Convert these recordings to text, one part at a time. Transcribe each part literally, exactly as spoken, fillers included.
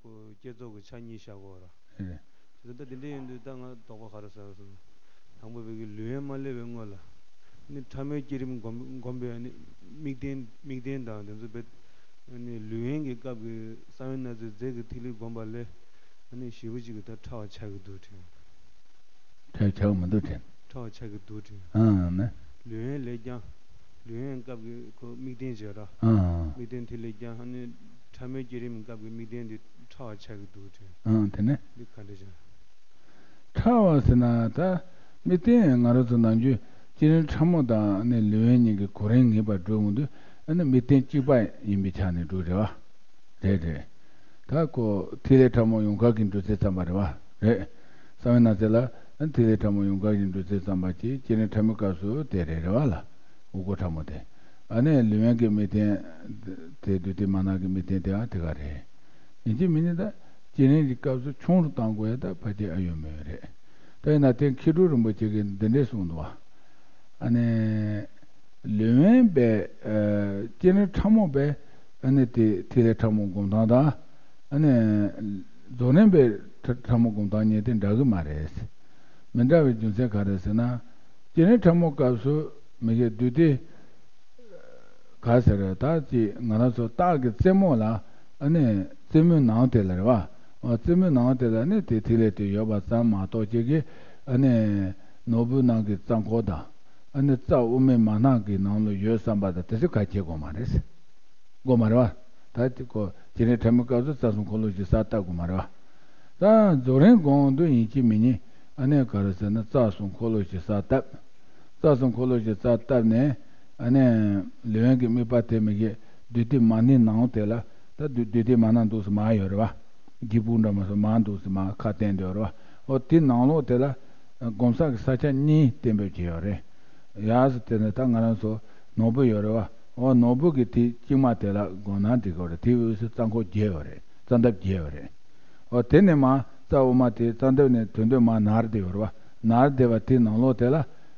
ཁོ་བསྐྱེད་རྫོགས་ཀྱི་ཆ་གཉིས་བཞག་གོ་ར། རེད། བྱས་ཙང་ད་དེ་འདྲ་ཡིན་དུས་ད་ང་དོགས་པ་ག་རེ་ཟ་སོང་། དང་པོ་བོད་ཀྱི་ལུས་དབེན་མ་སླེབས་པའི་སྔོན་ལ། ནི་ཕྲ་མོའི་བསྐྱེད་རིམ་སྒོམ་སྒོམ་པའི་ནི་དམིགས་རྟེན་དམིགས་རྟེན་དང་དེ་ཚོ་བེད། ནི་ལུས་དབེན་གྱི་སྐབས་ཀྱི་གསང་བའི་སྣང་ཚད་རྫས་ཀྱི་ཐིག་ལེ་སྒོམ་པ་ལས། ནི་ཞེ་པོ་ཅིག་གི་ད་ཕྲ་བ་ཆགས་ཀྱི་འདུག་དྲན། ཕྲ་ཆགས་མི་འདུག་དྲན། ཕྲ་བ་ཆགས་ཀྱི་འདུག་དྲན། ཨང་ནི། ལུས་དབེན་ལས་ཀྱང་། ལུས་དབེན་སྐབས་ཀྱི་ཁོ་དམིགས་རྟེན་བྱས་ར། ཨང་། དམིགས་རྟེན་དེ་ལས་ཀྱང་ནི་ཕྲ་མོའི་བསྐྱེད་རིམ་སྐབས་ཀྱི་དམིགས་རྟེན་འདི་ཕྲ་བ་ཆགས་ཀྱི་འདུག་དྲན། ཨང་དེ་ནི། འདི་ག་འདྲ་ཅང་། ཕྲ་བ་ཟེར་ན་ད་དམིགས་རྟེན་ང་རང་ཚོ་ནམ་རྒྱུན་བསྐྱེད་རིམ་ཕྲ་མོ་དང་ནི་ལུས་དབེན་གཉིས་ཀྱི་གོ་རིམ་ངེས་པར་འགྲོ་འོང་དུས་ནི་དམིགས་རྟེན་གཅིག་པ་ཡིན་པའི་ཆ་ནས་འགྲོ་རེད་བ། རེད་རེད། ད་ཁོ་ཐིག་ལེ་ཕྲ་མོ་ཡོངས་གྲགས་ཀྱི་འབྲུ་རྩལ་ཙམ་པ་རེད་བ། རེད། གསང་བའི་སྣང་ཚད་ལ་ཐིག་ལེ་ཕྲ་མོ་ཡོངས་གྲགས་ཀྱི་འབྲུ་རྩལ་ཙམ་པ་གྱིས་བསྐྱེད་རིམ་ཕྲ་མོའི་སྐབས་སུ་དེ་རེད་རེད་བ་ལ། འུག་སྒོ་ཕྲ་མོ་དེ། ཨ་ནི་ལུས་དབེན་གྱི་དམིགས་རྟེན། དེ་བདུད་སྡེ་མ་ནང་གི་དམིགས་རྟེན་དེའང་དེ་ག་རེད། ཡིན་གཅིག་མིན་གཉིས་ད་བསྐྱེད་རིམ་གྱི་སྐབས་སུ་ཆུང་རུ་གཏང་དགོས་ཡ་ད་ཕལ་ཆེར་ཨེ་ཡོད་མེད་རེད། ད་ཡིན་ན་དེ་མཁས་གྲུབ་རིན་པོ་ཆེ་གིས་འདི་འདྲས་གསུངས་འདུག་བ། ཨ་ནི། ལུས་དབེན་པའི་ཨ་བསྐྱེད་རིམ་ཕྲ་མོ་པའི་ཨ་ནི་དེ་ཐིག་ལེ་ཕྲ་མོ་སྒོམ་སྟངས་དང་། ཨ་ནི། རྫོགས་རིམ་པའི་ཕྲ་ཕྲ་མོ་སྒོམ་སྟངས་གཉིས་དེ་འདྲ་གི་མ་རེད། མི་འདྲ་བའི་རྒྱུ་མཚན་ག་རེ་ཟེར་ན། བསྐྱེད་རིམ་ཕྲ་མོ་སྐབས་སུ་མི་དགེ་བདུད་སྡེ། ག་ཟེར་རེད་ད་ཅིག་ང་རང་ཚོ་སྟག་གི་རྩེ་མོ་ལ་ཨ་ནི་རྩེ་མོའི་ནང་དེ་ལ་རེད་བ། རྩེ་མོའི་ནང་དེ་ལ་ནི་དེ་ཐིག་ལེ་དེ་ཡོད་པ་ཙམ་མ་གཏོགས་ཅིག་གི་ཨ་ནི་ནོར་བུའི་ནང་གི་རྩ་འཁོར་དང་། ཨ་ནི་རྩ་དབུ་མའི་མ་ནང་གི་ནང་ལ་ཡོད་བསམ་པ་དང་དེ་ཚོ་ག་བྱེད་དགོས་མ་རེད། དགོས་མ་རེད་བ། ད་དེ་ཀོ་བསྐྱེད་རིམ་ཕྲ་མོའི་སྐབས་སུ་རྩ་གསུམ་འཁོར་ལོ་བཞི་གསལ་བཏབ་དགོས་མ་རེད་བ། ད་རྫོགས་རིམ་སྒོམ་དུས་ཡིན་གཅིག་མིན་གཉིས་ཨ་ནི་ག་རེ་ཟེར་ན་རྩ་གསུམ་འཁོར་ལོ་བཞི་གསལ་བཏབ། རྩ་གསུམ་འཁོར་ལོ་བཞི་གསལ་བཏབ་ནས་ཨ་ནི་ལུས་དབེན་གྱི་དམིགས་པ་དེ་མི་དགེ་བདུད་སྡེ་མ་ནིང་ནང་དེ་ལ་ད་བདུད་བདུད་སྡེ་མ་ནིང་འདུག་སེ་མར་ཡོད་རེད་བ། སྒྱེད་པུ་འདྲ་མོ་སོ་མར་འདུག་སེ་མར་ཁ་བསྟན་བསྡད་ཡོད་རེད་བ། ཨོ་དེ་ནང་ལོགས་དེ་ལ་སྒོམ་ས་གི་ས་ཆ་གཉིས་གཏན་འབེབས་བྱས་ཡོད་རེད། ཡག་སེ་དེ་ནས་ད་ང་རང་ཚོ་ནོར་བུ་ཡོད་རེད་བ། ཨོ་ནོར་བུ་གི་དེ་གཅིག་མ་དེ་ལ་སྒོམ་ན་འགྲིག་གི་རེད། དེའི་དབུས་སུ་རྩ་འཁོར་བརྒྱད་ཡོད་རེད། རྩ་འདབ་བརྒྱད་ཡོད་རེད། ཨོ་དེ་ནས་མར་རྩ་དབུ་མ་དེ་རྩ་འདབ་ནས་དོན་དུ་མར་ནར་བསྡད་ཡོད་རེད་བ། ནར་བསྡད་པ་དེའི་ནང་ལོགས་དེ་ལ་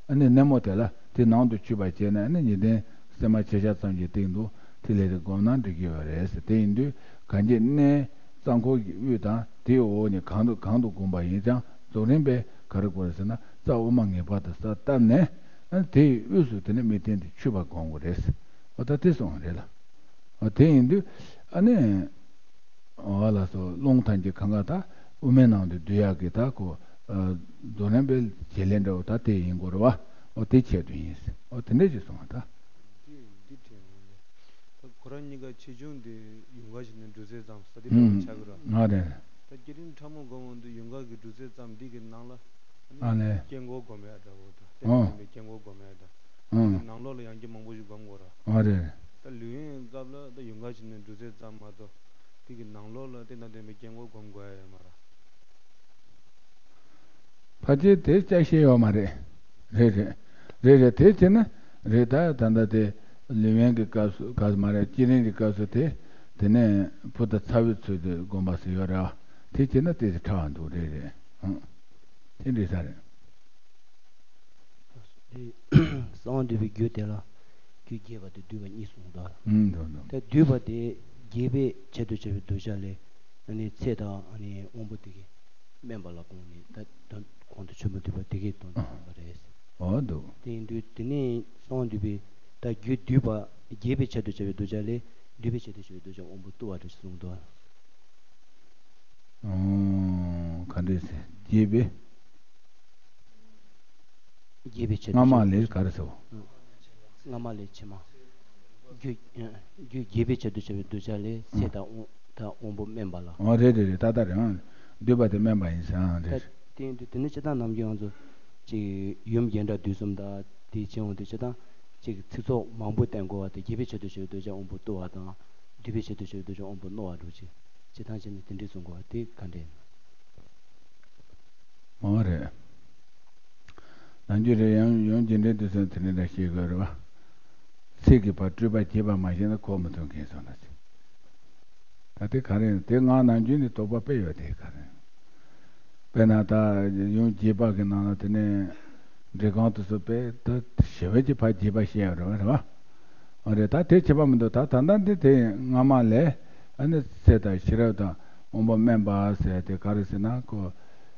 ཨ་ནི་སྣེ་མོ་དེ་ལ་དེ་ནང་དུ་ཆུད་པ་བྱས་ནས་ཨ་ནི་ཉི་གདན་སྲིན་མ་ཆེ་ཆ་ཙམ་གྱི་སྟེང་དུ་ཐིག་ལེ་རེ་སྒོམ་ན་འགྲིག་གི་ཡོད་རེད་ཟེར། དེ་ཡིན་དུས་གང་ཅི་སྣེ་རྩ་འཁོར་གྱི་དབུས་དང་དེའི་འོག་ནས་གང་དུ་གང་དུ་བསྒོམ་པ་ཡིན་ཀྱང་རྫོགས་རིམ་པས་ག་རེ་དགོས་རེད་ཟེར་ན་རྩ་དབུ་མ་ངེས་པར་དུ་གསལ་བཏབ་ནས་ཨ་ནི་དེའི་དབུས་སུ་དེ་ནས་དམིགས་རྟེན་དེ་ཆུད་པ་སྒོམ་དགོས་རེད་ཟེར། འོ་ད་དེ་གསུངས་པ་རེད་ལ། འོ་དེ་ཡིན་དུས་ཨ་ནི། འོ་ལགས་སོ། རླུང་ཐམས་ཅད་གང་ག་ད་དབུ་མའི་ནང་དུ་བསྡུ་ཡག་གི་ད་ཁོ། རྫོགས་རིམ་པའི་བྱེད་ལས་འདྲ་བོ་ད་དེ་ཡིན་དགོས་རེད་བ། འོ་དེ་ཆེད་དུ་ཡིན། འོ་དེ་འདྲས་ཅིག་གསུངས་པ་ད། འདི་འདི་དྲན་འོང་ལེ། ད་ཁོ་རང་གཉིས་ཀ་ཆེ་ཆུང་དེ་ཡུངས་ཀར་བྱས་ནས་འབྲུ་རྩལ་ཙམ་ས་དེ་འདྲ་བོ་ཆགས་ཀྱི་ར། ང་རེད། ད་བསྐྱེད་རིམ་ཕྲ་མོ་སྒོམ་འོང་དུས་ཡུངས་ཀར་གྱི་འབྲུ་རྩལ་ཙམ་འདི་གི་ནང་ལ། ཨ་ནི། ཨ་ལེ། དཀྱིལ་འཁོར་སྒོམ་ཡག་འདྲ་བོ་ད་དེ་ཨོ། ལ་བརྟེན་པའི་དཀྱིལ་འཁོར་སྒོམ་ཡག་འདྲ། ཨོ། དེ་ནང་ལོགས་ལ་ཡང་བསྐྱར་མང་པོ་ཞིག་སྒོམ་དགོས་ར། ཨོ་རེད། ད་ལུས་དབེན་སྐབས་ལ་ད་ཡུངས་ཀར་བྱས་ནས་འབྲུ་རྩལ་ཙམ་མ་གཏོགས་དེ་གི་ནང་ལོགས་ལ་དེ་དང་ལྡན་པའི་དཀྱིལ་འཁོར་སྒོམ་དགོས་ཡ་ཡོད་མ་ར། ཕལ་ཆེར་དེ་ལྕགས་ཤེལ་ཡོད་མ་རེད། རེད་རེད། རེད་རེད། དེ་བྱས་ན་རེད། ད་ད་ལྟ་དེ་ལུས་དབེན་གྱི་སྐབས་སུ་ག་མ་རེད། བསྐྱེད་རིམ་གྱི་སྐབས་སུ་དེ་དེ་ནས་ཕུ་དང་ཚ་བའི་ཚུལ་དུ་སྒོམ་པ་ཟེར་ཡོད་རེད། དེ་བྱས་ན་དེ་ཕྲ་བ་འདུག་རེད་རེད། ཨང་། དེ་འདྲ་ས་རེད། དེ་གསང་བ་འདུས་པའི་རྒྱུད་དེ་ལ་རྒྱུད་རྒྱས་པ་དང་བསྡུས་པ་གཉིས་གསུངས་འདུག་ཨུམ། འདུག་འདུག་ད་བསྡུས་པ་དེ་རྒྱས་པའི་ཆེད་དུ་བྱ་བའི་གདུལ་བྱ་ལས་ཨ་ནི་ཚེ་དང་ཨ་ནི་དབང་པོ་དེ་གའི་དམན་པ་ལ་དགོངས་ནས་ད་ད་གོང་དུ་ཆོས་མ་འདུས་པ་དེ་གའི་དོན་དུ་གསུངས་པ་རེད། འོ་འདུག་དེ་ཡིན་དུས་དེ་ནས་གསང་བ་འདུས་པའི་ད་རྒྱུད་བསྡུས་པ་རྒྱས་པའི་ཆེད་དུ་བྱ་བའི་གདུལ་བྱ་ལས་བསྡུས་པའི་ཆེད་དུ་བྱ་བའི་གདུལ་བྱ་དབང་པོ་བཏུ་བ་རེད་གསུངས་འདུག་ཨོ། ག་འདྲས་ཟེར། རྒྱས་པའི། རྒྱས་པའི་ཆེད་དུ་སྔ་མ་ལས་ག་རེ་ཟེར། སྔ་མ་ལས་ཕྱི་མ། རྒྱུ་རྒྱུ་རྒྱས་པའི་ཆེད་དུ་བྱ་བའི་གདུལ་བྱ་ལས་ཚེ་དང་དབང་དང་དབང་པོ་དམན་པ་ལ། ཨོ་རེད་རེད་རེད། ད་ལྟ་རེད། ཨང་། བསྡུས་པ་དེ་དམན་པ་ཡིན་ཟེར། ཨང་། རེད། ད་དེ་ཡིན་དུས་དེ་ནི་སྤྱིར་བཏང་ནམ་རྒྱུན་ང་ཚོ་ཅིག་ཡུམ་རྒྱས་འབྲིང་བསྡུས་གསུམ་དང་དེ་བྱེད་འོང་དུས་སྤྱིར་བཏང་ཅིག་ཚིག་ཚོགས་མང་པོ་བསྟན་དགོས་པ་དེ་རྒྱས་པའི་ཆེད་དུ་བྱ་བའི་གདུལ་བྱ་དབང་པོ་བཏུ་བ་དང་བསྡུས་པའི་ཆེད་དུ་བྱ་བའི་གདུལ་བྱ་དབང་པོ་རྣོ་བ་འདྲ་བོ་ཅིག་སྤྱིར་བཏང་བྱས་ན་དེ་འདྲས་གསུང་དགོས་པ་དེ་ག་འདྲས་ཡིན། མ་རེད། ནམ་རྒྱུན་རེད། ཡང་ཡང་རྒྱུན་འབྲས་དུས་ཚོད་དེ་འདྲ་འདྲ་བཤད་དགོས་རེད་བ། ཚིག་གི་བར་སྤྲོས་པ་བརྗེད་པ་མ་ཤེས་ན་གོ་མི་ཐུབ་མཁན་སོང་ན་ཚེ། ད་དེ་ག་རེ་ཡིན། དེ་ང་ནམ་རྒྱུན་ནས་དོགས་པ་དཔེ་ཡོད་དེ་ག་རེ་ཡིན། དཔེར་ན་ད་ཡང་རྒྱས་པ་གི་ནང་ལ་དེ་ནས་འགྲེལ་ཁང་དུ་སོ་དཔེ་ད་ཞེ་བའི་ཀྱི་ཕར་རྒྱས་པ་བཤད་ཡོད་རེད་བ། རེད་བ། ཨ་རེད། ད་དེ་བྱེད་པ་མི་འདུག་ད་ད་ལྟ་འདི་དེ་སྔ་མ་ལས་ཨ་ནི་ཚེ་དང་ཤེས་རབ་དང་ དབང་པོ་དམན་པ་ཟེར་དེ་ག་རེ་ཟེར་ན། ཁོ་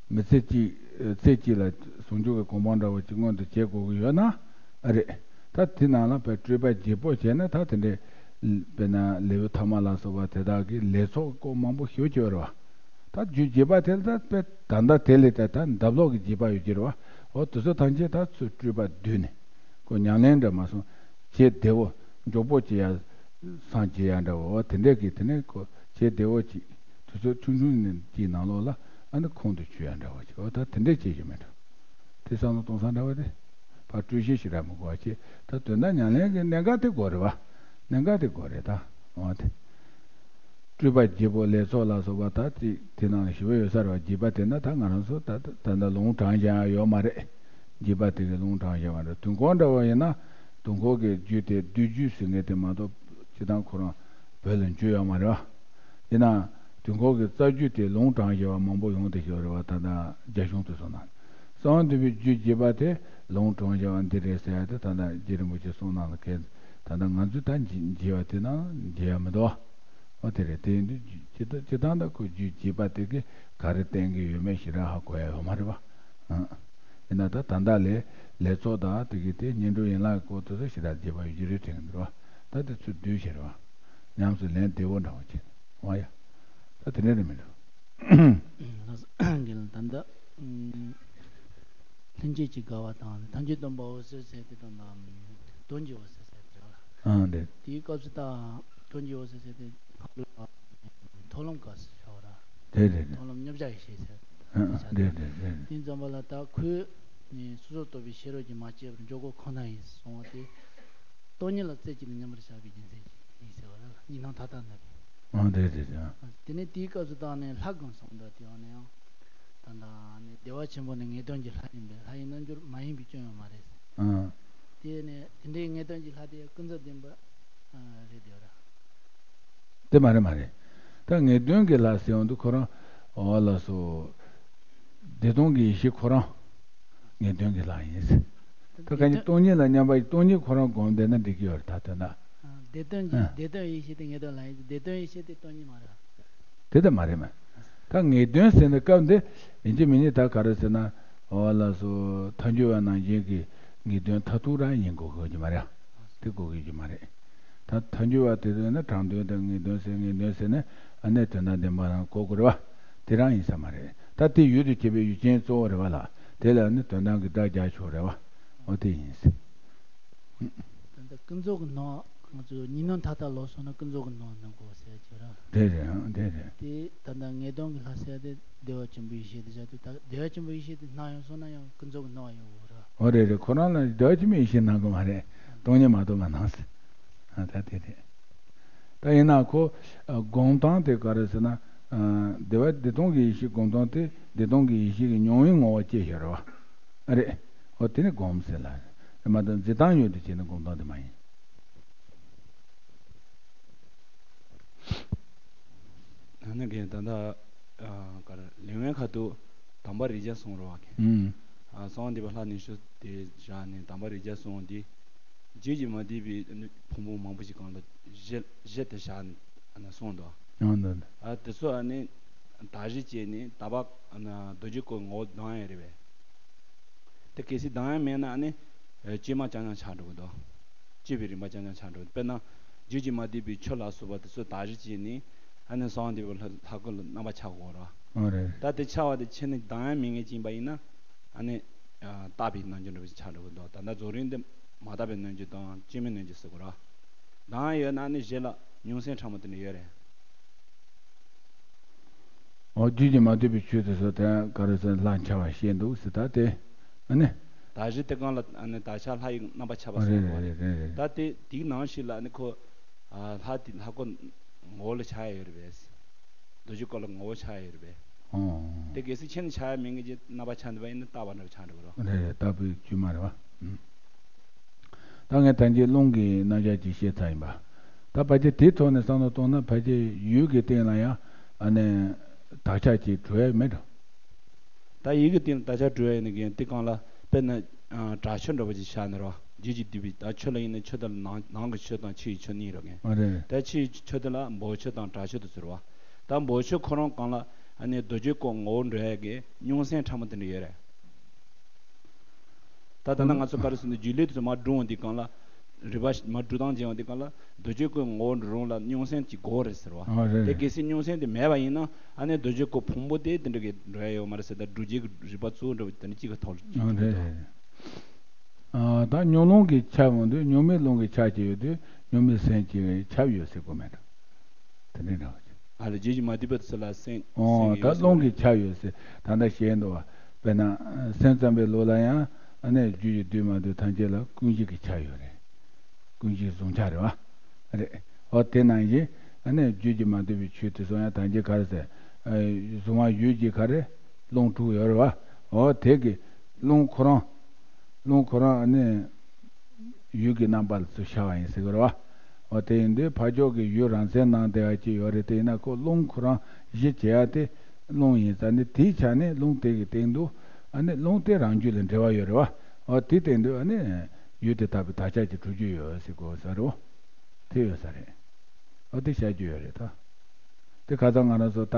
མི་ཚེ་གཅིག་ཚེ་གཅིག་ལ་ཟུང་འཇུག་གི་གོ་འཕང་འདྲ་བོ་གཅིག་མངོན་དུ་བྱེད་དགོས་ཀྱི་ཡོད་ན་ཨ་རེད། ད་དེ་ནང་ལ་བས་སྤྲུལ་པ་བརྒྱད་པོ་བྱས་ན་ད་དེ་འདྲའི་དཔེར་ན་ལེའུ་ཐ་མ་ལ་སོགས་པ་དེ་དག་གི་ལས་ཚོགས་སྐོར་མང་པོ་ཞུ་གི་ཡོད་རེད་བ། ད་རྒྱུད་བརྒྱད་པ་དེ་ལ་ད་དཔེ་ད་ལྟ་དེ་ལས་ད་ད་འདབ་ལོག་གི་བརྒྱད་པ་ཡོད་ཀྱི་རེད་བ། འོ་དེ་ཚོ་ཐམས་ཅད་ད་ཚུར་སྤྲུལ་པ་བསྡུས་ནས་ཁོ་ཉམས་ལེན་འདྲ་མ་སོང་བྱེད་བདེ་བོ་མགྱོགས་པོ་བྱེད་ཡ་སངས་རྒྱས་ཡ་འདྲ་བོ་འོ་དེ་འདྲས་ཀྱི་དེ་ནས་ཁོ་བྱེད་བདེ་བོ་ཅིག་དུས་ཚོད་ཆུང་ཆུང་ནས་ཀྱི་ནང་ལོགས་ལ་ཨ་ནི་ཁོང་དུ་ཆུད་ཡ་འདྲ་བོ་ཅིག་འོ་ད་དེ་འདྲས་བྱེད་ཀྱི་མེད་འགྲོ། དེ་བསམ་བློ་གཏོང་ས་འདྲ་བ་དེ་ཕར་སྤྲོས་གཞི་ཞིག་རག་མི་དགོས་པ་བྱེད། ད་དོན་དག་ཉམས་ལེན་གྱི་གནད་འགག་དེ་དགོས་རེད་བ། གནད་འགག་དེ་དགོས་རེད་ད། འོ་དེ། སྤྲུལ་པ་བརྒྱད་པོ་ལས་ཚོགས་ལ་སོགས་པ་ད་ཅིག་དེ་ནང་ལ་ཞུ་བ་ཡོད་ས་རེད་བ། བརྒྱད་པ་དེ་ན་ད་ང་རང་ཚོ་ད་ད་ད་ལུང་དྲངས་བཞག་ཡོད་མ་རེད། བརྒྱད་པ་དེ་གི་ལུང་དྲངས་བཞག་མ་རེད། དུས་འཁོར་འདྲ་བ་ཡིན་ན་དུས་འཁོར་གྱི་རྒྱུད་དེ་བསྡུས་རྒྱུད་ཟེར་མཁན་དེ་མ་གཏོགས་སྤྱི་བཏང་ཁོ་རང་བོད་ལ་འཇུག་ཡོད་མ་རེད་བ། ཡིན་ན་དུས་འཁོར་གྱི་རྩ་རྒྱུད་དེ་ལུང་དྲངས་བཞག་པ་མང་པོ་ཡོང་བསྡད་ཡོད་རེད་བ། ད་ལྟ་རྒྱ་གཞུང་དུ་སོང་ན་གསང་བ་འདུས་པའི་རྒྱུད་བརྒྱད་པ་དེ་ལུང་དྲངས་བཞག་པ་འདི་རེད་ཟེར་ཡ་དེ་ད་ལྟ་རྗེ་རིན་པོ་ཆེ་གསུངས་གནང་ལ་གལ་ད་ལྟ་ང་ཚོས་ད་མཇལ་བ་དེ་ན་མཇལ་ཡ་མི་འདུག་བ། འོ་དེ་རེད། དེ་ཡིན་དུས་སྤྱི་སྤྱི་བཏང་ད་ཁོ་རྒྱུད་བརྒྱད་པ་དེ་གི་ག་རེ་བསྟན་གི་ཡོད་མེད་ཞེ་དྲག་ཧ་གོ་ཡ་ཡོད་མ་རེད་བ། ཨང་། ཡིན་ན་ད་ད་ལྟ་ལས་ལས་ཚོགས་དང་དེ་གི་དེ་སྙན་སྒྲོན་ཡན་ལག་གི་སྐོར་དེ་ཚོ་ཞེ་དྲག་རྒྱས་པ་ཡོད་ཀྱི་རེད་དྲན་གི་འདུག་བ། ད་དེ་ཚོ་བསྡུས་བྱས་རེད་བ། ཉམས་སུ་ལེན་བདེ་བོ་འདྲ་བོ་བྱས། འོ་ཡ། ད་དེ་འདྲ་རེད་མི་འདུག་རྒན་ལགས་ད་ལྟ་ལྷན་སྐྱེས་ཀྱི་དགའ་བ་དང་ཐམས་ཅད་སྟོན་པ་འོད་གསལ་ཟེར་དེ་དང་དང་དོན་གྱི་འོད་གསལ་ཟེར་དེ་རེད་བ། ཨང་རེད། དེའི་སྐབས་སུ་ད་དོན་གྱི་འོད་གསལ་ཟེར་དེ་ཧ་ལམ་མཐོང་ལམ་སྐབས་སུ་བྱ་བ་ར། རེད་རེད་རེད། མཐོང་ལམ་མཉམ་བཞག་གི་ཤེས་ཟེར་ཨང་ཆ་རེད་རེད་རེད། དེ་ཙམ་པ་ལ་ད་ཁོས་ནི་སོ་སོར་རྟོག་པའི་ཤེས་རབ་ཀྱིས་མ་དཔྱད་པར་འཇོག་གོ་ཁོ་ན་ཡིན་གསུངས་པ་དེ། སྟོང་ཉིད་ལ་རྩེ་གཅིག་ནས་མཉམ་པར་བཞག་པའི་རྒྱུ་མཚན་ཡིན་ཟེར་བ་རེད། གཉིས་སྣང་མཐའ་དག་ནི་རེད། ཨང་རེད་རེད་རེད། དེ་ནས་དེའི་སྐབས་སུ་དང་ནས་ལྷ་བསྒོམ་གསུངས་འདུག་དེ་ཡང་ནས་ཡང་། ད་ལྟ་ནས་བདེ་བ་ཆེན་པོ་ནི་ངེས་དོན་གྱི་ལྷ་ཡིན་པས་ལྷ་ཡི་རྣལ་འབྱོར་མ་ཡིན་པའི་སྐྱོན་ཡོད་མ་རེད། ཨང་། དེ་ནས་དེ་འདྲའི་ངེས་དོན་གྱི་ལྷ་དེ་ཀུན་རྫོབ་བདེན་པ་རེད་དེ་ར། དེ་མ་རེད་མ་རེད། ད་ངེས་དོན་གྱི་ལྷ་ཟེར་བ་འདུག་ཁོ་རང་འོ་ལགས་སོ། བདེ་སྟོང་གི་ཡེ་ཤེས་ཁོ་རང་ངེས་དོན་གྱི་ལྷ་ཡིན། ད་ག་ནི་སྟོང་ཉིད་ལ་མཉམ་པ་ཡི་སྟོང་ཉིད་ཁོ་རང་བསྒོམས་བསྡད་ན་འགྲིག་གི་ཡོད་རེད་ད་དོན་དག་བདེ་དོན་གྱི་ཨ། བདེ་དོན་ཡེ་ཤེས་དེ་ངེས་དོན་ལ་ཡིན། བདེ་དོན་ཡེ་ཤེས་དེ་སྟོང་ཉིད་མ་རེད། དེ་ལྟ་མ་རེད་མ། ད་ངེས་དོན་ཟེར་ན་སྐབས་འདི་ཡིན་གཅིག་མིན་གཉིས་ད་ག་རེ་ཟེར་ན། འོ་ལགས་སོ། ཐལ་འགྱུར་བ་ནང་བཞིན་གྱི་ངེས་དོན་མཐར་ཐུག་རང་ཡིན་དགོས་དགོས་ཀྱི་མ་རེད། དེ་དགོས་ཀྱི་མ་རེད། ད་ཐལ་འགྱུར་བ་དེ་ཚོ་ནི་དྲང་དོན་དང་ངེས་དོན་ཟེར་ངེས་དོན་ཟེར་ནས་ཨ་ནི་དོན་དམ་བདེན་པ་རང་གོ་དགོས་རེད་བ། དེ་རང་ཡིན་ས་མ་རེད། ད་དེ་ཡུལ་དུ་བྱེད་པའི་ཡུལ་ཅན་གཙོ་བོ་རེད་བ་ལ། དེ་ལ་ནི་དོན་དམ་གྱི་སྒྲ་རྒྱག་ཆོག་རེད་བ། འོ་དེ་ཡིན། ད་ལྟ་ཀུན་རྫོབ་ཀྱི་སྣང་བ་ང་ཚོ་གཉིས་སྣང་མཐའ་དག་ལོག་སོང་ན་ཀུན་རྫོབ་ཀྱི་སྣང་བ་སྣང་དགོས་ཟེར་གྱི་ར། དེ་རེད་ཨང་དེ་རེད། དེ་ད་ལྟ་ངེས་དོན་གྱི་ལྷ་ཟེར་དེ་བདེ་བ་ཆེན་པོའི་ཡེ་ཤེས་དེ་བཞག་དུས་ད་བདེ་བ་ཆེན་པོའི་ཡེ་ཤེས་དེ་སྣང་ཡོང་སོང་ན་ཡང་ཀུན་རྫོབ་ཀྱི་སྣང་བ་ཡོང་དགོས་ར། འོ་རེད་རེད། ཁོ་རང་ལ་བདེ་བ་ཆེན་པོའི་ཡེ་ཤེས་སྣང་གི་མ་རེད། སྟོང་ཉིད་མ་རྟོགས་པ་སྣང་ཟེར། ཨ་ད་དེ་རེད། ད་ཡིན་ན་ཁོ་ཨ་སྒོམ་སྟངས་དེ་ག་རེ་ཟེར་ན། ཨ་བདེ་བ་བདེ་སྟོང་གི་ཡེ་ཤེས་སྒོམ་སྟངས་དེ་བདེ་སྟོང་གི་ཡེ་ཤེས་ཀྱི་མྱོང་བའི་ངོ་བོ་སྐྱེ་ཤོར་བ། ཨ་རེད། འོ་དེ་ནི་སྒོམ་ཟེར་ལ། དེ་མ་གཏོགས་འཛིན་སྟངས་ཡོད་དུ་བྱས་ནས་སྒོམ་སྟངས་དེ་མ་ཡིན། ཨ་ནི་རྒན་ད་ལྟ་ཨ་ག་རེ་ལེའུ་ཁ་ཐུག་དམ་པ་རིགས་བརྒྱ་གསུངས་རོགས་གན། ཨུམ། ཨ་གསང་བ་འདུས་པ་ལྷ་ནུས་ཤུགས་དེ་བཞག་ནས་དམ་པ་རིགས་བརྒྱ་གསུངས་དེ། རྒྱུད་ཀྱིས་མ་བསྡུས་པའི་ཕུང་པོ་མང་པོ་ཞིག་གང་ལ་གཞི་གཞི་དེ་བཞག་ནས་གསུངས་འདུག་ཡང་འདི་འདི། ཨ་དེ་ཚོ་ཨ་ནི་དག་གཞི་བྱས་ནས་ད་བ་རྡོ་རྗེ་སྐུ་ངོ་བོ་ལྡང་ཡ་རེད་པས། དེ་གལ་སྲིད་ལྡང་ཡ་མེད་ན་ཨ་ནི་བཅོས་མ་རྐྱང་རྐྱང་ཆགས་འགྲོ་གི་འདུག་བཅོས་པའི་རིམ་པ་རྐྱང་རྐྱང་ཆགས་འགྲོ་གི་འདུག་དཔེར་ན་རྒྱུད་ཀྱིས་མ་བསྡུས་པའི་ཆོས་ལ་སོགས་པ་དེ་ཚོ་དག་གཞི་བྱས་ནས་ཨ་ནི་གསང་བ་འདུས་པ་ལྷ་སྐུ་ལ་རྣམ་པ་ཆགས་དགོས་ར། ཨོ་རེད། ད་དེ་ཆགས་པ་དེ་ཕྱི་ནས་ལྡང་ཡ་མེད་མཁན་ཅིག་ཡིན་པ་ཡིན་ན་ཨ་ནི་ཨ་བཏགས་པའི་རྣལ་འབྱོར་འདྲ་བོ་ཞིག་ཆགས་འགྲོ་གི་འདུག་ད་ལྟ་རྫོགས་རིམ་དེ་མ་བཏགས་པའི་རྣལ་འབྱོར་དང་བཅོས་མའི་རྣལ་འབྱོར་ཟེར་དགོས་ར། ལྡང་ཡ་ཡོད་ན་ཨ་ནི་གཞི་ལ་མྱོང་སེམས་ཕྲ་མོ་དེ་འདྲ་ཡོད་རེད། འོ་རྒྱུད་ཀྱིས་མ་བསྡུས་པའི་ཆོས་དེ་ཚོ་དེ་ག་རེ་ཟེར་ལྷར་འཆར་བ་ཤེས་འདུག་ཟེར་ད་དེ། ཨ་ནི། དག་གཞི་དེ་གང་ལ་ཨ་ནི་དག་ཆ་ལྷ་ཡི་རྣམ་པ་ཆགས་པ་ཟེར་རེད་བ་རེད་རེད་རེད་རེད། ད་དེ་དེའི་ནང་ཞིག་ལ་ཨ་ནི་ཁོ། ཨ་ལྷ་དེ་ལྷ་སྐུ་ངོ་བོ་ལ་ཆགས་ཡ་ཡོད་རེད་པས། རྡོ་རྗེ་སྐུ་ལ་ངོ་བོ་ཆགས་ཡ་ཡོད་རེད་པས། ཨོ། དེ་གལ་སྲིད་ཕྱི་ནས་ཆགས་ཡ་མེད་མཁན་གྱི་རྣམ་པ་ཆགས་འདུག་པ་ཡིན་ན་བཏགས་པ་འདྲ་བོ་ཆགས་འགྲོ་གི་རེད། རེད་རེད། བཏགས་པའི་བཅོས་མ་རེད་བ། ཨུམ། ད་ངས་ད་གིན་རླུང་གི་རྣམ་གཞག་ཅིག་བཤད་ཚར་ཡིན་པ། ད་ཕལ་ཆེར་དེའི་ཐོག་ནས་བསམ་བློ་གཏོང་ན་ཕལ་ཆེར་ཡུལ་གྱི་སྟེང་ལ་ཡང་ཨ་ནི་དག་ཆ་ཅིག་གྲུབ་ཡ་མེད་འགྲོ། ད་ཡུལ་གྱི་སྟེང་ལ་དག་ཆ་གྲུབ་ཡ་ཡིན་ན་གིན་དེ་གང་ལ་དཔེར་ན་ཨ་དྲག་ཆོས་འདྲ་བོ་ཅིག་བཞག་ན་རོ། རྒྱུད་ཀྱིས་བསྡུས་པའི་ད་ཆོས་ལ་ཡིན་ན་ཆོས་དེ་ལ་ནང་ནང་གི་ཆོས་དང་ཕྱི་ཡི་ཆོས་གཉིས་རོ་གིན། ཨ་རེད། ད་ཕྱི་ཡི་ཆོས་དེ་ལ་སྦོམ་ཆོས་དང་དྲག་ཆོས་དུ་ཟེར་བ། ད་འབོལ་ཆོག་ཁོ་རང་སྒང་ལ་ཨ་ནི་རྡོ་རྗེ་སྐོར་ངོ་བོ་འགྲོ་ཡ་གི་མྱོང་སེམས་ཕྲ་མོ་དེ་འདྲ་ཡོད་རེད། ད་ད་ལྟ་ང་ཚོ་ག་རེ་ཟེར་ན་རྒྱུད་ལས་དེ་ཚོ་མར་འགྲོ་འོང་དུས་སྒང་ལ་རིག་པ་མར་འགྲོ་སྟངས་བྱེད་འོང་དུས་སྒང་ལ་རྡོ་རྗེ་སྐོར་ངོ་བོ་འགྲོ་རུང་ལ་མྱོང་སེམས་ཀྱི་སྒོ་རེད་ཟེར་བ། ཨ་རེད་དེ་རེད། གལ་སྲིད་མྱོང་སེམས་དེ་མེད་པ་ཡིན་ན་ཨ་ནི་རྡོ་རྗེ་སྐོར་ཕུང་པོ་དེ་དེ་འདྲ་གི་འགྲོ་ཡ་ཡོད་མ་རེད་ཟེར། ད་སྒྲུབ་བྱེད་ཀྱི་རིག་པ་གཙོ་བོ་འདྲ་བོ་དེ་འདྲ་གཅིག་གི་ཐོག་ལ་ཨ་རེད་རེད། ཨ་ད་མྱོང་རླུང་གི་ཆ་འོང་དུས་མྱོང་མེད་རླུང་གི་ཆ་གཅིག་ཡོད་དུས་མྱོང་མེད་སེམས་ཀྱི་ཁྱབ་ཡོད་ཟེར་དགོས་མེད་འགྲོ། དེ་འདྲའི་འདྲ་བ་ཅིག་ཨ་ལ་རྒྱུད་ཀྱིས་མ་བསྡུས་པ་དེ་ཚོ་ལ་སེམས་ཨོ་སེམས་ད་ཡོད་ཟེར་རླུང་གི་ཆ་ཡོད་ཟེར་ད་ལྟ་བཤད་འདུག་བ། དཔེར་ན་སེམས་ཙམ་པའི་ལུགས་ལ་ཡང་ཨ་ནི་རྒྱུད་ཀྱིས་བསྡུས་མ་བསྡུས་ཐམས་ཅད་ལ་ཀུན་གཞི་གི་ཆ་ཡོད་རེད། ཀུན་གཞི་གཟུང་ཆ་རེད་བ། རེད། ཨོ་དེ་ནང་བཞིན་ཨ་ནི་རྒྱུད་ཀྱིས་མ་བསྡུས་པའི་ཆོས་དེ་ཚོ་ཡང་ཐམས་ཅད་ག་རེ་ཟེར། ཨ་གཟུང་བ་ཡུལ་གྱི་ག་རེ་རླུང་དྲུག་ཡོད་རེད་བ། ཨོ་དེ་གི་རླུང་ཁོ་རང་རླུང་ཁོ་རང་ཨ་ནི་ཡུལ་གྱི་རྣམ་པ་ལ་ཚུར་ཤར་བ་ཡིན་ཟེར་གི་རེད་བ། འོ་དེ་ཡིན་དུས་ཕར་ཕྱོགས་ཀྱི་ཡུལ་རང་མཚན་སྣང་བསྡད་པ་ཅིག་ཡོད་རེད། དེ་ཡིན་ན་ཁོ་རླུང་ཁོ་རང་གཞི་བྱེད་ཡ་དེ་རླུང་ཡིན་ཙང་ནི་དེའི་ཆ་ནས་རླུང་དེ་གི་སྟེང་དུ་ཨ་ནི་རླུང་དེ་རང་རྒྱུད་ལ་འབྲེལ་བ་ཡོད་རེད་བ། འོ་དེའི་སྟེང་དུ་ཨ་ནི་ཡུལ་དེ་དག་པའི་དག་ཆ་གི་དྲུག་ཅུ་ཡོད་ཟེར་དགོས་ས་རེད་བ། དེ་ཡོད་ས་རེད། འོ་དེ་བཤད་རྒྱུ་ཡོད་རེད་ད། དེ་ཁ་སང་ང་རང་ཚོ་ད་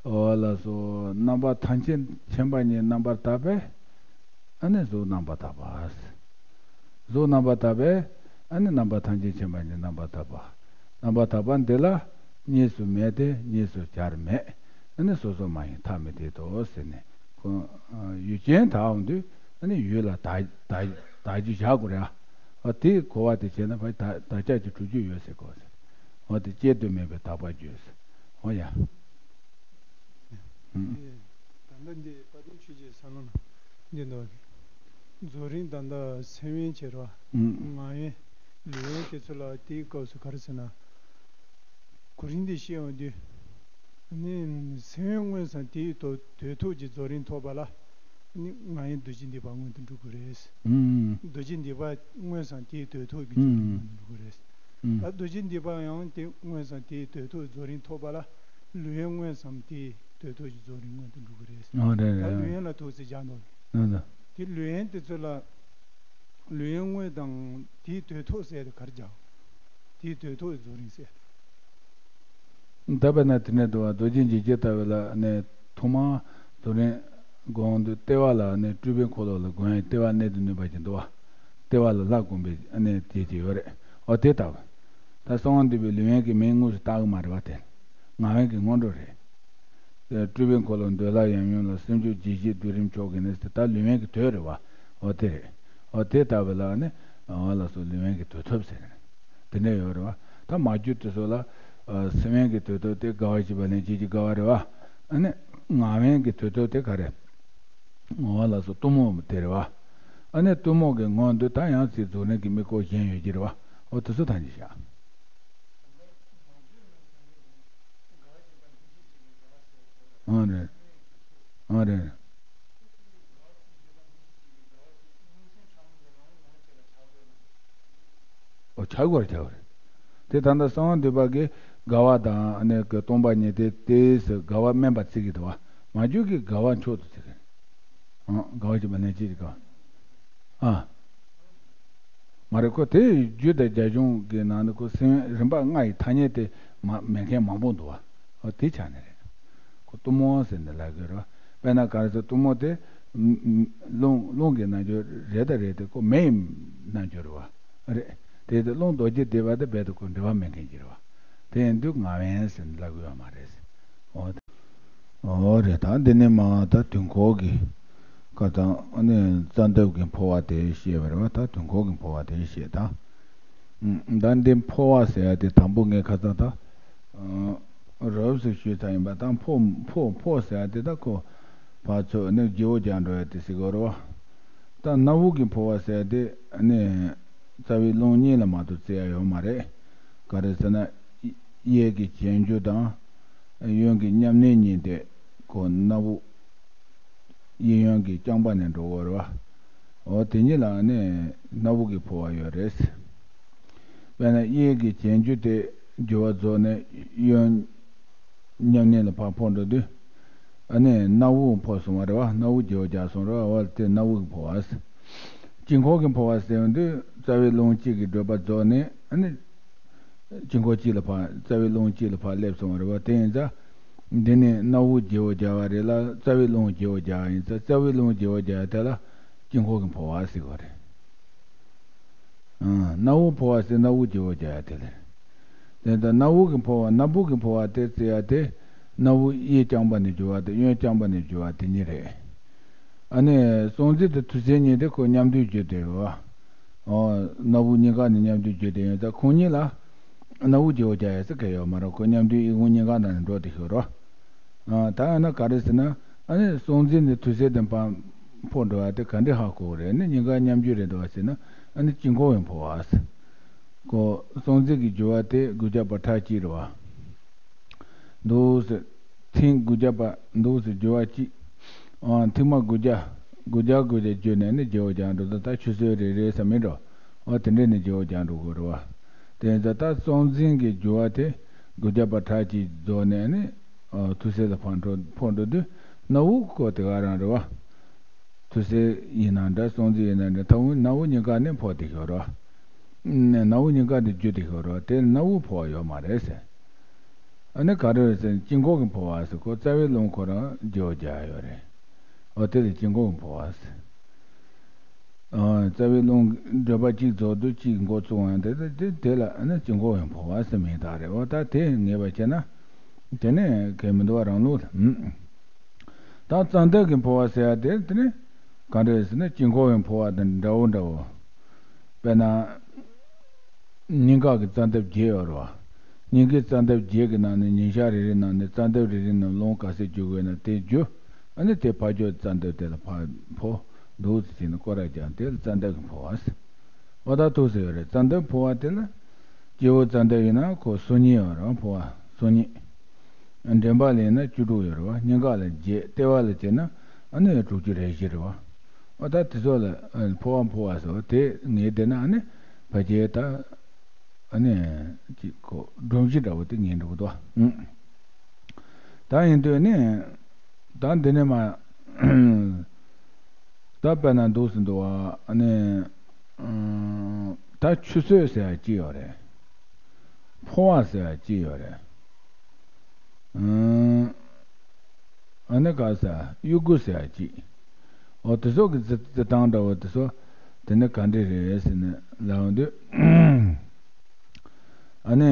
འོ་ལ་སོ་རྣམ་པ་ཐམས་ཅད་མཁྱེན་པ་ཉིད་རྣམ་པར་དག་པས། ཨ་ནི་གཟུགས་རྣམ་པར་དག་པ། གཟུགས་རྣམ་པར་དག་པས། ཨ་ནི་རྣམ་པ་ཐམས་ཅད་མཁྱེན་པ་ཉིད་རྣམ་པར་དག་པ། རྣམ་པར་དག་པ་འདི་ལ་གཉིས་སུ་མེད་དེ་གཉིས་སུ་བྱར་མེད། ཨ་ནི་སོ་སོ་མ་ཡིན་ཐ་མི་དད་དོ་ཟེར་ནས་ཁོ་ཡུལ་ཅན་དག་འོང་དུས་ཨ་ནི་ཡུལ་ལ་དག་དག་དག་རྒྱུ་བཞག་དགོས་རེད་ཨ། དེའི་གོ་བ་དེ་བྱས་ན་ཕ་དག་དག་ཆ་གི་དྲུག་ཅུ་ཡོད་ཟེར་གོ་ཟེར། འོ་དེ་བཅད་དུ་མེད་པའི་དག་པ་བརྗོད་ཟེར། འོ་ཡ། ད་ལྟ་འདི་དཔལ་ལྡན་ཆོས་རྗེ་ས་ལམ་འདི་ནོ། རྫོགས་རིམ་ད་ལྟ་སེམས་དབེན་བྱེད་རོགས། ཨུམ། ངག་དབེན། ལུས་དབེན་དེ་ཚོ་ལ་དེའི་སྐབས་སུ་ག་རེ་ཟེར་ན། གོ་རིམ་འདི་ཤེས་ཡོང་དུས། ནི་སེམས་དབེན་དངོས་སམ་དེའི་དོ་དོད་ཐོབ་ཀྱི་རྫོགས་རིམ་ཐོབ་པ་ལ། ནི་ང་ཡི་རྡོ་རྗེ་འདུས་པ་མངོན་དུ་འགྲོ་དགོས་རེད། ཨུམ། རྡོ་རྗེ་འདུས་པ་མངོན་སམ་དེའི་དོད་ཐོབ་ཀྱི་རྫོགས་རིམ་ཨུམ། མངོན་དུ་འགྲོ་དགོས་རེད། ཨུམ། ད་རྡོ་རྗེ་འདུས་པ་ཡང་དེ་མངོན་སམ་དེའི་དོད་ཐོབ་རྫོགས་རིམ་ཐོབ་པ་ལ། ལུས་དབེན་མངོན་སམ་དེའི་དོད་ཐོབ་ཀྱི་རྫོགས་རིམ་མངོན་དུ་འགྲོ་དགོས་རེད། ཨོ་རེད་ད་རེད། ལུས་དབེན་ལ་ཐུག་ཚེ་སྦྱར་འདུག་ཨོ་རེད། དེ་ལུས་དབེན་དེ་ཚོ་ལ། ལུས་དབེན་དངོས་དང་དེའི་དོད་ཐོབ་ཟེར་དེ་གར་སྦྱར། དེའི་དོད་ཐོབ་ཀྱི་རྫོགས་རིམ་ཟེར། ད་དཔེར་ན་དེ་ནས་འདུག་བ་རྡོ་རྗེ་འཇིགས་བྱེད་ལྟ་བུ་ལ་ནི་ཐོག་མར་རྫོགས་རིམ་དགོངས་དུས་ལྟེ་བ་ལ་ནི་སྤྲུལ་པའི་འཁོར་ལོ་ལ་དགོངས་ཡས་ལྟེ་བ་གནད་དུ་བསྣུན་པ་ཅིག་འདུག་བ། ལྟེ་བ་ལ་ལྷ་བསྒོམ་པའི་ནི་དེ་ཅིག་ཡོད་རེད། འོ་དེ་ལྟ་བུ། ད་གསང་བ་འདུས་པའི་ལུས་དབེན་གྱི་མིང་དངོས་སུ་བཏགས་ཀྱི་མ་རེད་བ་དེ། ངག་དབེན་གྱི་སྔོན་འགྲོ་རེད། སྤྲུལ་པའི་འཁོར་ལོ་འདོད་ལྷ་ཡམ་ཡུམ་ལ་སེམས་བསྐྱེད་བརྒྱད་བཞི་བསྡུས་རིམ་མཆོག་གི་ནི་ད་ལུས་དབེན་གྱི་དོད་རེད་བ། འོ་དེ་རེད། འོ་དེ་ལྟ་བུ་ལ་ནི་འོ་ལ་སོགས་ལུས་དབེན་གྱི་དོད་ཐོབ་ཟེར། དེ་འདྲ་ཡོད་རེད་བ། ད་མ་གྱུར་དུ་སོགས་ལ། སེམས་དབེན་གྱི་དོད་ཐོབ་སྟེ་དགའ་བ་བཞི་པ་ལྷན་སྐྱེས་ཀྱི་དགའ་བ་རེད་བ། ཨ་ནི། ངག་དབེན་གྱི་དོད་ཐོབ་སྟེ་ག་རེ། འོ་ལ་སོགས་གཏུམ་མོ་དེ་རེད་བ། ཨ་ནི་གཏུམ་མོ་གི་སྔོན་དུ་ད་ཡང་ཚིག་རྫོགས་རིམ་གྱི་དམིགས་སྐོར་གཞན་ཡོད་ཀྱི་རེད་བ། འོ་དེ་ཚོ་ཐམས་ཅད་བཞག་ཨ་རེ། ཨ་རེ། ཨོ་ཆགས་དགོས་རེད་ཆགས་དགོས་རེད། དེ་ད་ལྟ་གསང་བ་འདུས་པ་གི་དགའ་བ་དང་ཨ་ནི་གི་སྟོང་པ་ཉིད་དེ་དེས་དགའ་བ་དམན་པ་བརྩི་གི་འདུག་བ། མ་གྱུར་གྱི་དགའ་བ་མཆོག་ཏུ་བརྩི་གི་རེད། ཨང་དགའ་བ་ཞེས་པ་ལན་གཅིག་གི་དགའ་བ། ཨ། མ་རེད་ཁོ་དེ་རྒྱུད་དང་རྒྱ་གཞུང་གི་ནང་ནས་ཁོ་སེམས་རིམ་པ་ལྔ་ཡི་ཐ་སྙད་དེ་མ་མེད་མཁན་མང་པོ་འདུག་བ། ཨོ་དེ་ཆ་ནས་རེད། ཁོ་གཏུམ་མོ་ཟེར་ནས་ལབ་དགོས་རེད་བ། དཔེར་ན་ག་རེ་ཟེར་གཏུམ་མོ་དེ། རླུང་རླུང་གི་རྣལ་འབྱོར་རེད་ད་རེད་དེ་ཁོ་མེ་ཡི་རྣལ་འབྱོར་རེད་བ། རེད། དེ་དེ་རླུང་རྡོ་རྗེ་བཟླས་པ་དེ་རྦད་དེ་ཁོ་འབྲེལ་བ་མེད་མཁན་ཅིག་རེད་བ། དེ་ཡིན་དུས་ངག་དབེན་ཟེར་ནས་ལབ་དགོས་ཡོད་མ་རེད། ཨོ། ཨོ་རེད་ད་འདི་ནས་མ་ད་དུས་འཁོར་གྱི་ཁ་སང་ནས་རྩ་འདབ་ཀྱི་འཕོ་བ་དེ་བཤད་པ་རེད་བ། ད་དུས་འཁོར་གྱི་འཕོ་བ་དེ་བཤད་ད། ད་འདི་འཕོ་བ་ཟེར་ཡ་དེ་དང་པོ་ངས་ཁ་སང་ད། རོབ་ཙམ་ཞུས་ཚར་ཡིན་པ་ད་འཕོ་འཕོ་འཕོ་ཟེར་ཡ་དེ་ད་ཁོ་ཕར་ཚུར་ནི་བརྗེ་བོ་རྒྱག་འགྲོ་ཡ་དེ་ཟེར་གི་རེད་བ། ད་སྣ་བུག་གི་འཕོ་བ་ཟེར་ཡ་དེ་ནི་རྩ་བའི་རླུང་གཉིས་ལ་མ་གཏོགས་བརྩི་ཡ་ཡོད་མ་རེད། ག་རེ་ཟེར་ན་གཡས་ཀྱི་གྱེན་རྒྱུ་དང་གཡོན་གྱི་མཉམ་གནོན་གཉིས་དེ་ཁོ་སྣ་བུག་གཡས་གཡོན་གྱི་རྐྱང་པ་ནས་འགྲོ་གི་རེད་བ། འོ་དེ་གཉིས་ལ་ནི་སྣ་བུག་གི་འཕོ་བ་ཡོད་རེད། དཔེར་ན་གཡས་ཀྱི་གྱེན་རྒྱུ་དེ་བརྗེ་བ་རྫོགས་ནས་གཡོན་མཉམ་གནོན་ལ་ཕར་འཕོ་འགྲོ་དུས། ཨ་ནི་སྣ་བུག་འཕོ་སོང་བ་རེད་བ། སྣ་བུག་བརྗེ་བོ་རྒྱག་སོང་རེད་བ། འོ་དེ་སྣ་བུག་གི་འཕོ་བ། དཀྱིལ་འཁོར་གྱི་འཕོ་བ་ཟེར་དུས་རྩ་བའི་རླུང་གཅིག་གི་བགྲོད་པ་རྫོགས་ནས་ཨ་ནི། དཀྱིལ་འཁོར་གཅིག་ལ་ཕར་རྩ་བའི་རླུང་གཅིག་ལ་ཕར་སླེབས་སོང་བ་རེད་བ། དེ་ཡིན་ཙང་། འདི་ནི་སྣ་བོ་བརྗེ་བོ་རྒྱག་པ་རེད་ལ། རྩ་བའི་རླུང་བརྗེ་བོ་རྒྱག་པ་ཡིན་ཙང་། རྩ་བའི་རླུང་བརྗེ་བོ་རྒྱག་པ་དེ་ལ་དཀྱིལ་འཁོར་གྱི་འཕོ་བ་ཟེར་བ་རེད། ཨང་། སྣ་བོ་འཕོ་བ་ཟེར་སྣ་བོ་བརྗེ་བོ་རྒྱག་ཡ་དེ་ལ། དེ་ལྟར་སྣ་བུག་གི་འཕོ་བ། སྣ་བུག་གི་འཕོ་བ་དེ་བརྩི་ཡ་དེ། སྣ་བུག་གཡས་བརྐྱངས་པ་ནས་རྒྱུ་བ་དང་གཡོན་བརྐྱངས་པ་ནས་རྒྱུ་བ་དེ་གཉིས་རེད། ཨ་ནི་གསང་གཟིགས་དང་ཐུགས་སྲས་གཉིས་དེ་ཁོ་མཉམ་འདུས་རྒྱུད་དེ་རེད་བ། ཨོ། སྣ་བུག་གཉིས་ཀ་ནས་མཉམ་འདུས་རྒྱུད་དེ་ཡིན་ཙང་ཁོང་གཉིས་ལ་སྣ་བུག་བརྗེ་བོ་རྒྱག་ཡ་ཟེར་གི་ཡོད་མ་རེད། ཁོ་མཉམ་འདུས་གཡས་བསྐུམ་གཉིས་ཀ་ནང་ནས་འགྲོ་དེ་ཤོར་རོ། ཨ། ད་ཡང་ན་ག་རེ་ཟེར་ན། ཨ་ནི་གསང་གཟིགས་ནས་ཐུགས་སྲས་དེ་ཕར་འཕོ་འགྲོ་བ་དེ་ག་འདྲ་ཧ་གོ་གི་རེད། ཨ་ནི་གཉིས་ཀ་མཉམ་རྒྱུད་རེད་འདུག་བ་ཟེར་ན། ཨ་ནི་དཀྱིལ་འཁོར་བའི་འཕོ་བ་ཟེར། ཁོ་གསང་གཟིགས་ཀྱི་རྒྱུ་བ་དེ་དགུ་བརྒྱ་པ་ཕྲག་གཅིག་རེད་བ། འདུག་སེ། ཐེངས་དགུ་བརྒྱ་པ་འདུག་སེ་རྒྱུ་བ་གཅིག་ཨང་། ཐེངས་མ་དགུ་བརྒྱ། དགུ་བརྒྱ་དགུ་བརྒྱ་བརྒྱུད་ནས་ནི་བརྗེ་བོ་རྒྱག་འགྲོ་དུས། ད་ཆུ་ཚོད་རེ་རེ་ས་མིན་འགྲོ། ཨོ། དེ་འདྲས་ནི་བརྗེ་བོ་རྒྱག་འགྲོ་དགོས་རེད་བ། དེ་ཡིན་ཙང་ད་གསང་གཟིགས་ཀྱི་རྒྱུ་བ་དེ་དགུ་བརྒྱ་པ་ཕྲག་གཅིག་རྫོགས་ནས་ནི། ཨོ། ཐུགས་སྲས་ལ་ཕར་འགྲོ། འཕོ་འགྲོ་དུས་སྣ་བུག་ཁོ་དེ་ག་རང་རེད་བ། ཐུགས་སྲས་ཡིན་ན་འདྲ། གསང་གཟིགས་ཡིན་ན་འདྲ། ད་འོ་སྣ་བུག་གཉིས་ཀ་ནས་འཕོ་དེ་ཤོར་རོ། ནས་སྣ་བུག་གཉིས་ཀ་ནས་རྒྱུ་དེ་ཤོར་རོ། དེ་སྣ་བུག་འཕོ་བ་ཡོད་མ་རེད་ཟེར། ཨ་ནི་ག་རེ་རེད་ཟེར་ན། དཀྱིལ་འཁོར་གྱི་འཕོ་བ་ཟེར། ཁོ་རྩ་བའི་རླུང་ཁོ་རང་བརྗེ་བོ་རྒྱག་ཡ་ཡོད་རེད། འོ། དེ་ལ་དཀྱིལ་འཁོར་གྱི་འཕོ་བ་ཟེར། ཨ། རྩ་བའི་རླུང་བགྲོད་པ་གཅིག་རྫོགས་དུས་གཅིག་འགོ་བཙུགས་ཡང་དེ་དེ་དེ་ལ་ཨ་ནི་དཀྱིལ་འཁོར་གྱི་འཕོ་བ་ཟེར་མིང་བཏགས་རེད། འོ། ད་དེ་ངེས་པ་བྱས་ན་དེ་ནས་གལ་མི་འདུག་བ། རང་ལུགས་ལ། ཨུམ། ད་རྩ་འདབ་ཀྱི་འཕོ་བ་ཟེར་ཡ་དེ་དེ་ནི་ག་འདྲ་ཟེར་ན། དཀྱིལ་འཁོར་གྱི་འཕོ་བ་དང་འདྲ་བོ་འདྲ་བོ། དཔེར་ན། སྙིང་ག་གི་རྩ་འདབ་བརྒྱད་ཡོད་རེད་བ། སྙིང་གའི་རྩ་འདབ་བརྒྱད་ཀྱི་ནང་ནས་ཉིན་ཞག་རེ་རེ་ནང་ནས་རྩ་འདབ་རེ་རེ་ནང་རླུང་ག་ཚད་རྒྱུ་དགོས་ན་དེ་རྒྱུ། ཨ་ནི་དེ་ཕར་ཕྱོགས་རྩ་འདབ་དེ་ལ་ཕར་འཕོ། འདུག་སེ་བྱས་ནས་སྐོར་ར་རྒྱག་དེ་ལ་རྩ་འདབ་ཀྱི་འཕོ་བ་ཟེར། འོ། ད་ཐུགས་སུ་ཡོད་རེད། རྩ་འདབ་འཕོ་བ་དེ་ལ། སྤྱི་བོ་རྩ་འདབ་ཡིན་ན་ཁོ་སོ་གཉིས་ཡོད་རེད། འཕོ་བ་སོ་གཉིས། མགྲིན་པ་ལ་ཡིན་ན་བཅུ་དྲུག་ཡོད་རེད་བ། སྙིང་ག་ལ་བརྒྱད། ལྟེ་བ་ལ་བྱས་ན་ཨ་ནི་དྲུག་ཅུ་རེ་བཞི་རེད་བ། འོ། ད་དེ་ཚོ་ལ་འཕོ་བ་འཕོ་བ་ཟེར་བ་དེ་ངེས་བསྡད་ན། ཨ་ནི་ཕལ་ཆེར་ད་ཨ་ནི་ཅིག་ཁོ་སྒྲོམ་གཞི་འདྲ་བོ་དེ་ངེས་འགྲོ་གི་འདུག་བ། ཨུམ། ད་ཡིན་དུས་ནི་ད་འདི་ནས་མར། ད་དཔེར་ན་འདུག་སེ་འདུག་བ། ཨ་ནི། ཨང་། ད་ཆུ་ཚོད་ཟེར་ཡ་གཅིག་ཡོད་རེད། འཕོ་བ་ཟེར་ཡ་གཅིག་ཡོད་རེད། ཨང་། ཨ་ནི་ག་ཟེར། དབྱུ་གུ་ཟེར་ཡ་གཅིག་འོ། དེ་ཚོ་གི་རྩི་རྩི་སྟངས་འདྲ་བོ་དེ་ཚོ་དེ་ནི་ག་འདྲ་རེད་ཟེར་ནས་ལབ་དུས། ཨ་ནི།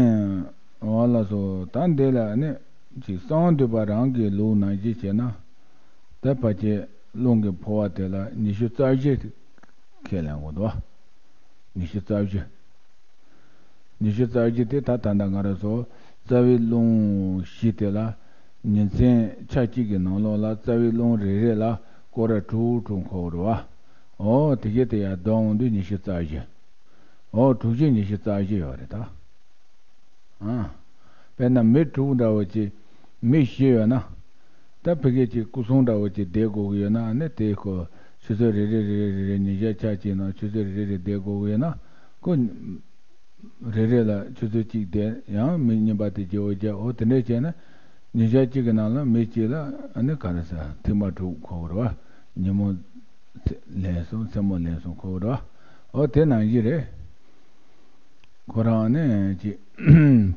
འོ་ལགས་སོ། ད་འདི་ལ་ཨ་ནི་ཅིག་གསང་བ་འདུས་པ་རང་གི་ལུགས་ནང་བཞིན་བྱས་ན། ད་ཕལ་ཆེར་རླུང་གི་འཕོ་བ་དེ་ལ་ཉི་ཤུ་རྩ་བཞི་ཁས་ལེན་དགོས་འདུག་ཉི་ཤུ་རྩ་བཞི། ཉི་ཤུ་རྩ་བཞི་དེ་ད་ད་ལྟ་ང་རང་ཚོ་རྩ་བའི་རླུང་བཞི་དེ་ལ་ཉིན་མཚན་ཆ་གཅིག་གི་ནང་ལོགས་ལ་རྩ་བའི་རླུང་རེ་རེ་ལ་སྐོར་ར་དྲུག་དྲུག་འཁོར་རེད་བ། འོ། དེ་གས་དེ་ཡར་བསྡོམས་འོང་དུས་ཉི་ཤུ་རྩ་བཞི། འོ། དྲུག་ཅུ་ཉི་ཤུ་རྩ་བཞི་ཡོད་རེད་ད། ཨ། དཔེར་ན་མི་དྲུག་འདྲ་བོ་ཅིག་མི་བཞི་ཡོད་ན། ད་ཕ་གི་ཅིག་སྐུ་སྲུང་འདྲ་བོ་ཅིག་བསྡད་དགོས་ཀྱི་ཡོད་ན། ཨ་ནི་དེ་ཁོ་ཆུ་ཚོད་རེ་རེ་རེ་རེ་རེ་རེ་ཉིན་ཞག་ཆ་གཅིག་ནང་ཆུ་ཚོད་རེ་རེ་རེ་བསྡད་དགོས་ཀྱི་ཡོད་ན། ཁོ་རེ་རེ་ལ་ཆུ་ཚོད་གཅིག་བསྡད། ཡང་མི་གཉིས་པ་དེ་བརྗེ་བོ་རྒྱག་འོ། དེ་འདྲས་བྱས་ན་ཉིན་ཞག་གཅིག་གི་ནང་ལ་མི་གཅིག་ལ་ཨ་ནི་ག་རེ་ཟེར། ཐེངས་མ་དྲུག་འཁོར་བ་རེད་བ། ཉིན་མོ་ལན་གསུམ། མཚན་མོ་ལན་གསུམ་འཁོར་བ་རེད་བ། འོ། དེ་ནང་བཞིན་རེད། ཁོ་རང་ནི་ཅིག་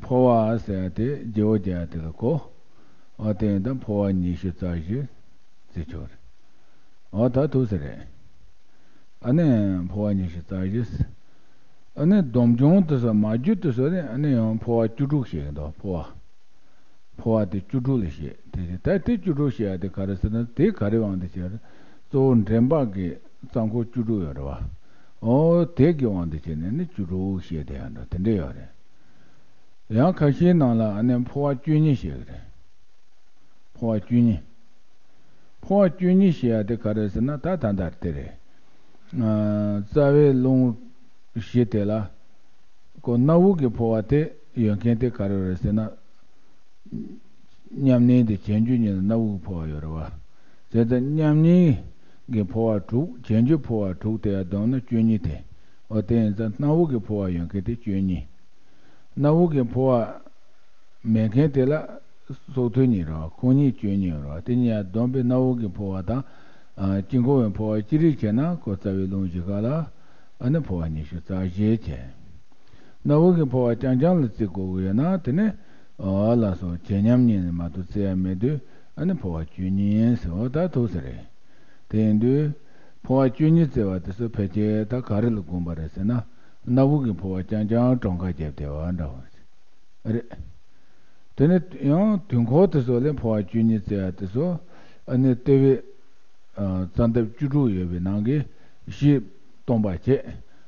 འཕོ་བ་ཟེར་ཡ་དེ་བརྗེ་བོ་རྒྱག་ཡ་དེ་ལ་གོ། འོ། དེ་ཡིན་ད་འཕོ་བ་ཉི་ཤུ་རྩ་བཞི་ཟེར་ཆོག་རེད། འོ། ད་ཐུགས་སུ་རེད། ཨ་ནི་འཕོ་བ་ཉི་ཤུ་རྩ་བཞི། ཨ་ནི་སྡོམ་འབྱུང་དེ་ཚོ་མ་རྒྱུད་དེ་ཚོ་ནི་ཨ་ནི་ཡང་འཕོ་བ་བཅུ་དྲུག་བཤད་ཀྱི་འདུག་འཕོ་བ། འཕོ་བ་དེ་བཅུ་དྲུག་ལ་བཤད། དེ་ད་དེ་བཅུ་དྲུག་བཤད་ཡ་དེ་ག་རེ་ཟེར་ན། དེ་ག་རེ་དབང་དུ་བྱས་རེད། གཙོ་བོ་མགྲིན་པ་གི་རྩ་འཁོར་བཅུ་དྲུག་ཡོད་རེད་བ། འོ། དེ་གི་དབང་དུ་བྱས་ནས་ནི་བཅུ་དྲུག་བཤད་བསྡད་ཡ་འདྲ་དེ་འདྲ་ཡོད་རེད། ཡང་ཁ་ཤས་ནང་ལ་ཨ་ནི་འཕོ་བ་བཅུ་གཉིས་བཤད་ཀྱི་རེད། འཕོ་བ་བཅུ་གཉིས། འཕོ་བ་བཅུ་གཉིས་ཞེས་ཡ་དེ་ག་རེ་ཟེར་ན། ད་ད་ལྟར་དེ་རེད། ཨ། རྩ་བའི་རླུང་བཞི་དེ་ལ་ཁོ་སྣ་བུག་གི་འཕོ་བ་དེ་ཡོད་མཁན་དེ་ག་རེ་རེད་ཟེར་ན། མཉམ་གནས་དེ་བྱེད་འགྱུར་གཉིས་ལ་སྣ་བུག་གི་འཕོ་བ་ཡོད་རེད་བ། བྱས་ཙང་མཉམ་གནས་ཀྱི་འཕོ་བ་དྲུག་བྱེད་འགྱུར་འཕོ་བ་དྲུག་དེ་ཡར་བསྡོམས་ན་བཅུ་གཉིས་དེ། འོ། དེ་ཡིན་ཙང་སྣ་བུག་གི་འཕོ་བ་ཡོད་མཁན་དེ་བཅུ་གཉིས། སྣ་བུག་གི་འཕོ་བ་མེད་མཁན་དེ་ལ་སྲོག་ཐོག་གཉིས་རེད་བ། ཁོང་གཉིས་བཅུ་གཉིས་རེད་བ། དེ་གཉིས་ཡར་བསྡོམས་པས་སྣ་བུག་གི་འཕོ་བ་དང་། ཨ། དཀྱིལ་འཁོར་བའི་འཕོ་བ་ཅི་རིགས་བྱས་ན་ཁོ་རྩ་བའི་རླུང་བཞི་ཀ་ལ་ཨ་ནི་འཕོ་བ་ཉི་ཤུ་རྩ་བཞི་བྱས། སྣ་བུག་གི་འཕོ་བ་རྐྱང་རྐྱང་ལ་བརྩི་དགོས་ཀྱི་ཡོད་ན། དེ་ནི་ འོ་ལགས་སོ། བྱེད་མཉམ་གཉིས་ནས་མ་གཏོགས་བརྩི་ཡ་མེད་དུས་ཨ་ནི་འཕོ་བ་བཅུ་གཉིས་ཟེར་བ་ད་ཐུག་ས་རེད། དེ་ཡིན་དུས་འཕོ་བ་བཅུ་གཉིས་བརྩི་བ་དེ་ཚོ་ཕལ་ཆེར་ད་ག་རེ་ལ་དགོངས་པ་རེད་ཟེར་ན། སྣ་བུག་གི་འཕོ་བ་རྐྱང་རྐྱང་གྲངས་ཀ་བརྒྱབ་བསྡད་པ་འདྲ་བོ་རེད། དེ་ནས་ཡང་དུས་འཁོར་དེ་ཚོ་ལས་འཕོ་བ་བཅུ་གཉིས་བརྩི་བ་དེ་ཚོ་ཨ་ནི་ལྟེ་བའི་རྩ་འདབ་བཅུ་དྲུག་ཡོད་པའི་ནང་གི་བཞི་སྟོང་པ་བྱས།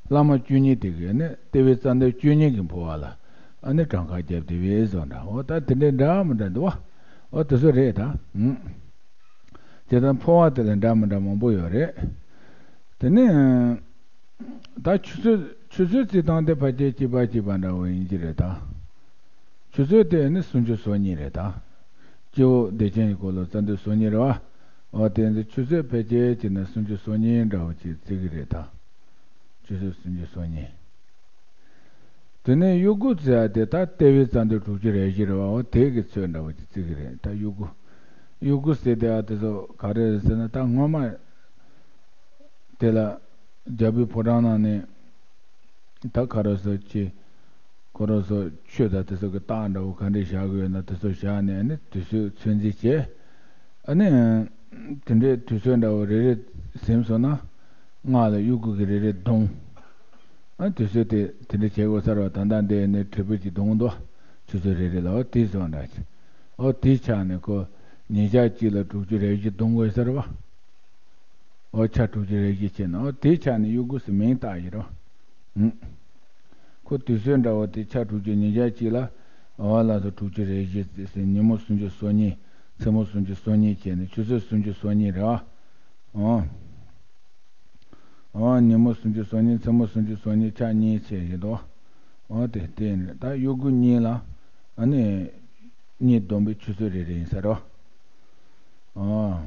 བླ་མ་བཅུ་གཉིས་དེ་གའི་ནི་ལྟེ་བའི་རྩ་འདབ་བཅུ་གཉིས་ཀྱི་འཕོ་བ་ལ་ཨ་ནི་གྲངས་ཀ་བརྒྱབ་བསྡད་པའི་བཟོ་འདྲ། འོ་ད་དེ་འདྲའི་འདྲ་མི་འདྲ་འདུག་བ། འོ་དེ་ཚོ་རེད་ད། ཨུམ། དེ་ལྟར་འཕོ་བ་དེ་ལ་འདྲ་མི་འདྲ་མང་པོ་ཡོད་རེད། དེ་ནས་ད་ཆུ་ཚོད་ཆུ་ཚོད་རྩི་སྟངས་དེ་ཕལ་ཆེར་གཅིག་པ་གཅིག་པ་འདྲ་བོ་ཡིན་གྱི་རེད་ད། ཆུ་ཚོད་དེ་ནི་སུམ་ཅུ་སོ་གཉིས་རེད་ད། སྤྱི་བོ་བདེ་ཆེན་གྱི་སྐོར་ལ་རྩ་འདབ་སོ་གཉིས་རེད་བ། འོ་དེ་ཚོ་ཆུ་ཚོད་ཕལ་ཆེར་གཅིག་ན་སུམ་ཅུ་སོ་གཉིས་འདྲ་བོ་ཅིག་བརྩི་གི་རེད་ད། ཆུ་ཚོད་སུམ་ཅུ་སོ་གཉིས། དེ་ནས་དབྱུ་གུ་བརྩི་ཡ་དེ་ད་ལྟེ་བའི་རྩ་འདབ་དྲུག་ཅུ་རེ་བཞི་རེད་བ། འོ་དེ་གི་ཚོད་འདྲ་བོ་ཅིག་བརྩི་གི་རེད་ད། དབྱུ་གུ། དབྱུ་གུ་ཟེར་དེ་ཨ་དེ་ཚོ་ག་རེ་རེད་ཟེར་ན། ད་སྔོན་མ་དེ་ལ་རྒྱལ་པོའི་ཕོ་བྲང་ནང་ནས་ད་ག་རེ་ཟེར་ཅི། ཁོ་རང་ཚོ་ཆོས་དང་དེ་ཚོ་གི་རྟགས་འདྲ་བོ་ག་འདྲས་བཞག་གི་ཡོད་ན་དེ་ཚོ་བཞག་ནས་ཨ་ནི་དུས་ཚོད་ཚོད་འཛིན་བྱས། ཨ་ནི་དེ་འདྲའི་དུས་ཚོད་འདྲ་བོ་རེ་རེ་ཟིན་སོང་ན་སྔགས་ལ་དབྱུ་གུ་གི་རེ་རེ་བརྡུང་། ཨ་དུས་ཚོད་དེ་དེ་འདྲ་བྱེད་དགོས་ས་རེད་བ། ད་ལྟ་འདི་ནི་དྲིལ་བུ་གཅིག་བརྡུང་འདུག་ཆུ་ཚོད་རེ་རེ་ལ། འོ་དེ་བཟོ་འདྲ་ཅིག་འོ་དེའི་ཆ་ནས་ཁོ་ཉིན་ཞག་གཅིག་ལ་དྲུག་ཅུ་རེ་བཞི་བརྡུང་དགོས་ས་རེད་བ། འོ་ཆ་དྲུག་ཅུ་རེ་བཞི་བྱས་ན་འོ་དེའི་ཆ་ནས་དབྱུ་གུ་ཟེར་མིང་བཏགས་ཡོད་རེད་བ། ཨུམ། ཁོ་དུས་ཚོད་འདྲ་བོ་དེ་ཆ་དྲུག་ཅུ། ཉིན་ཞག་གཅིག་ལ་འོ་ལགས་སོ་དྲུག་ཅུ་རེ་བཞི་ཟེར། ཉིན་མོ་སུམ་ཅུ་སོ་གཉིས། མཚན་མོ་སུམ་ཅུ་སོ་གཉིས་བྱས་ནས་ཆུ་ཚོད་སུམ་ཅུ་སོ་གཉིས་རེད་བ། འོ། འོ་ཉིན་མོ་སུམ་ཅུ་སོ་གཉིས། མཚན་མོ་སུམ་ཅུ་སོ་གཉིས། ཆ་གཉིས་བྱས་བཞིན་དུ། འོ་དེ་དེ་ཡིན་རེད། ད་དབྱུ་གུ་གཉིས་ལ་ཨ་ནི་གཉིས་བསྡོམས་པའི་ཆུ་ཚོད་རེ་རེ་ཡིན་ས་རེད་བ། འོ།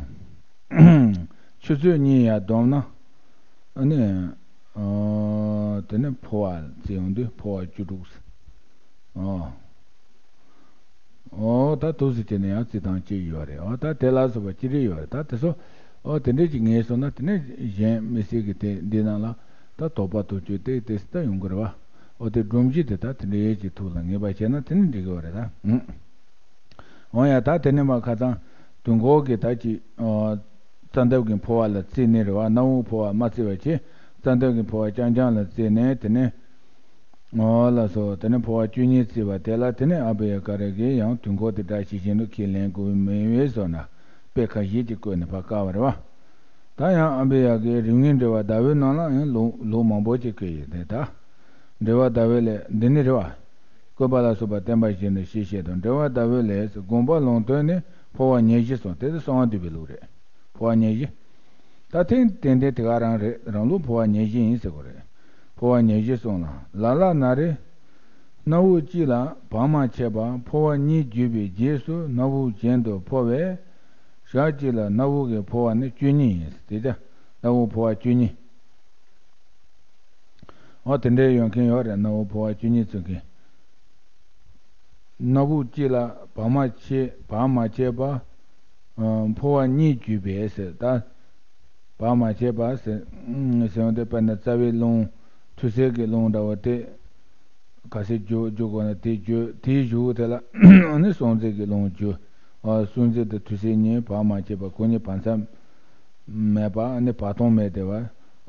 ཆུ་ཚོད་གཉིས་ཡར་བསྡོམས་ན་ཨ་ནི། ཨོ། དེ་ནས་འཕོ་བ་བརྩི་ཡོང་དུས་འཕོ་བ་བཅུ་དྲུག་ཨོ། ཨོ་ད་འདུག་སེ་བྱས་ནས་ཡང་བརྩི་སྟངས་གཅིག་ཡོད་རེད། ཨོ་ད་དེ་ལ་སོགས་པ་ཅི་རིགས་ཡོད་རེད། ད་དེ་ཚོ་ཨོ་དེ་འདྲས་ཅིག་ངེས་སོང་ན་དེ་ནས་གཞན་མི་སྲིད་ཀྱི་དེ་འདི་ནང་ལ་ད་དོགས་པ་དོགས་གཅོད་ཏིག་ཏིག་ད་ཡོང་གི་རེད་བ། ཨོ་དེ་སྒྲོམ་གཞི་དེ་ད་དེ་འདྲས་ཅིག་ཐུགས་ལ་ངེས་པ་བྱས་ན་དེ་ནི་འགྲིག་གི་ཡོད་རེད་ད། ཨུ། འོ་ཡ། ད་དེ་ནས་མར་ཁ་སང་དུས་འཁོར་གྱི་ད་ཅིག་ཨོ། རྩ་འདབ་ཀྱི་འཕོ་བ་ལ་བརྩིས་ནས་རེད་བ། སྣ་བུག་འཕོ་བ་མ་བརྩི་བ་བྱས། རྩ་འདབ་ཀྱི་འཕོ་བ་རྐྱང་རྐྱང་ལ་བརྩིས་ནས་དེ་ནས། འོ་ལགས་སོ། དེ་ནས་འཕོ་བ་བཅུ་གཉིས་བརྩིས་པ་དེ་ལ་དེ་ནས་ཨ་བྷི་ཡ་ཀ་ར་གིས་ཡང་དུས་འཁོར་དེ་སྒྲ་ཇི་བཞིན་དུ་ཁས་ལེན་དགོས་མིན་པའི་བཟོ་འདྲ་དཔེ་ཁ་ཤས་ཅིག་བཀོད་ནས་ཕར་བཀག་པ་རེད་བ། ད་ཡང་ཨ་བྷི་ཡ་ཀའི་རིམ་ལྔའི་འགྲེལ་པ་ཟླ་བའི་ནང་ལ་ཡང་ལུགས་ལུགས་མང་པོ་ཅིག་བཀོད་ཡོད་དེ། ད་འགྲེལ་པ་ཟླ་བའི་ལས་འདི་ནི་རེད་བ། བཀོད་པ་ལ་སོགས་པ་བསྟན་པ་བཞིན་དུ་ཞེས་བཤད་དོ། འགྲེལ་པ་ཟླ་བའི་ལས་དགོངས་པ་ལུང་སྟོན་ནི་འཕོ་བ་ཉེར་བཞི་གསུངས། དེ་ཚོ་གསང་བ་འདུས་པའི་ལུགས་རེད། འཕོ་བ་ཉེར་བཞི། ད་ཐེངས་ཏན་ཏན་དེ་ག་རང་རེད། རང་ལུགས་འཕོ་བ་ཉེར་བཞི་ཡིན་ཟེར་དགོས་རེད། འཕོ་བ་ཉེར་བཞི་གསུངས་ལ། ལ་ལ་ན་རེ། སྣ་བུག་གཅིག་ལ་བར་མ་ཆད་པར་འཕོ་བ་གཉིས་བརྒྱུད་པའི་རྗེས་སུ་སྣ་བུག་གཞན་དུ་འཕོ་བས། ཞག་གཅིག་ལ་སྣ་བུག་གི་འཕོ་བ་ནི་བཅུ་གཉིས་ཡིན། དེ་ལྟར་སྣ་བུག་འཕོ་བ་བཅུ་གཉིས། འོ་དེ་འདྲའི་ཡོད་མཁན་ཡོད་རེད། སྣ་བུག་འཕོ་བ་བཅུ་གཉིས་ཚུགས་མཁན། སྣ་བུག་གཅིག་ལ་བར་མ་ཆད་བར་མ་ཆད་པ། ཨ། འཕོ་བ་གཉིས་བརྒྱུད་པས་ཟེར། ད་བར་མ་ཆད་པ་ཟེར་ཟེར་བ་དེ་དཔེར་ན་རྩ་བའི་རླུང་ཐུར་སེལ་གྱི་རླུང་འདྲ་བོ་དེ་ག་ཚོད་རྒྱུ་རྒྱུ་དགོས་ན་དེ་རྒྱུ། དེའི་གཞུག་དེ་ལ་ཨ་ནི་སྲོག་འཛིན་གྱི་རླུང་རྒྱུ། ཨ། སྲོག་འཛིན་དེ་ཐུར་སེལ་གཉིས་བར་མ་ཆད་པ། ཁོ་གཉིས་བར་མཚམས་མེད་པ། ཨ་ནི་བར་སྟོང་མེད་དེ་བ།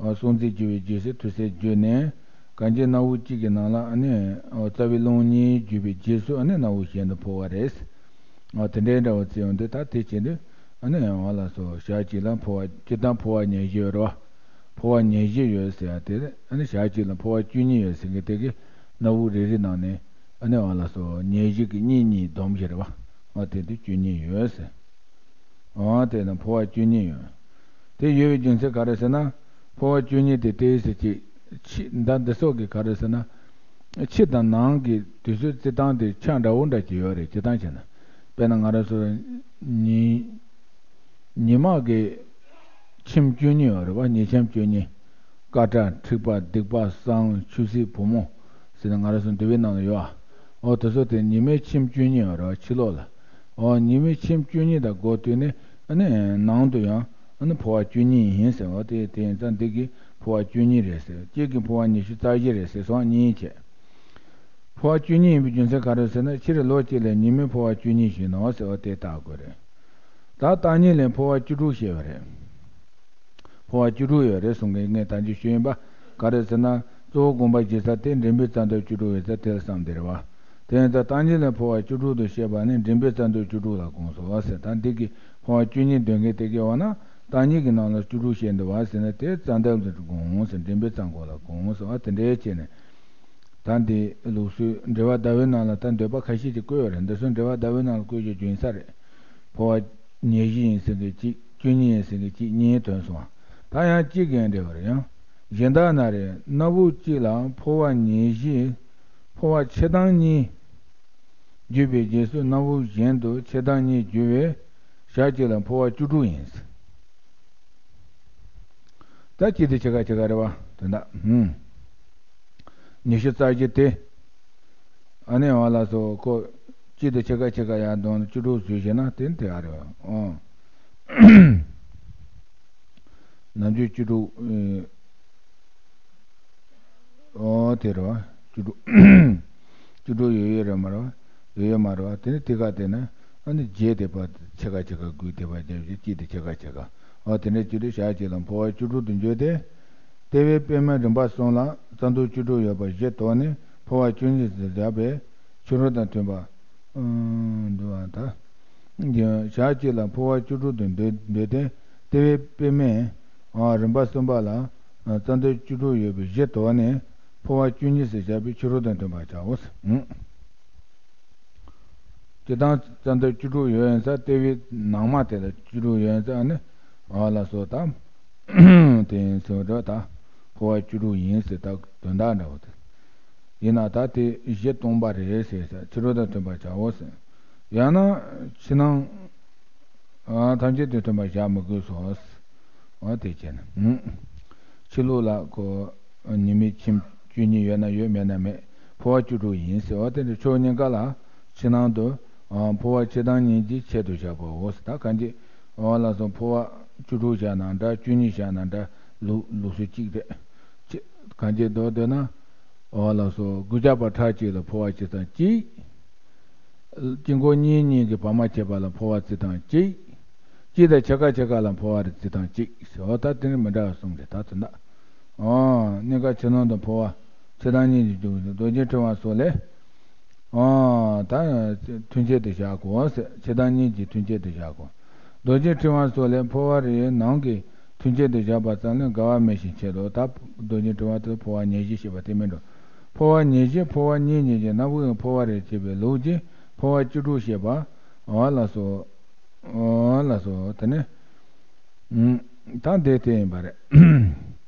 ཨ། སྲོག་འཛིན་བརྒྱུད་པའི་རྗེས་སུ་ཐུར་སེལ་བརྒྱུད་ནས་གང་ཅི་སྣ་བུག་གཅིག་གི་ནང་ལ་ཨ་ནི། ཨ། རྩ་བའི་རླུང་གཉིས་བརྒྱུད་པའི་རྗེས་སུ་ཨ་ནི་སྣ་བུག་གཞན་དུ་འཕོ་བ་རེད། ཨ། དེ་འདྲའི་འདྲ་བོ་བརྩི་ཡོང་དུས་ད་དེ་བྱེད་དུས་ཨ་ནི་འོ་ལགས་སོ། ཞག་གཅིག་ལ་འཕོ་བ་སྤྱིར་བཏང་འཕོ་བ་ཉེར་བཞི་ཡོད་རེད་བ། འཕོ་བ་ཉེར་བཞི་ཡོད་ཟེར་ཡ་དེ་ཨ་ནི་ཞག་གཅིག་ལ་འཕོ་བ་བཅུ་གཉིས་ཡོད་ཟེར་མཁན་དེ་གི་སྣ་བུག་རེ་རེ་ནང་ནས་ཨ་ནི་འོ་ལགས་སོ། ཉེར་བཞི་གི་གཉིས་གཉིས་བསྡོམས་བྱས་རེད་བ། ཨ། དེ་དུས་བཅུ་གཉིས་ཡོད་ཟེར། འོ་དེ་ན་འཕོ་བ་བཅུ་གཉིས་ཡོད། དེ་ཡོད་པའི་རྒྱུ་མཚན་ག་རེ་ཟེར་ན། འཕོ་བ་བཅུ་གཉིས་དེ་ཏོག་ཙམ་ཅིག་ཕྱི་ཟླ་འདི་སོགས་ཀྱི་ག་རེ་ཟེར་ན། ཕྱི་དང་ནང་གི་དུས་ཚོད་བརྩི་སྟངས་དེ་ཆ་འདྲ་བོ་འདྲ་ཅིག་ཡོད་རེད། སྤྱིར་བཏང་བྱས་ན། དཔེར་ན་ང་རང་ཚོ་ཉི་ཉི་མ་གི་ཁྱིམ་བཅུ་གཉིས་ཡོད་རེད་བ། ཉི་ཁྱིམ་བཅུ་གཉིས། སྐར་གྲངས་འཁྲིག་པ་སྡིག་པ་གསང་ཆོས་སྲིད་བུ་མོ་ཟེར་ནས་ང་རང་ཚོ་འདུལ་བའི་ནང་ལ་ཡོད་ཨ། འོ་དེ་ཚོ་དེ་ཉི་མའི་ཁྱིམ་བཅུ་གཉིས་ཡོད་རེད་བ། ཕྱི་ལོགས་ལ། འོ་ཉི་མའི་ཁྱིམ་བཅུ་གཉིས་དང་སྒོ་བསྟུན་ནས་ཨ་ནི་ནང་དུ་ཡང་ཨ་ནི་འཕོ་བ་བཅུ་གཉིས་ཡིན་ཟེར། འོ་དེ་དེ་ཡིན་ཙང་འདི་གི་འཕོ་བ་བཅུ་གཉིས་རེད་ཟེར། གཅིག་གི་འཕོ་བ་ཉི་ཤུ་རྩ་བཞི་རེད་ཟེར་སོང་། གཉིས་བྱས། འཕོ་བ་བཅུ་གཉིས་ཡིན་པའི་རྒྱུ་མཚན་ག་རེ་ཟེར་ན། ཕྱིར་ལོ་གཅིག་ལ་ཉི་མའི་འཕོ་བ་བཅུ་གཉིས་ཤིག་ཡིན་ནོ་ཟེར་བ་དེ་བརྟག་དགོས་རེད། ད་བརྟག་གཉིས་ལས་འཕོ་བ་བཅུ་དྲུག་བཤད་པ་རེད། འཕོ་བ་བཅུ་དྲུག་ཡོད་རེད་གསུང་གི། ངས་ད་གིན་ཞུས་ཡིན་པ། ག་རེ་ཟེར་ན། གཙོ་བོ་དགོངས་པ་བཞེས་ས་དེ་འདྲེན་པའི་རྩ་འདོད་བཅུ་དྲུག་ཡོད་ས་དེ་ལ་བསམ་བསྡད་རེད་བ། དེ་ཡིན་ཙང་བརྟག་གཉིས་ལས་འཕོ་བ་བཅུ་དྲུག་ཏུ་བཤད་པ་ནི་འདྲེན་པའི་རྩ་འདོད་བཅུ་དྲུག་ལ་དགོངས་སོ་བ་ཟེར། ད་འདི་གི་འཕོ་བ་བཅུ་གཉིས་འདོན་མཁན་དེ་གའི་འོ་ན། བརྟག་གཉིས་ཀྱི་ནང་ལ་བཅུ་དྲུག་བཤད་འདུག་བ་ཟེར་ན། དེ་རྩ་འདོད་ལ་དགོངས་ཟེར། འདྲེན་པའི་རྩ་འགོ་ལ་དགོངས་ཟེར་བ་དེ་འདྲའི་བྱས་ནས། ད་འདི་ལུགས་སྲོལ་འགྲེལ་པ་ཟླ་བའི་ནང་ལ་ད་འདོད་པ་ཁ་ཤས་ཅིག་བཀོད་ཡོད་རེད། འདི་ཚོ་འགྲེལ་པ་ཟླ་བའི་ནང་ལ་བཀོད་རྒྱུ་རྒྱུན་ས་རེད། འཕོ་བ་ཉེར་བཞི་ཡིན་ཟེར་མཁན་གཅིག་བཅུ་གཉིས་ཡིན་ཟེར་མཁན་གཅིག་གཉིས་ཐོན་སོང་བ། ད་ཡང་གཅིག་གིས་འགྲེལ་བ་རེད། ཡང་གཞན་དག་ན་རེ། སྣ་བུག་གཅིག་ལ་འཕོ་བ་ཉེར་བཞི། འཕོ་བ་ཕྱེད་དང་གཉིས་བརྒྱུད་པའི་རྗེས་སུ། སྣ་བུག་གཞན་དུ་ཕྱེད་དང་གཉིས་རྒྱུ་བས་ཞག་གཅིག་ལ་འཕོ་བ་བཅུ་དྲུག་ཡིན། ད་གཅིག་དེ་ཕྱེད་ཀ་ཕྱེད་ཀ་རེད་བ། དོན་དག་ཧུམ། ཉི་ཤུ་རྩ་བཞི་དེ། ཨ་ནི་འོ་ལགས་སོ། ཁོ་གཅིག་དེ་ཕྱེད་ཀ་ཕྱེད་ཀ་ཡར་བསྡོམས་བཅུ་དྲུག་བཟོས་བྱས་ན་དེ་དེ་ག་རེད་བ། ཨོ། ནམ་རྒྱུན་བཅུ་དྲུག་ཨོ་དེ་རེད་བ། བཅུ་དྲུག་བཅུ་དྲུག་ཡོད་ཡོད་རེད་མ་རེད་བ། ཡོད་ཡོད་མ་རེད་བ། དེ་ནི་དེ་ག་དེ་ནི་ཨ་ནི་བརྒྱད་དེ་བར་ཕྱེད་ཀ་ཕྱེད་ཀ་དགུས་དེ་བར་བརྒྱབ་བྱས་གཅིག་དེ་ཕྱེད་ཀ་ཕྱེད་ཀ། ཨོ་དེ་འདྲ་བྱས་དུས་ཞག་གཅིག་ལ་འཕོ་བ་བཅུ་དྲུག་ཏུ་འགྱུར་ཏེ། ལྟེ་བའི་པད་མའི་རིམ་པ་གསུམ་ལ་རྩ་འདོད་བཅུ་དྲུག་ཡོད་པ་བཞི་དོར་ནས་འཕོ་བ་བཅུ་གཉིས་སུ་བཞག་པའི་ཕྱི་རོལ་དང་མཐུན་པ། ཨང་། འདུག་ཨ། ད་ཞག་གཅིག་ལ་འཕོ་བ་བཅུ་དྲུག་ཏུ་འདོད་འདོད་དེ། ལྟེ་བའི་པད་མའི་ཨ་རིམ་པ་གསུམ་པ་ལ་རྩ་འདོད་བཅུ་དྲུག་ཡོད་པའི་བཞི་དོར་ནས་འཕོ་བ་བཅུ་གཉིས་སུ་བཞག་པའི་ཕྱི་རོལ་དང་མཐུན་པར་བྱའོ། ཨང་། སྤྱིར་བཏང་རྩ་འདོད་བཅུ་དྲུག་ཡོད་ཡིན་ཙང་ལྟེ་བའི་ནང་མ་དེ་ལ་བཅུ་དྲུག་ཡོད་ཡིན་ཙང་ནི། ཨ་ལགས་སོ། ད་དེ་ཡིན་ཙང་འདྲ། ད་འཕོ་བ་བཅུ་དྲུག་ཡིན་ཟེར། ད་དོན་དག་འདྲ་བོ་དེ། ཡིན་ན་ད་དེ་བཞི་སྟོང་པ་རེད་ཟེར་ས། ཕྱི་རོལ་དང་མཐུན་པར་བྱའོ་ཟེར། ཡང་ན་ཕྱི་ནང་ཨ་ཐམས་ཅད་དུ་མཐུན་པར་བཞག་མི་དགོས་སོ། ཨ་དེ་བྱས་ན། ཨང་། ཕྱི་ལུགས་ལ་ཁོ་ཉི་མའི་ཁྱིམ་བཅུ་གཉིས་ཡོད་ན་ཡོད། མེད་ན་མེད། འཕོ་བ་བཅུ་དྲུག་ཡིན་ཟེར་བ་དེ་འདྲ། ཕྱོགས་གཉིས་ཀ་ལ་ཕྱི་ནང་དུ་ཨ་འཕོ་བ་ཕྱེད་དང་གཉིས་ཀྱི་ཆེད་དུ་བཞག་པའོ། ད་གང་ཅི། ཨོ་ལགས་སོ། འཕོ་བ་བཅུ་དྲུག་བཞག་ན་འདྲ། བཅུ་གཉིས་བཞག་ན་འདྲ། ལུགས་ལུགས་སྲོལ་གཅིག་རེད། ཅེས་གང་ཅི་འདོད་འདོད་ན། ཨོ་ལགས་སོ། དགུ་བརྒྱ་པ་ཕྲག་གཅིག་ལ་འཕོ་བ་བྱེད་སྟངས་གཅིག་དཀྱིལ་འཁོར་གཉིས་གཉིས་ཀྱི་བར་མ་ཕྱེད་པ་ལ་འཕོ་བ་བྱེད་སྟངས་གཅིག་གཅིག་དང་ཕྱེད་ཀ་ཕྱེད་ཀ་ལ་འཕོ་བ་རེ་བྱེད་སྟངས་གཅིག་ཟེར་བ། ད་དེ་ནི་མི་འདྲ་བ་གསུམ་རེད། ད་དོན་དག་ཨོ། གཉིས་ཀ་ཕྱི་ནང་དུ་འཕོ་བ་ཕྱེད་དང་གཉིས་ཀྱི་རྒྱུ་རྡོ་རྗེ་ཕྲེང་བ་སོགས་ལས། ཨོ། ད་མཐུན་ཆད་དུ་བཞག་གོ་ཟེར། ཕྱེད་དང་གཉིས་ཀྱི་མཐུན་ཆད་དུ་བཞག་གོ། རྡོ་རྗེ་ཕྲེང་བ་སོགས་ལས་འཕོ་བ་རེའི་ནང་གི་མཐུན་ཆད་དུ་བཞག་པ་ཙམ་ལས་འགལ་བ་མེད་བཞིན་བྱེད་དོ། ད་རྡོ་རྗེ་ཕྲེང་བ་དེ་འཕོ་བ་ཉེར་བཞི་བཤད་པ་དེ་མིན་འགྲོ། འཕོ་བ་ཉེར་བཞི། འཕོ་བ་གཉིས་གཉིས་ཀྱི་སྣ་བུག་གི་འཕོ་བ་རེ་བྱེད་པའི་ལུགས་ཀྱིས་འཕོ་བ་བཅུ་དྲུག་བཤད་པ། ཨོ་ལགས་སོ། ཨོ་ལགས་སོ། དེ་ནི། ཨུམ། ད་འདི་དེ་ཡིན་པ་རེད།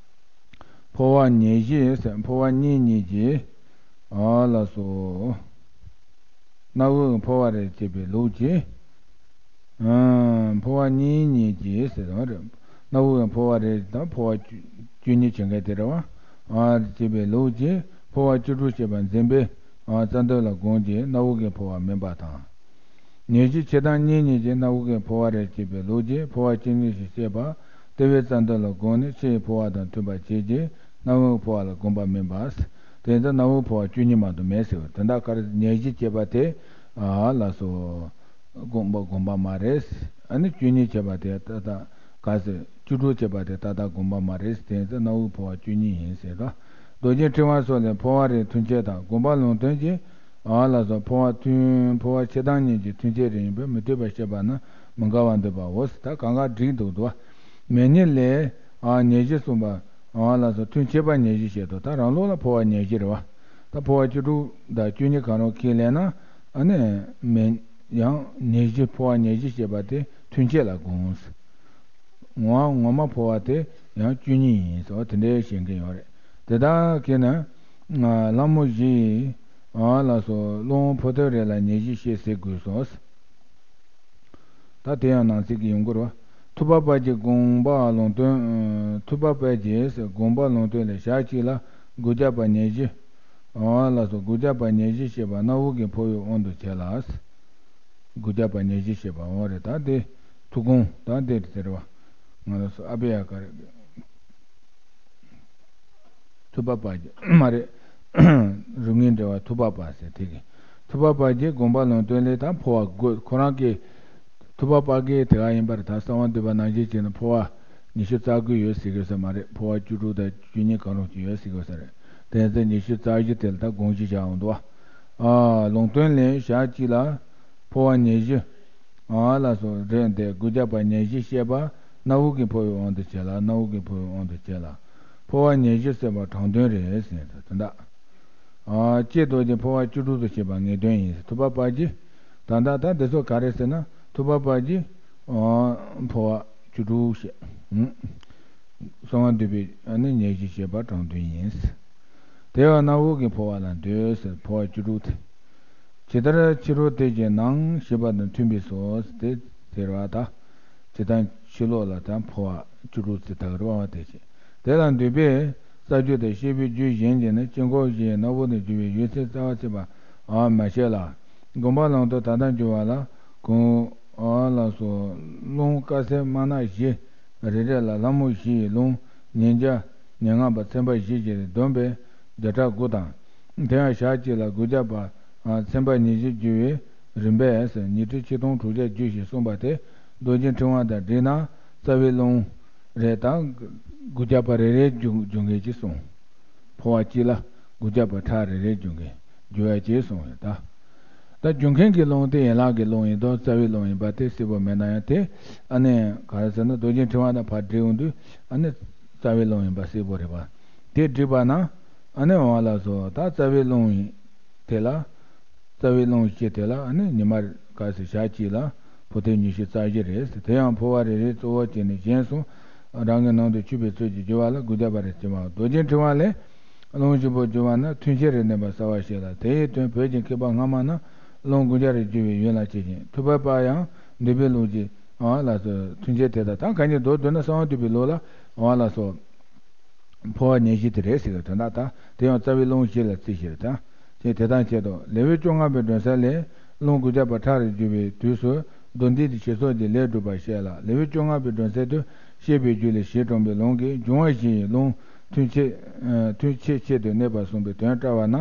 འཕོ་བ་ཉེར་བཞི་ཟེར། འཕོ་བ་གཉིས་གཉིས་ཀྱིས། ཨོ་ལགས་སོ། སྣ་བུག་གི་འཕོ་བ་རེ་བྱེད་པའི་ལུགས་ཀྱིས། ཨུམ། འཕོ་བ་གཉིས་གཉིས་ཀྱིས་ཟེར་བ་རེད། སྣ་བུག་གི་འཕོ་བ་རེ་དང་འཕོ་བ་བཅུ་བཅུ་གཉིས་བྱེད་མཁན་དེ་རེད་བ། ཨ་བྱེད་པའི་ལུགས་ཀྱིས་འཕོ་བ་བཅུ་དྲུག་བྱེད་པ་འཛིན་པའི་ཨ་རྩ་འདོད་ལ་དགོངས་ཀྱི་སྣ་བུག་གི་འཕོ་བ་མིན་པ་དང་། ཉེར་བཞི་ཕྱེད་དང་གཉིས་གཉིས་ཀྱི་སྣ་བུག་གི་འཕོ་བ་རེ་བྱེད་པའི་ལུགས་ཀྱིས་འཕོ་བ་བཅུ་གཉིས་སུ་བཤད་པ། ལྟེ་བའི་རྩ་འདོད་ལ་དགོངས་ནས་ཕྱི་ཡི་འཕོ་བ་དང་མཐུན་པར་བྱེད་ཀྱི་སྣ་བུག་འཕོ་བ་ལ་དགོངས་པ་མིན་པ། དེ་ཡིན་ཙང་སྣ་བུག་འཕོ་བ་བཅུ་གཉིས་མ་གཏོགས་མེད་ཟེར་བ། དོན་དག་ག་རེ། ཉེར་བཞི་བྱེད་པ་དེ། ཨ་ལགས་སོ། དགོངས་པ་དགོངས་པ་མ་རེད། ཨ་ནི་བཅུ་གཉིས་བྱེད་པ་དེ་ཏག་ཏག་ག་ཟེར། བཅུ་དྲུག་བྱེད་པ་དེ་ཏག་ཏག་དགོངས་པ་མ་རེད། དེ་ཡིན་ཙང་སྣ་བུག་འཕོ་བ་བཅུ་གཉིས་ཡིན་ཟེར་ད། རྡོ་རྗེ་ཕྲེང་བ་སོགས་ལས་འཕོ་བ་རེའི་མཐུན་ཆད་དང་དགོངས་པ་ལུང་སྟོན་གྱིས། ཨ་ལགས་སོ། འཕོ་བ་མཐུན། འཕོ་བ་ཕྱེད་དང་གཉིས་ཀྱི་མཐུན་ཆད་རེ་ཡིན་པས་མི་མཐུན་པར་བཤད་པ་ན་མི་འགལ་བར་འདོད་པའོ། ད་གང་ག་འགྲིག་འདུག་འདུག་བ། མེ་ཉིད་ལས། ཨ་ཉེར་བཞི་གསུངས་པ། ཨ་ལགས་སོ། མཐུན་ཆད་པ་ཉེར་བཞི་བཤད་དོ། ད་རང་ལུགས་ལ་འཕོ་བ་ཉེར་བཞི་རེད་བ། ད་འཕོ་བ་བཅུ་དྲུག་དང་བཅུ་གཉིས་གང་རུང་ཁས་ལེན་ན། ཨ་ནི་མེ་ཡང་ཉེར་བཞི། འཕོ་བ་ཉེར་བཞི་བཤད་པ་དེ་མཐུན་ཆད་ལ་དགོངས། ངོ་བོ་ངོ་མ་འཕོ་བ་དེ་ཡང་བཅུ་གཉིས་ཡིན་ཟེར་བ་དེ་འདྲའི་བཤད་མཁན་ཡོད་རེད། དེ་དག་གིས་ནི་ལྷ་མོ་བཞི་ཡིས། ཨ་ལགས་སོ། སློབ་དཔོན་པོ་ཏཱ་ལའི་ལ་ཉེར་བཞི་བཤད་ཟེར་དགོས་སོ། ད་དེ་ཡང་ནང་གསེས་ཀྱི་ཡོང་སྒོ་རེད་བ། ཐུབ་པ་དཔལ་གྱི་དགོངས་པ་ལུང་སྟོན། ཐུབ་པ་དཔལ་གྱི་དགོངས་པ་ལུང་སྟོན་ལས་ཞག་གཅིག་ལ་དགུ་བརྒྱ་པ་ཉེར་བཞི། ཨ་ལགས་སོ། དགུ་བརྒྱ་པ་ཉེར་བཞི་བཤད་པ་སྣ་བུག་གི་འཕོ་བའི་དབང་དུ་བྱས་ལ། དགུ་བརྒྱ་པ་ཉེར་བཞི་བཤད་པ་འོང་རེད། ད་དེ་ཐུགས་དགོངས་ད་དེ་ཟེར་བ། ང་རང་ཚོ་ཨ་བེ་ཡ་ག་རེ། ཐུབ་པ་དཔལ་གྱི་མ་རེད། རིམ་ལྔའི་འགྲེལ་བ་ཐུབ་པ་པ་ཟེར་དེ་གི། ཐུབ་པ་པ་གིས་དགོངས་པ་ལུང་སྟོན་ལས་ད་འཕོ་བ་དགོས། ཁོ་རང་གི་ཐུབ་པ་པ་གི་དེ་ག་ཡིན་པར་ད་གསང་བ་འདུས་པ་ནང་བཞིན་བྱས་ན་འཕོ་བ་ཉི་ཤུ་རྩ་དགུ་ཡོད་ཟེར་དགོས་ས་མ་རེད། འཕོ་བ་བཅུ་དྲུག་དང་བཅུ་གཉིས་གང་རུང་ཅིག་ཡོད་ཟེར་དགོས་ས་རེད། དེ་ཚོ་ཉི་ཤུ་རྩ་བཞི་དེ་ལ་ད་དགོངས་གཞི་བཞག་འོང་འདུག་བ། ཨ། ལུང་སྟོན་ལས་ཞག་གཅིག་ལ་འཕོ་བ་ཉི་ཤུ། ཨ་ལ་སོགས་རེད་དེ། དགུ་བརྒྱ་པ་ཉེར་བཞི་བཤད་པ་སྣ་བུག་གི་འཕོ་བའི་དབང་དུ་བྱས་ལ། སྣ་བུག་གི་འཕོ་བའི་དབང་དུ་བྱས་ལ། འཕོ་བ་ཉེར་བཞི་བསྲེས་པ་དྲང་དོན་རེད་ཟེར་དོན་དག་ཨ། ཀྱེ་རྡོ་རྗེ་འཕོ་བ་བཅུ་དྲུག་ཏུ་བྱེད་པ་ངེས་དོན་ཡིན། ཐུབ་པ་པ་གིས་ད་ལྟ་ད་འདི་ཚོ་ག་རེ་ཟེར་ན། ཐུབ་པ་པ་གིས་ཨ། འཕོ་བ་བཅུ་དྲུག་བཤད། གསང་བ་འདུས་པའི་ཨ་ནི་ཉེར་བཞི་བཤད་པ་དྲང་དོན་ཡིན། དེ་བས་སྣ་བུག་གི་འཕོ་བ་ལ་འདོད་ཟེར། འཕོ་བ་བཅུ་དྲུག་སྟེ། ཇི་ལྟར་ཕྱི་རོལ་དེ་བཞིན་ནང་ཞེས་པ་དང་མཐུན་པས་སོ། དེ་ཟེར་བ་དང་། ཇི་ལྟར་ཕྱི་ལོགས་ལ་དང་འཕོ་བ་བཅུ་དྲུག་སྟེ་དག་རུ་བ་དེ་བཞིན། དེ་ལ་འདུས་པས་རྩ་རྒྱུད་དང་བཤད་པའི་རྒྱུད་གཞན་གྱིས་ནི་དཀྱིལ་འཁོར་བཞིའི་སྣ་བུག་ཏུ་གྱུར་པའི་ཡོད་ཚད་རྩ་བ་ཚིག་པ་མ་བཤད་ལ། དགོངས་པ་ལུང་སྟོན་ད་ལྟར་འགྱུར་བ་ལ་གོང་ཨ་ལ་སོགས་རླུང་དཀར་སེར་དམར་ནག་བཞི། རེ་རེ་ལ་ལྷ་མོ་བཞི་ཡི་རླུང་ཉིས་བརྒྱ། ཉེར་ལྔ་པ་ཚན་པ་བཞི་བཞིར་བསྡོམས་པས་བརྒྱ་ཕྲག་དགུ་དང་། དེ་ཡང་ཞག་གཅིག་ལ་དགུ་བརྒྱ་པ་ཚན་པ་ཉི་བཞི་རྒྱུ་བའི་རིམ་པས་ཉི་ཁྲི་ཆིག་སྟོང་དྲུག་བརྒྱ་རྒྱུ་ཞེས་གསུངས་པ་དེ་རྡོ་རྗེ་ཕྲེང་བ་དང་བསྒྲིགས་ན་རྩ་བའི་རླུང་རེ་དང་དགུ་བརྒྱ་པ་རེ་རེའི་རྒྱུ་རྒྱུ་འགལ་གྱིས་གསུངས། འཕོ་བ་གཅིག་ལ་དགུ་བརྒྱ་པ་ཕྲག་རེ་རེའི་རྒྱུ་འགལ་རྒྱུ་བ་གཅིག་གསུངས་ཡོད་ད། ད་རྒྱུ་མཁན་གྱི་རླུང་དེ་ཡན་ལག་གི་རླུང་ཡིན་དང་རྩ་བའི་རླུང་ཡིན་པ་དེ་གསལ་པོ་མེད་ན་ཡང་དེ་ཨ་ནི་ག་རེ་ཟེར་ན་རྡོ་རྗེ་ཕྲེང་བ་དང་ཕར་བསྒྲིགས་འོང་དུས་ཨ་ནི་རྩ་བའི་རླུང་ཡིན་པ་གསལ་པོ་རེད་པ། དེ་བསྒྲིགས་པ་ན་ཨ་ནི་འོང་བ་ལ་སོགས་ད་རྩ་བའི་རླུང་ཡིན་དེ་ལ། རྩ་བའི་རླུང་སྤྱི་དེ་ལ་ཨ་ནི་ཉི་མ་ག་ཚོད་ཞག་གཅིག་ལ་འཕོ་ཐེངས་ཉི་ཤུ་རྩ་བཞི་རེད། དེ་ཡང་འཕོ་བ་རེ་རེའི་གཙོ་བོ་བྱས་ནས་གཞན་གསུམ་རང་གི་ནང་དུ་ཆུད་པའི་ཚུལ་གྱིས་བསྒྱུར་བ་ལ་དགུ་བརྒྱ་པ་རེ་བྱེད་པ། རྡོ་རྗེ་ཕྲེང་བ་ལས། རླུང་བཞི་པོ་བསྒྱུར་བ་ན་ཐུན་ཕྱེད་རེ་གནས་པ་གསལ་བར་བཤད་ལ། དེ་ཡི་དོན་བོད་ཀྱི་མཁས་པ་སྔ་མ་རྣམས་རླུང་དགུ་བརྒྱ་རེ་བསྒྱུར་བའི་ཡུན་ལ་བྱེད་ཅིང་ཐུབ་པ་པ་ཡང་འདུས་པའི་ལུགས་ཀྱི་ཨ་ལ་སོགས་ཐུན་ཕྱེད་དེ་དག་དང་གང་ཉིད་མདོར་བསྡུ་ན་གསང་བ་འདུས་པའི་ལུགས་ལ་ཨ་ལ་སོགས་འཕོ་བ་ཉེར་བཞི་དེ་རེད་ཟེར་བའི་དོན་དག་དང་དེ་ཡང་རྩ་བའི་རླུང་བཞི་ལ་བརྩི་ཕྱིར་དང་། ཅེས་དེ་དང་ཆེད་དུ་ལེའུ་བཅོ་ལྔ་པའི་སྒྲོན་གསལ་ལས་རླུང་དགུ་བརྒྱ་པ་ཕྲག་རེ་བསྒྱུར་བའི་དུས་སུ་མདོ་འདི་ཞེས་སོགས་ཀྱི་ལས་སྒྲུབ་པར་བཤད་ལ། ལེའུ་བཅོ་ལྔ་པའི་སྒྲོན་གསལ་དུ་བཤད་པའི་རྒྱུད་ལས་བཞི་དྲངས་པའི་ལུང་གིས་འབྱུང་བ་བཞི་ཡི་རླུང་ཐུན་ཕྱེད་ཐུན་ཕྱེད་ཕྱེད་དུ་གནས་པ་གསུངས་པའི་དོན་བཀྲལ་བ་ན་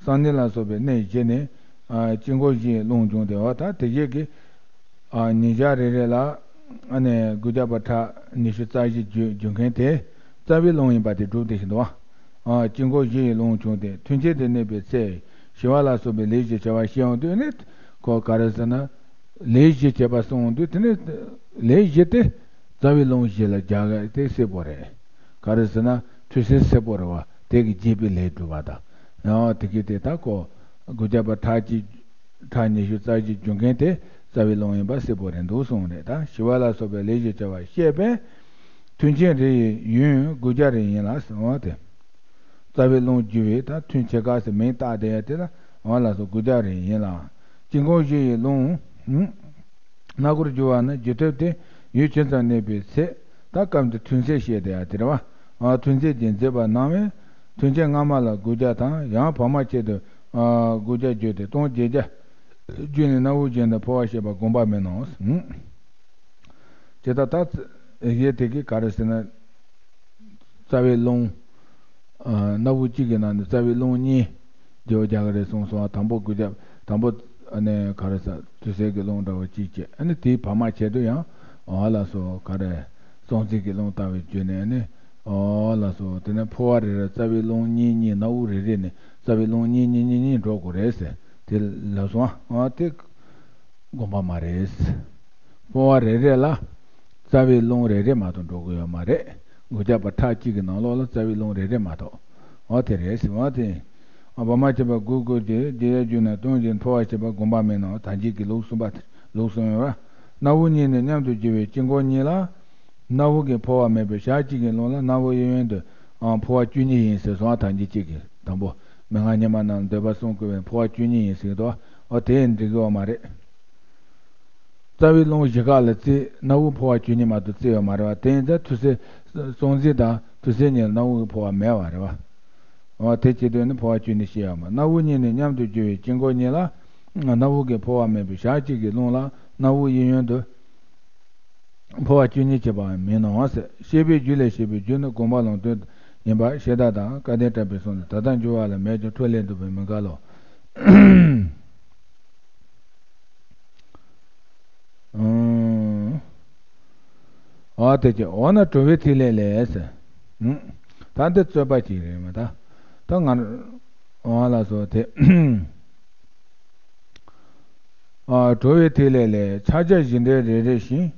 གསང་གནས་ལ་སོགས་པའི་གནས་བཞི་ནས་དཀྱིལ་འཁོར་བཞི་ཡི་རླུང་འབྱུང་སྟེ་འོ་ད་དེ་བཞིན་གྱི་ཉིན་ཞག་རེ་རེ་ལ་ཨ་ནི་དགུ་བརྒྱ་པ་ཕྲག་ཉི་ཤུ་རྩ་བཞི་རྒྱུ་རྒྱུ་མཁན་དེ་རྩ་བའི་རླུང་ཡིན་པ་དེ་སྒྲུབ་བསྡད་བཞིན་འདུག་བ། དཀྱིལ་འཁོར་བཞི་ཡི་རླུང་བྱུང་སྟེ་ཐུན་ཕྱེད་དུ་གནས་པའི་ཚེ་ཞི་བ་ལ་སོགས་པའི་ལས་བཞི་བྱ་བ་ཞིག་ཡོང་དུས་ནི་ཁོ་ག་རེ་ཟེར་ན་ལས་བཞི་བྱེད་པ་གསུངས་དུས་དེ་ནི་ལས་བཞི་དེ་རྩ་བའི་རླུང་བཞི་ལ་རྒྱག་དེ་གསལ་པོ་རེད། ག་རེ་ཟེར་ན་ཐུན་སེལ་གསལ་པོ་རེད་བ། དེ་གི་རྒྱས་པའི་ལས་སྒྲུབ་པ་དང་ཡང་དེ་གི་དེ་ད་ཁོ་དགུ་བརྒྱ་པ་ཕྲག་གཅིག་ཕྲག་ཉི་ཤུ་རྩ་བཞི་རྒྱུ་མཁན་དེ་རྩ་བའི་རླུང་ཡིན་པ་གསལ་པོ་རེད་འདུག་གསུངས་རེད། ད་ཞི་བ་ལ་སོགས་པའི་ལས་བཞི་བྱ་བ་བཤད་པས་ཐུན་ཕྱེད་རེ་ཡི་ཡུན་དགུ་བརྒྱ་རེ་ཡིན་ལ་ཟེར་བ་དེ། རྩ་བའི་རླུང་རྒྱུ་བའི་ད་ཐུན་ཕྱེད་ཀ་ཟེར་མིང་བཏགས་དེ་ཡ་དེ་ལ་འོ་ལ་སོགས་དགུ་བརྒྱ་རེ་ཡིན་ལ། དཀྱིལ་འཁོར་བཞི་ཡི་རླུང་སྣ་སྒོར་རྒྱུ་བ་ནི་རྒྱུ་ཐོབ་སྟེ་ཡུན་ཇི་ཙམ་གནས་པའི་ཚེ་ད་སྐབས་འདི་ཐུན་ཚད་བཤད་དེ་ཡ་དེ་རེད་བ། ཐུན་ཚད་ཀྱིས་མཛད་པ་གནང་བས་ཐུན་ཕྱེད་སྔ་མ་ལ་དགུ་བརྒྱ་དང་ཡང་བར་མ་ཆེད་དུ་དགུ་བརྒྱ་བརྒྱུད་དེ་སྟོང་བརྒྱད་བརྒྱ་བརྒྱུད་ནས་སྣ་བུག་བཞིན་དུ་འཕོ་བ་བཤད་པ་དགོངས་པ་མིན་ནོ། ཇི་ལྟར་ད་ཡེ་དེ་གི་ག་རེ་ཟེར་ན། རྩ་བའི་རླུང་། སྣ་བུག་གཅིག་གི་ནང་ནས་རྩ་བའི་རླུང་གཉིས་རྒྱས་པ་རྒྱག་གི་རེད་གསུངས་སོང་། དང་པོ་དགུ་བརྒྱ་དང་པོ་ཨ་ནི་ག་རེ་ཟེར་དུས་གསལ་གྱི་རླུང་འདྲ་བོ་གཅིག་བྱས། ཨ་ནི་དེའི་བར་མ་ཆེད་དུ་ཡང་འོ་ལ་སོགས་ག་རེ་གསང་ཚིག་གི་རླུང་ལྟ་བུའི་བརྒྱུད་ནས་ཨ་ནི་འོ་ལ་སོགས་དེ་ནས་འཕོ་བ་རེ་རེ་རྩ་བའི་རླུང་གཉིས་གཉིས་སྣ་བུག་རེ་རེ་ནས་རྩ་བའི་རླུང་གཉིས་གཉིས་གཉིས་གཉིས་འགྲོ་དགོས་རེད་ཟེར་དེ་ལབ་སོང་ཨ། དེ་དགོངས་པ་མ་རེད། འཕོ་བ་རེ་རེ་ལ་རྩ་བའི་རླུང་རེ་རེ་མ་གཏོགས་འགྲོ་གི་ཡོད་མ་རེད། དགུ་བརྒྱ་པ་ཕྲག་གཅིག་གི་ནང་ལོགས་ལ་རྩ་བའི་རླུང་རེ་རེ་མ་གཏོགས། འོ་དེ་རེད་ཟེར་བ་དེ། བར་མ་ཆད་པ་དགུ་དགུ་དེ་རྒྱས་ཡ་བརྒྱུད་ནས་སྟོང་བཞིན་འཕོ་བ་བྱེད་པ་དགོངས་པ་མེད་ནོ། ད་འཇིག་གི་ལུགས་གསུམ་པ་ལུགས་གསུམ་ཡོད་པ། སྣ་བུག་གཉིས་ནི་མཉམ་དུ་རྒྱུ་བའི་དཀྱིལ་འཁོར་གཉིས་ལ། སྣ་བུག་གི་འཕོ་བ་མེད་པའི་ཞག་གཅིག་གི་རླུང་ལ་སྣ་བུག་གཡས་གཡོན་དུ་འཕོ་བ་བཅུ་གཉིས་ཡིན་ཟེར་སོང་བ། ད་འཇིག་གཅིག་གི་དང་པོ་མན་ངག་སྙེ་མ་རྣམས་འདོད་པ་གསུམ་བསྐུལ་བའི་འཕོ་བ་བཅུ་གཉིས་ཡིན་ཟེར་གི་འདུག་འོ་དེ་འགྲིག་གི་ཡོད་མ་རེད། རྩ་བའི་རླུང་བཞི་ཀ་ལ་བརྩིས་སྣ་བུག་འཕོ་བ་བཅུ་གཉིས་མ་གཏོགས་བརྩིས་ཡོད་མ་རེད་བ། དེ་ཡིན་ཙང་ཐུན་སེལ་གསང་ཚིག་དང་ཐུན་སེལ་གཉིས་ལ་སྣ་བུག་གི་འཕོ་བ་མེད་པ་རེད་བ། འོ་དེ་བྱེད་དུས་ནི་འཕོ་བ་བཅུ་གཉིས་བཤད་ཡོད་མ། སྣ་བུག་གཉིས་ནི་མཉམ་དུ་རྒྱུ་བའི་དཀྱིལ་འཁོར་གཉིས་ལ་སྣ་བུག་གི་འཕོ་བ་མེད་པའི་ཞག་གཅིག་གི་རླུང་ལ་སྣ་བུག་གཡས་གཡོན་དུ་འཕོ་བ་བཅུ་གཉིས་བྱེད་པའང་མིན་ནོ་ཟེར། བཤད་པའི་རྒྱུད་ལས་བཤད་པའི་རྒྱུད་ནི་དགོངས་པ་ལུང་སྟོན་ ཡིན་པ་ཤེས་བདག་དང་། སྐལ་ལྡན་གྲགས་པའི་གསུང་དུ། ད་ལྟར་འགྱུར་བ་ལ་མེད་ཀྱང་། འཕྲོ་ལས་འདུག་པའི་མི་འགལ་ལོ། ཨང་། འོ་དེ་ཀྱི་འོ་ན་གྲོལ་བའི་ཐིག་ལེ་ལས། ཨང་། ད་འདི་རྩོད་པ་ཅིག་རེད་མ་ད། ད་ང་འོ་ལ་སོ་དེ། ཨ། གྲོལ་བའི་ཐིག་ལེ་ལས། ཕྱག་རྒྱ་བཞི་འགྲེལ་རེ་རེ་བཞིན།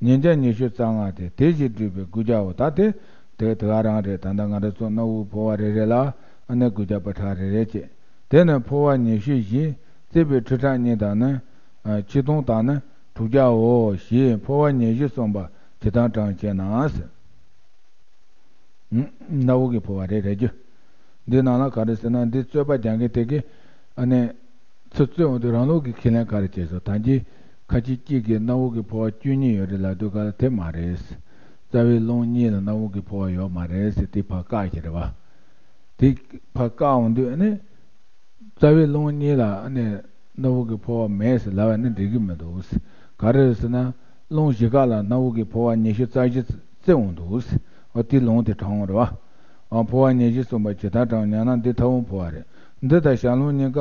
ཉིས་བརྒྱ་ཉི་ཤུ་རྩ་ལྔ་སྟེ། དེ་བཞིན་སྒྲུབ་པའི་དགུ་བརྒྱའོ། ད་དེ་དེ་དེ་ག་རང་རེད། ད་ལྟ་ང་རང་ཚོ་སྣ་བུག་འཕོ་བ་རེ་རེ་ལ་ཨ་ནི་དགུ་བརྒྱ་པ་ཕྲག་རེ་རེ་བྱས། དེ་ནི་འཕོ་བ་ཉི་ཤུ་བཞི། བརྩེགས་པའི་ཁྲི་ཕྲག་གཉིས་དང་ནི། ཨ། ཆིག་སྟོང་དང་ནི་དྲུག་བརྒྱའོ། ཞེས་འཕོ་བ་ཉི་ཤུ་གསུངས་པ་ཇི་ལྟར་དྲངས་ཞེ་ན། སྣ་བུག་གི་འཕོ་བ་རེ་རེ་རྒྱུ། འདི་ནང་ལ་ག་རེ་ཟེར་ན། འདི་རྩོད་པ་རྒྱག་མཁན་དེ་གིས་ཨ་ནི་ཚུར་རྩོད་འོང་དུས་རང་ལུགས་ཀྱི་ཁས་ལེན་ག་རེ་བྱས་སོང་། ད་གིན་ཁ་ཅིག་གཅིག་གིས་སྣ་བུག་གི་འཕོ་བ་བཅུ་གཉིས་ཡོད་རེད་ལབ་དུས་ག་ལ་དེ་མ་རེད། རྩ་བའི་རླུང་གཉིས་ལ་སྣ་བུག་གི་འཕོ་བ་ཡོད་མ་རེད་ཟེར། དེ་ཕར་བཀག་ཀྱི་རེད་བ། དེ་ཕར་བཀག་འོང་དུས་ཨ་ནི། རྩ་བའི་རླུང་གཉིས་ལ་ཨ་ནི་སྣ་བུག་གི་འཕོ་བ་མེད་ཟེར་ལབ་པ་ནི་འགྲིག་གི་མི་འདུག། ག་རེ་རེད་ཟེར་ན། རླུང་བཞི་ཀ་ལ་སྣ་བུག་གི་འཕོ་བ་ཉི་ཤུ་རྩ་བཞི་བརྩི་འོང་འདུག། འོ་དེ་ལུང་དེ་དྲངས་འོང་རེད་བ། འོ་འཕོ་བ་ཉི་ཤུ་གསུངས་པ་ཇི་ལྟར་དྲངས་ཞེ་ན། འདི་མཐའ་དབུགས་འཕོ་བ་རེད། འདི་དང་ཞབས་རླུང་གཉིས་ཀ་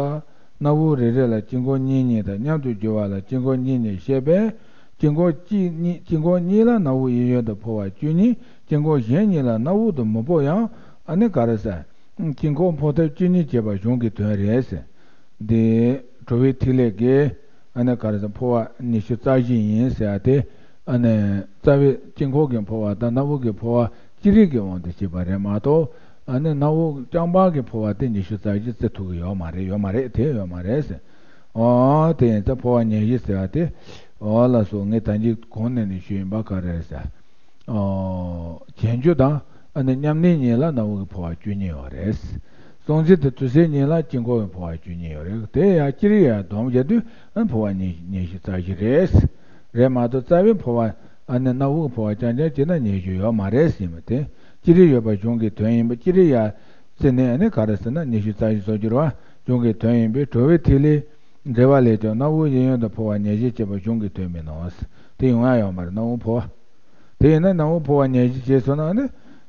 སྣ་བུག་རེ་རེ་ལ་དཀྱིལ་འཁོར་གཉིས་གཉིས་དང་མཉམ་དུ་སྦྱོར་བ་ལ་དཀྱིལ་འཁོར་གཉིས་གཉིས་བཤད་པས། དཀྱིལ་འཁོར་གཅིག་གཉིས། དཀྱིལ་འཁོར་གཉིས་ལ་སྣ་བུག་གཡས་གཡོན་དུ་འཕོ་བ་བཅུ་གཉིས། དཀྱིལ་འཁོར་གཞན་གཉིས་ལ་སྣ་བུག་ཏུ་མི་འཕོ་ཡང་ཨ་ནི་ག་རེ་ཟེར། དཀྱིལ་འཁོར་འཕོ་ཐབས་བཅུ་གཉིས་བྱེད་པ་གཞུང་གི་དོན་རེད་ཟེར། འདི་གྲོལ་བའི་ཐིག་ལེ་གིས་ཨ་ནི་ག་རེ་ཟེར། འཕོ་བ་ཉི་ཤུ་རྩ་བཞི་ཡིན་ཟེར་ཡ་དེ། ཨ་ནི་རྩ་བའི་དཀྱིལ་འཁོར་གྱི་འཕོ་བ་དང་སྣ་བུག་གི་འཕོ་བ་ཅི་རིགས་ཀྱི་དབང་དུ་བྱས་པ་རེད་མ་གཏོགས། ཨ་ནི་སྣ་བུག་རྐྱང་པ་གི་འཕོ་བ་དེ་ཉི་ཤུ་རྩ་བཞི་བརྩི་ཐུབ་ཀྱི་ཡོད་མ་རེད། ཡོད་མ་རེད། དེ་ཡོད་མ་རེད་ཟེར། འོ་དེ་ཡིན་ཙང་འཕོ་བ་ཉི་ཤུ་ཟེར་བ་དེ། འོ་ལགས་སོ། ངས་ད་གིན་གོང་ནས་ནས་ཞུས་ཡིན་པ་ག་རེ་རེད་ཟེར། ཨོ། བྱེད་འགྱུར་དང་ཨ་ནི་མཉམ་གནས་གཉིས་ལ་སྣ་བུག་གི་འཕོ་བ་བཅུ་གཉིས་ཡོད་རེད། གསུང་ཚིག་དང་དུས་གསལ་གཉིས་ལ་དཀྱིལ་འཁོར་གྱི་འཕོ་བ་བཅུ་གཉིས་ཡོད་རེད། དེ་ཡང་ཅི་རིགས་ཡང་སྡོམ་བྱས་དུས་ཨ་ནི་འཕོ་བ་ཉི་ཉི་ཤུ་རྩ་བཞི་རེད། རེད་མ་གཏོགས་རྩ་བའི་འཕོ་བ་ཨ་ནི་སྣ་བུག་གི་འཕོ་བ་རྐྱང་རྐྱང་བྱས་ན་ཉི་ཤུ་ཡོད་མ་རེད་ཟེར་ཡིན་པ་དེ། ཅི་རིགས་ཡོད་པ་གཞུང་གི་དོན་ཡིན་པ། ཅི་རིགས་ཡང་བརྩིས་ནས་ཨ་ནི་ག་རེ་ཟེར་ན་ཉི་ཤུ་རྩ་བཞི་བཟོ་རྒྱུ་རེད་བ། གཞུང་གི་དོན་ཡིན་པས་གྲོལ་བའི་ཐིག་ལེ། འགྲེལ་པ་ལས་ཀྱང་སྣ་བུག་གཡས་གཡོན་དུ་འཕོ་བ་ཉེར་བཞི་བྱེད་པ་གཞུང་གི་དོན་མིན་ནོ། དེ་ཡོང་ཡ་ཡོད་མ་རེད། སྣ་བུག་འཕོ་བ། དེ་ཡིན་ན་སྣ་བུག་འཕོ་བ་ཉེར་བཞི་བྱས་སོང་ན་ནི།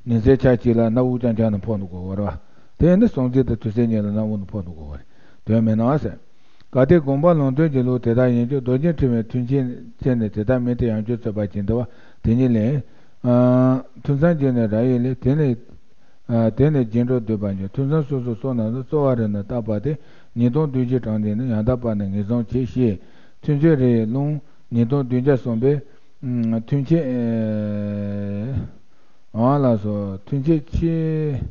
ཉི་ཚེ་ཆ་གཅིག་ལ་སྣ་བུག་རྐྱང་རྐྱང་དུ་འཕོ་འདུག་དགོས་པ་རེད་བ། དེ་ཡིན་ན་གསུང་ཚིག་དང་དུས་གསལ་གཉིས་ལ་སྣ་བུག་ཏུ་འཕོ་འདུག་དགོས་པ་རེད། དོན་མིན་ནོ་ཟེར། གལ་ཏེ་དགོངས་པ་ལུང་སྟོན་གྱི་ལུགས་དེ་ལྟར་ཡིན་ཀྱང་མདོ་རྒྱུད་ཕྲེང་བའི་མཐུན་རྐྱེན་བཙལ་ནས་དེ་ལྟར་མིན་ཏེ་ཡང་བསྐྱར་རྩོད་པ་ཅན་འདུལ་བ་དེ་ཉིད་ལས། ཨ། ཐུན་མཚམས་བརྗོད་ནས་རབ་དབྱེ་ལས། དེ་ནས། ཨ། དེ་ནས་རྗེས་འགྲོ་བསྡུས་པར་འགྱུར། ཐུན་མཚམས་སོ་སོར་སོ་རྣམས་སུ་རྩོལ་བ་རེ་ན་བརྟག་པ་སྟེ། ཉིས་སྟོང་བདུན་བརྒྱ་གྲངས་འདི་ནི་ཡང་དག་པར་ནི་ངེས་བཟུང་བྱེད་ཞེས་ཐུན་ཚོད་རེའི་རླུང་ཉིས་སྟོང་བདུན་བརྒྱ་གསུངས་པས། ཨ། ཐུན་ཕྱེད། ཨ་ལགས་སོ། ཐུན་ཕྱེད་ཕྱེད།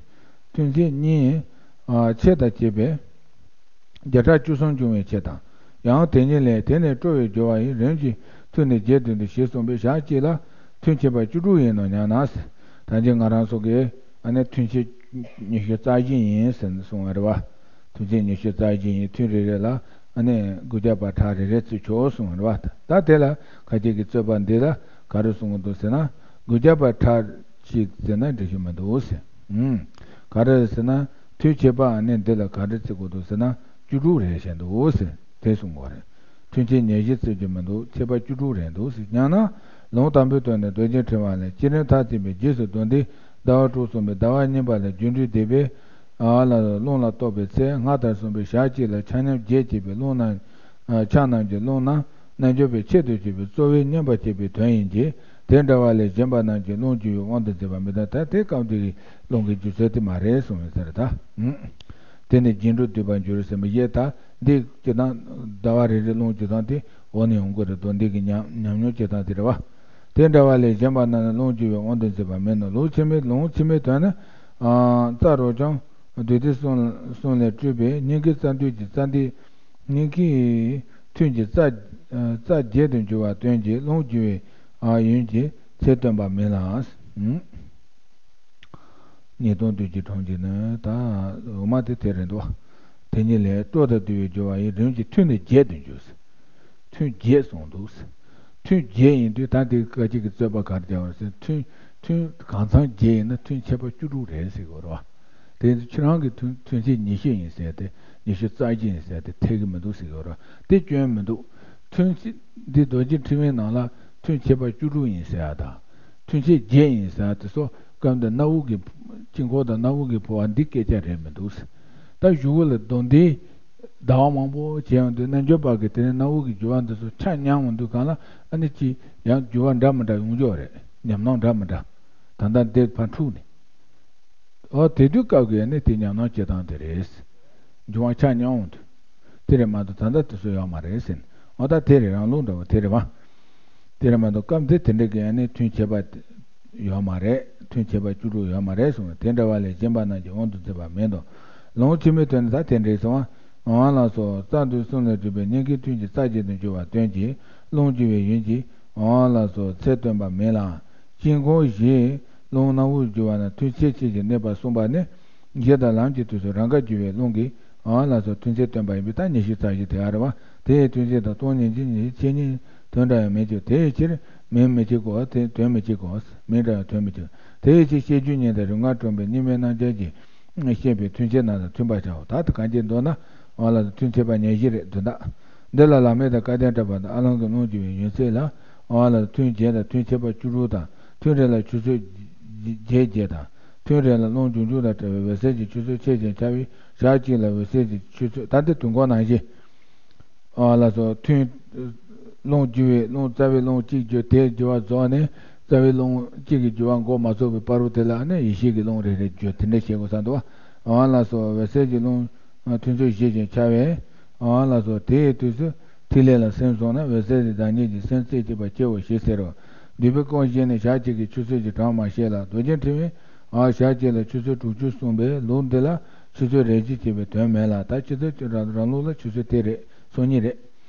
ཐུན་ཕྱེད་གཉིས། ཨ། ཕྱེད་དང་བཅས་པས། བརྒྱ་ཕྲག་བཅུ་གསུམ་འབྱུང་བའི་ཕྱིར་དང་། ཡང་དེ་ཉིད་ལས། དེ་ནས་སྤྲོ་བའི་སྦྱོར་བ་ཡིས། རིམ་གྱིས་ཐུན་ནས་བརྒྱད་དུ་འདུ་ཞེས་གསུངས་པས་ཞག་གཅིག་ལ་ཐུན་ཕྱེད་པ་བཅུ་དྲུག་ཡིན་ནོ་སྙམ་ན། ད་གིན་ང་རང་ཚོ་གིས་ཨ་ནི་ཐུན་ཕྱེད་ཉི་ཤུ་རྩ་བཞི་ཡིན་ཟེར་ནས་གསུངས་པ་རེད་བ། ཐུན་ཕྱེད་ཉི་ཤུ་རྩ་བཞི་ཡིན། ཐུན་རེ་རེ་ལ་ཨ་ནི་དགུ་བརྒྱ་པ་ཕྲག་རེ་རེ་བརྩི་ཆོག་གསུངས་པ་རེད་བ། ད་དེ་ལ་ཁ་ཅིག་གིས་རྩོད་པ་འདི་ལ་ག་རེ་གསུང་གི་འདུག་ཟེར་ན། དགུ་བརྒྱ་པ་ཕྲག་གཅིག་བརྩིས་ན་འགྲིག་གི་མི་འདུག་ཟེར། ཨུམ། ག་རེ་རེད་ཟེར་ན། ཐུན་ཕྱེད་པ་ཨ་ནི་འདི་ལ་ག་རེ་བརྩི་དགོས་འདུག་ཟེར་ན། བཅུ་དྲུག་རེད་བཤད་འདུག་ཟེར། དེ་གསུང་གི་རེད། ཐུན་ཕྱེད་ཉེར་བཞི་བརྩི་རྒྱུ་མི་འདུག། ཕྱེད་པ་བཅུ་དྲུག་རེད་འདུག་ཟེར། སྙམ་ན། ལུང་དང་པོའི་དོན་ནི་མདོ་རྒྱུད་ཕྲེང་བ་ལས། བསྐྱེད་རིམ་མཐར་ཕྱིན་པའི་རྗེས་སུ་མདོ་འདིའི་ཟླ་བ་དྲུག་གསུངས་པའི་ཟླ་བ་གཉིས་པ་ལས་སྒྱུ་འཕྲུལ་སྡེ་པས། ཨ་ལ་རླུང་ལ་གཏོགས་པའི་ཚེ་སྔར་ལྟར་གསུངས་པའི་ཞག་གཅིག་ལ་ཆ་མཉམ་བརྒྱད་བྱེད་པའི་རླུང་རྣམས། ཨ། ཆ་རྣམས་ཀྱི་རླུང་རྣམས་རྣལ་འབྱོར་པའི་ཆེད་དུ་བྱེད་པའི་རྩོལ་བས་མཉམ་པར་བྱེད་པའི་དོན་ཡིན་གྱི། དེ་འདྲ་བ་ལས་གཞན་པ་རྣམས་ཀྱི་རླུང་རྒྱུ་བའི་དབང་དུ་མཛད་པ་མིན་ནོ། ད་དེ་སྐབས་འདིའི་ལུང་གི་རྒྱུ་མཚན་དེ་མ་རེད་གསུངས་ཡོད་ས་རེད་ད། ཨུམ། དེ་ནས་རྗེས་འགྲོ་བསྡུས་པར་འགྱུར་ཟེར་མི་ཡས་ད་འདི་སྤྱིར་བཏང་ཟླ་བ་རེ་རེའི་རླུང་སྤྱིར་བཏང་དེ་འོག་ནས་ཡོང་གི་རེད་དོ། འདི་གི་ཉམས་ཉམས་མྱོང་སྤྱིར་བཏང་དེ་རེད་བ། དེ་འདྲ་བ་ལས་གཞན་པ་རྣམས་ནི་རླུང་རྒྱུ་བའི་དབང་དུ་མཛད་པ་མིན་ནོ། ལུང་ཕྱི་མའི་ལུང་ཕྱི་མའི་དོན་ནི། ཨ། རྩ་རོ་རྐྱང་། བདུད་སྡེ་གསུམ་གསུམ་ལས་སྤྲུལ་པའི་སྙིང་གའི་རྩ་མདུད་ཀྱི་རྩ་འདི། སྙིང་གའི་ཐུན་གྱི་རྩ། རྩ་བརྒྱད་དུ་འགྱུར་བ་སྟོན་གྱི་རླུང་རྒྱུ་བའི། ཨ། ཡུན་གྱི་ཚད་སྟོན་པ་མིན་ལ། ཨུམ། ཉིས་སྟོང་བདུན་བརྒྱ་གྲངས་ཀྱི་ནི་ད་འོག་མ་དེ་དེ་རེད་འདུག། དེ་ཉིད་ལས་སྤྲོ་དང་བསྡུ་བའི་སྦྱོར་བ་ཡིས་རིམ་གྱིས་ཐུན་ནས་བརྒྱད་དུ་འགྱུར། ཐུན་བརྒྱད་གསུངས་འདུག། ཐུན་བརྒྱད་ཡིན་དུས་ད་དེ་སྐད་ཅིག་གི་རྩོད་པ་ག་རེ་བྱ་བ་ཟེར། ཐུན་ཐུན་གང་འཚམ་བརྒྱད་ཡིན་ན་ཐུན་ཕྱེད་པ་བཅུ་དྲུག་རེད་ཟེར་གི་རེད་བ། དེ་ཁྱེད་རང་གི་ཐུན་ཐུན་ཕྱེད་ཉི་ཤུ་ཡིན་ཟེར་ཏེ་ཉི་ཤུ་རྩ་བཞི་ཡིན་ཟེར་ཏེ་འཐད་གི་མི་འདུག་ཟེར་གི་རེད་བ། དེ་སྐྱོན་མི་འདུག། ཐུན་ཕྱེད་འདི་རྡོ་རྗེ་ཕྲེང་བའི་ནང་ལ་ཐུན་ཕྱེད་པ་བཅུ་དྲུག་ཡིན་ཟེར་ཡ་དང་། ཐུན་ཕྱེད་བརྒྱད་ཡིན་ཟེར་ཡ་དེ་ཚོ་སྐབས་འདི་སྣ་བུག་གི་ དཀྱིལ་འཁོར་དང་སྣ་བུག་གི་འཕོ་བ་འདི་སྐད་ཆ་རེད་མི་འདུག། ད་གཞུག་གུ་ལ་མདོ་འདི་ཟླ་བ་མང་པོ་བྱས་ཡོང་དུས་རྣལ་འབྱོར་པ་གིས་དེ་ནས་སྣ་བུག་གི་འགྱུར་བ་འདི་ཚོ་ཆ་མཉམ་འོང་དུས་གང་ལ་ཨ་ནི་ཅི་ཡང་འགྱུར་བ་འདྲ་མི་འདྲ་ཡོང་རྒྱུ་རེད། ཉམས་སྣང་འདྲ་མི་འདྲ། ད་ལྟ་འདི་ཕར་འཁྲུགས་ནས། ཨོ་དེ་དུས་སྐབས་ཀྱི་ནི་དེ་ཉམས་སྣང་སྐྱེ་སྟངས་དེ་རེད། འགྱུར་བ་ཆ་མཉམ་འོང་དུས། དེ་རེད་མ་གཏོགས་ད་ལྟ་དེ་ཚོ་ཡོད་མ་རེད་ཟེར་ནས། ཨོ་ད་དེ་རེད། རང་ལུགས་འདྲ་བོ་དེ་རེད་བ། དེ་རེད་མ་གཏོགས་སྐབས་འདི་དེ་འདྲ་གི་ནི་ཐུན་ཕྱེད་པ་ཡོད་མ་རེད། ཐུན་ཕྱེད་པ་བཅུ་དྲུག་ཡོད་མ་རེད་གསུངས་པས། དེ་འདྲ་བ་ལས་གཞན་པ་རྣམས་ཀྱི་དབང་དུ་མཛད་པ་མིན་ཏོ། ལུང་ཕྱི་མའི་དོན་ནི་ད་དེ་འདྲའི་གསུང་བ། འོང་ལགས་སོ། རྩ་མདུད་གསུམ་ལས་གྲུབ་པའི་སྙིང་གའི་ཐུན་གྱི་རྩ་བརྒྱད་དུ་འགྱུར་བ་སྟོན་གྱི། རླུང་རྒྱུ་བའི་ཡུན་གྱིས། འོང་ལགས་སོ། ཚད་སྟོན་པ་མིན་ལ། དཀྱིལ་འཁོར་བཞིའི་རླུང་སྣ་བུག་རྒྱུ་བ་ན་ཐུན་ཕྱེད་ཕྱེད་ཀྱིས་གནས་པ་གསུངས་པ་ནི། གཞི་དང་ལམ་གྱི་དུས་སུ་རང་ག་རྒྱུ་བའི་རླུང་གིས། འོང་ལགས་སོ། ཐུན་ཚད་སྟོན་པ་ཡིན་པས་ད་ཉི་ཤུ་རྩ་བཞི་དེ་ཨ་རེད་བ། དེ་ཡི་ཐུན་ཚད་དང་སྟོང་ཉིད་ཀྱི་ཉི་ཤུ་ཕྱེད་གཉིས་དོན་འདྲ་ཡང་མེད་ཀྱི། དེ་ཡི་ཕྱིར་མིང་མི་བྱེད་དགོས། དེ་དོན་མི་བྱེད་དགོས། མིང་འདྲ་ཡང་དོན་མི་བྱེད། དེ་ཡི་ཕྱིར་བཤད་རྒྱུད་སྙིང་དང་རིམ་ལྔ་སྒྲོམ་པའི་རྙིང་མའི་རྣམ་བསྒྱུར་གྱིས་བཤད་པའི་ཐུན་ཚད་རྣམས་དང་མཐུན་པར་བྱའོ། ད་དེ་གང་ཅི་འདོད་ན། འོང་ལགས་སོ། ཐུན་ཚད་པ་ཉེར་བཞི་རེད་དོན་དག། འདི་ལ་བླ་མེད་དང་སྐལ་ལྡན་གྲགས་པ་དང་ཨ་ལོང་གི་རླུང་རྒྱུ་བའི་ཡུན་ཚད་ལ། འོང་ལགས་སོ། ཐུན་བརྒྱད་དང་ཐུན་ཕྱེད་པ་བཅུ་དྲུག་དང་། ཐུན་རེ་ལ་ཆུ་ཚོད་བརྒྱད་བརྒྱད་དང་། ཐུན་རེ་ལ་རླུང་འབྱུང་འགྱུར་དང་བྲལ་བའི་འོད་གསལ་གྱི་ཆུ་ཚོད་ཕྱེད་ཅིག་འཆར་བའི་ཞག་གཅིག་ལ་འོད་གསལ་གྱི་ཆུ་ཚོད། ད་འདི་དུས་འཁོར་ནང་བཞིན། ཨ་ལགས་སོ། ཐུན། རླུང་རྒྱུ་བའི་རླུང་རྩ་བའི་རླུང་གཅིག་རྒྱུ་དེའི་རྒྱུ་བ་རྫོགས་ནས་རྩ་བའི་རླུང་གཅིག་གི་རྒྱུ་བ་འགོ་མ་ཚུགས་པའི་བར་དུ་དེ་ལ་ནི་ཡེ་ཤེས་ཀྱི་རླུང་རེ་རེ་རྒྱུ་དེ་འདྲ་བྱེད་དགོས་བསམ་འདུག་བ། ཨ་ལགས་སོ། འོད་གསལ་གྱི་རླུང་ཐུན་ཚོད་བཞི་ཅིག་འཆར་བས། ཨ་ལགས་སོ། དེའི་དུས་སུ་ཐིག་ལེ་ལ་སེམས་བཟུང་ན་འོད་གསལ་གྱི་བདག་ཉིད་ཀྱི་སེམས་རྩེ་གཅིག་པ་སྐྱེའོ་ཞེས་ཟེར་རོ། འདུས་པའི་སྐོར་བཞི་ནི་ཞག་གཅིག་གི་ཆུ་ཚོད་ཀྱི་གྲངས་མ་བཤད་ལ། རྡོ་རྗེ་འཕྲིན་ལས། ཨ་ཞག་གཅིག་ལ་ཆུ་ཚོད་དྲུག་ཅུ་གསུངས་པས་ལུགས་འདི་ལ་ཆུ་ཚོད་རེ་གཅིག་ཅེས་པའི་དོན་མེད་ལ། ད་ཆུ་ཚོད་རང་རང་ལུགས་ལ་ཆུ་ཚོད་དེ་རེད། སོ་གཉིས་རེད།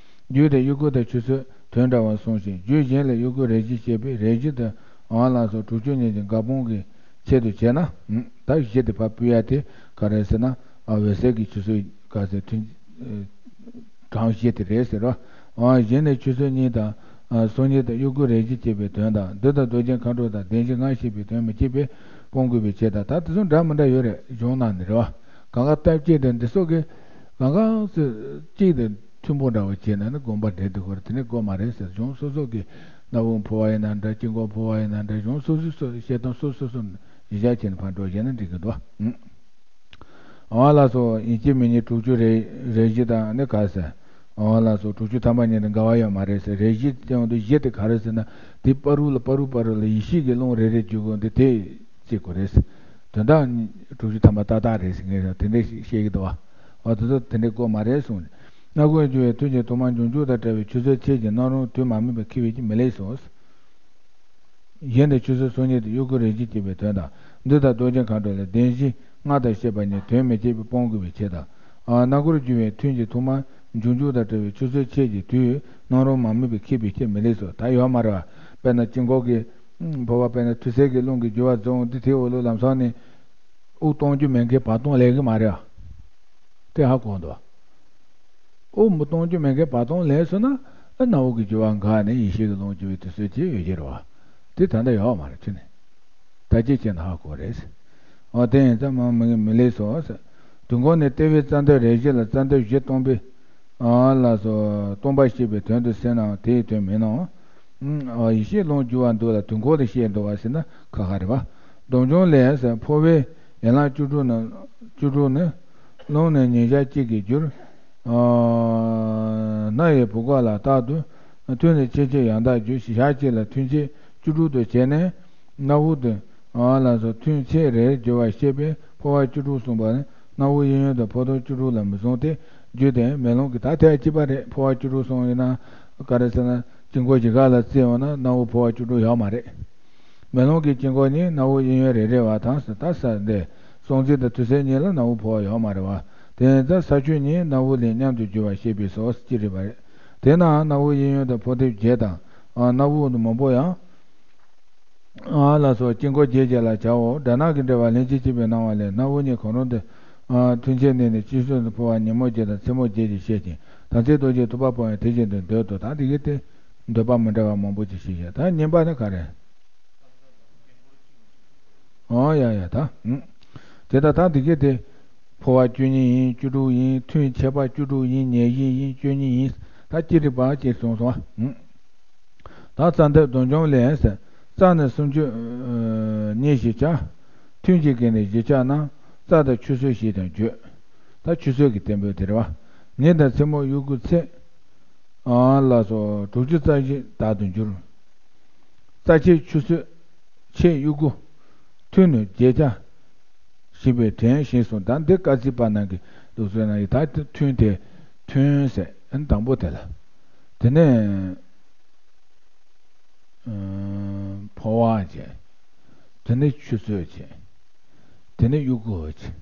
རྒྱུད་དང་དབྱུ་གུ་དང་ཆུ་ཚོད་དོན་འདྲ་བར་གསུངས་ཤིང་། རྒྱུད་གཞན་ལས་དབྱུ་གུ་རེ་གཅིག་བཤད་པས་རེ་གཅིག་དང་། འོང་ལགས་སོ། དྲུག་ཅུ་ཉིད་ཀྱི་འགལ་སྤོང་གི་ཆེད་དུ་བྱས་ན། ད་བཞི་དེ་ཕར་ཕུད་ཡ་དེ་ག་རེ་ཟེར་ན། འོད་གསལ་གྱི་ཆུ་ཚོད་ག་ཟེར་ཐུན། གྲངས་བཞི་དེ་རེད་ཟེར་རོ། འོ་གཞན་ནས་ཆུ་ཚོད་གཉིས་དང་། སོ་གཉིས་དང་དབྱུ་གུ་རེ་གཅིག་ཅེས་པའི་དོན་དང་། འདི་དང་མདོ་རྒྱུད་མཁའ་འགྲོ་དང་བདེན་བཞི་ལྔ་ཞེས་པའི་དོན་མི་གཅིག་པས་སྤོང་དགོས་པའི་ཕྱིར་དང་། ད་དེ་ཚོ་འདྲ་མི་འདྲ་ཡོད་རེད། གཞུང་ནང་ནས་རེད་བ། གང་ག་སྟབས་གཅིག་དང་འདི་སོགས་ཀྱི་གང་ག་གཅིག་དང་མཐུན་པོ་འདྲ་བོ་བྱས་ན་ནི་དགོངས་པ་འགྲེལ་དུ་ཁོར་དེ་ནས་དགོས་མ་རེད་ཟེར། གཞུང་སོ་སོ་གི་སྣ་བུག་འཕོ་བ་ཡིན་ན་འདྲ། དཀྱིལ་འཁོར་འཕོ་བ་ཡིན་ན་འདྲ། གཞུང་སོ་སོའི་སོ་བཤད་སྟངས་སོ་སོ་སོ་གཞི་བཞག་བྱས་ནས་ཕར་འགྲོ་བྱས་ན་འགྲིག་གི་འདུག་བ། འོང་ལགས་སོ། ཡིན་གཅིག་མིན་གཉིས་དྲུག་ཅུ་རེ་རེ་བཞི་དང་ནི་ག་ཟེར། འོང་ལགས་སོ། དྲུག་ཅུ་ཐམ་པ་གཉིས་དང་འགལ་བ་ཡོད་མ་རེད་ཟེར། རེ་བཞི་སྟེང་དུ་བཞི་དེ་ག་རེ་ཟེར་ན། དེ་བར་དུ་ལ་བར་དུ་བར་དུ་ལ་ཡེ་ཤེས་ཀྱི་རླུང་རེ་རེ་རྒྱུ་དགོས་འདི་དེ་བརྩི་དགོས་རེད་ཟེར། དོན་དག་དྲུག་ཅུ་ཐམ་པ་ཏག་ཏག་རེད་ཟེར། ངས་དེ་འདྲ་ཞིག་བཤད་ཀྱི་འདུག་བ། འོ་དེ་ཚོ་དེ་འདྲ་དགོས་མ་རེད་གསུངས་ནས། སྣ་བུག་རྒྱུ་བའི་ཐུན་གྱི་ཐོག་མར་འབྱུང་འགྱུར་དང་བྲལ་བའི་ཆུ་ཚོད་ཕྱེད་ཀྱི་སྣང་རུང་དུས་མ་སྨིན་པའི་ཁེ་བས་ཀྱིས་མི་ལེགས་སོ། གཞན་དུ་ཆུ་ཚོད་སོ་གཉིས་དང་དབྱུ་གུ་རེ་གཅིག་ཅེས་པའི་དོན་དང་། འདི་དང་མདོ་རྒྱུད་མཁའ་འགྲོ་ལས་བདེན་བཞི་ལྔ་དང་བཤད་པ་གཉིས་དོན་མི་གཅིག་པས་སྤོང་དགོས་པའི་ཕྱིར་དང་། ཨ་སྣ་བུག་རྒྱུ་བའི་ཐུན་གྱི་ཐོག་མར་འབྱུང་འགྱུར་དང་བྲལ་བའི་ཆུ་ཚོད་ཕྱེད་ཀྱི་དུས་སྣང་རུང་མ་སྨིན་པའི་ཁེ་བས་ཀྱིས་མི་ལེགས་སོ། ད་ཡོད་མ་རེད་བ། དཔེར་ན་དཀྱིལ་འཁོར་གྱི་འཕོ་བ། དཔེར་ན་ཐུར་སེལ་གྱི་རླུང་གི་རྒྱུ་བ་རྫོགས་འོང་དུས་དེའི་འོག་ལུགས་ལམ་སང་ནས་དབུགས་གཏོང་རྒྱུ་མེད་མཁན་བར་སྟོང་ལས་ཀྱི་མ་རེད་བ། དེ་ཧ་གོ་འདུག་བ། དབུགས་མི་གཏོང་རྒྱུ་མེད་མཁན་བར་སྟོང་ལས་སོང་ན། ཨ་སྣ་བུག་གི་རྒྱུ་བ་འགགས་ནས་ཡེ་ཤེས་ཀྱི་རླུང་རྒྱུ་བའི་དུས་ཚོད་ཅིག་ཡོད་ཀྱི་རེད་བ། དེ་ད་ལྟ་ཡོད་མ་རེད་ཁྱོད་ནས། ད་ཅི་བྱས་ན་ཧ་གོ་རེད། འོ་དེ་ཡིན་ཙང་མ་མི་མི་ལེགས་སོ་ཟེར། དུས་འཁོར་ནས་ལྟེ་བའི་རྩ་མདུད་རེ་བཞི་ལ་རྩ་མདུད་བཞི་སྟོང་པའི། ཨ་ལགས་སོ། སྟོང་པ་ཞེས་པའི་དོན་དུ་ཟེར་ནའང་དེའི་དོན་མིན་ནོ། ཨ་ཡེ་ཤེས་རླུང་རྒྱུ་བ་འདུག་ལ་དུས་འཁོར་དུ་བཤད་འདུག་བ་ཟེར་ན་ཁ་ཁ་རེད་བ། སྡོམ་འབྱུང་ལས་ཟེར། འཕོ་བའི་ཡན་ལག་བཅུ་དྲུག་ནི། བཅུ་དྲུག་ནི། རླུང་ནི་ཉིན་ཞག་གཅིག་གིས་བསྒྱུར། སྣ་ཡི་བུ་ག་ལ་རྟག་ཏུ། ཐུན་ནི་ཕྱེད་ཕྱེད་ཡང་དག་བསྒྱུར། ཞག་གཅིག་ལ་ཐུན་ཕྱེད་བཅུ་དྲུག་ཏུ་བྱས་ནས། སྣ་བུག་ཏུ། ཨ་ལགས་སོ། ཐུན་ཕྱེད་རེར་བསྒྱུར་བར་བཤད་པས་འཕོ་བ་བཅུ་དྲུག་གསུངས་པ་ནི་སྣ་བུག་གཡས་གཡོན་དུ་འཕོ་ལྡོག་བཅུ་དྲུག་ལ་མི་བཟུང་སྟེ། རྒྱུད་དེ་མེ་ལོང་གི། ད་དེ་གཅིག་པ་རེད། འཕོ་བ་བཅུ་དྲུག་གསུངས་ཡིན་ན། ག་རེ་ཟེར་ན་དཀྱིལ་འཁོར་བཞི་ཀ་ལ་བརྩིས་འོང་ན་སྣ་བུག་འཕོ་བ་བཅུ་དྲུག་ཡོད་མ་རེད། མེ་ལོང་གི་དཀྱིལ་འཁོར་གཉིས་སྣ་བུག་གཡས་གཡོན་རེ་རེ་བ་དང་ཟེར། ད་ས་འདི་སྲོག་འཛིན་དང་ཐུར་སེལ་གཉིས་ལ་སྣ་བུག་འཕོ་བ་ཡོད་མ་རེད་བ། དེ་ཡིན་ཙང་ས་ཆུ་གཉིས་སྣ་བུག་ལས་མཉམ་དུ་བསྒྱུར་བར་བཤད་པས་སོ་ཅི་རེད་པ་རེད། དེས་ན་སྣ་བུག་གཡས་གཡོན་དུ་འཕོ་ལྡོག་བརྒྱད་དང་། ཨ་སྣ་བུག་ཏུ་མང་པོ་ཡང་། ཨ་ལགས་སོ། དཀྱིལ་འཁོར་བརྒྱད་བརྒྱད་ལ་བྱའོ། སྦྲ་ནག་གི་འགྲེལ་པ་ལན་གཅིག་གཅིག་པའི་སྣང་བ་ལས་སྣ་བུག་གཉིས་གང་རུང་དུ། ཨ་ཐུན་ཕྱེད་གནས་ནས་དཀྱིལ་ཤུགས་སུ་འཕོ་བ་ཉིན་མོ་བརྒྱད་དང་མཚན་མོ་བརྒྱད་ཅེས་བཤད་ཅིང་། དམ་ཚིག་རྡོ་རྗེ་ཐུབ་པ་པོ་ཡང་དེ་བཞིན་དུ་འདོད་དོ། ད་འདི་གའི་སྟེང་འདོད་པ་མི་འདྲ་བ་མང་པོ་ཅིག་བཤད་ཡ། ད་གཉིས་པ་ནི་ག་རེ། ཨོ་ཡ་ཡ་ད། ཨུམ། དེ་ལྟར་ད་འདི་གའི་དེ། འཕོ་བ་བཅུ་གཉིས་ཡིན། བཅུ་དྲུག་ཡིན། ཐུན་ཕྱེད་པ་བཅུ་དྲུག་ཡིན། ཉེར་བཞི་ཡིན། བཅུ་གཉིས་ཡིན། ད་ཅི་རིགས་པ་ཅེས་གསུངས་སོ། ཨུམ། ད་རྩ་མདུད་སྡོམ་འབྱུང་ལས་ཟེར། རྩ་ནི་སུམ་ཅུ་གཉིས་ཞེས་བྱ། ཐུན་གྱི་གི་ནི་བཞི་ཆ་ན་རྩ་དང་ཆུ་ཚོད་ཞེས་ཀྱང་བརྗོད། ད་ཆུ་ཚོད་ཀྱི་བསྟན་པོ་དེ་རེད་བ། ཉིན་དང་མཚན་མོ་དབྱུ་གུ་ཚེས། ཨ་ལ་སོགས་དྲུག་ཅུ་རྩ་བཞི་དག་ཏུ་འགྱུར། རྩ་ཆེ་ཆུ་ཚོད། ཆེ་དབྱུ་གུ། ཐུན་ནི་བརྒྱད་ཆ། ཞེས་པའི་དྲན་ཞེས་གསུངས། ད་འདི་སྐར་རྩིས་པ་རྣམས་ཀྱི་ལུགས་སྲོལ་ནང་གི་ད་ཐུན་དེ། ཐུན་ཟེར་ཨ་ནི་དང་པོ་དེ་ལ། དེ་ནས་ཨ་འཕོ་བ་བྱས། དེ་ནས་ཆུ་ཚོད་བྱས། དེ་ནས་དབྱུ་གུ་བྱས།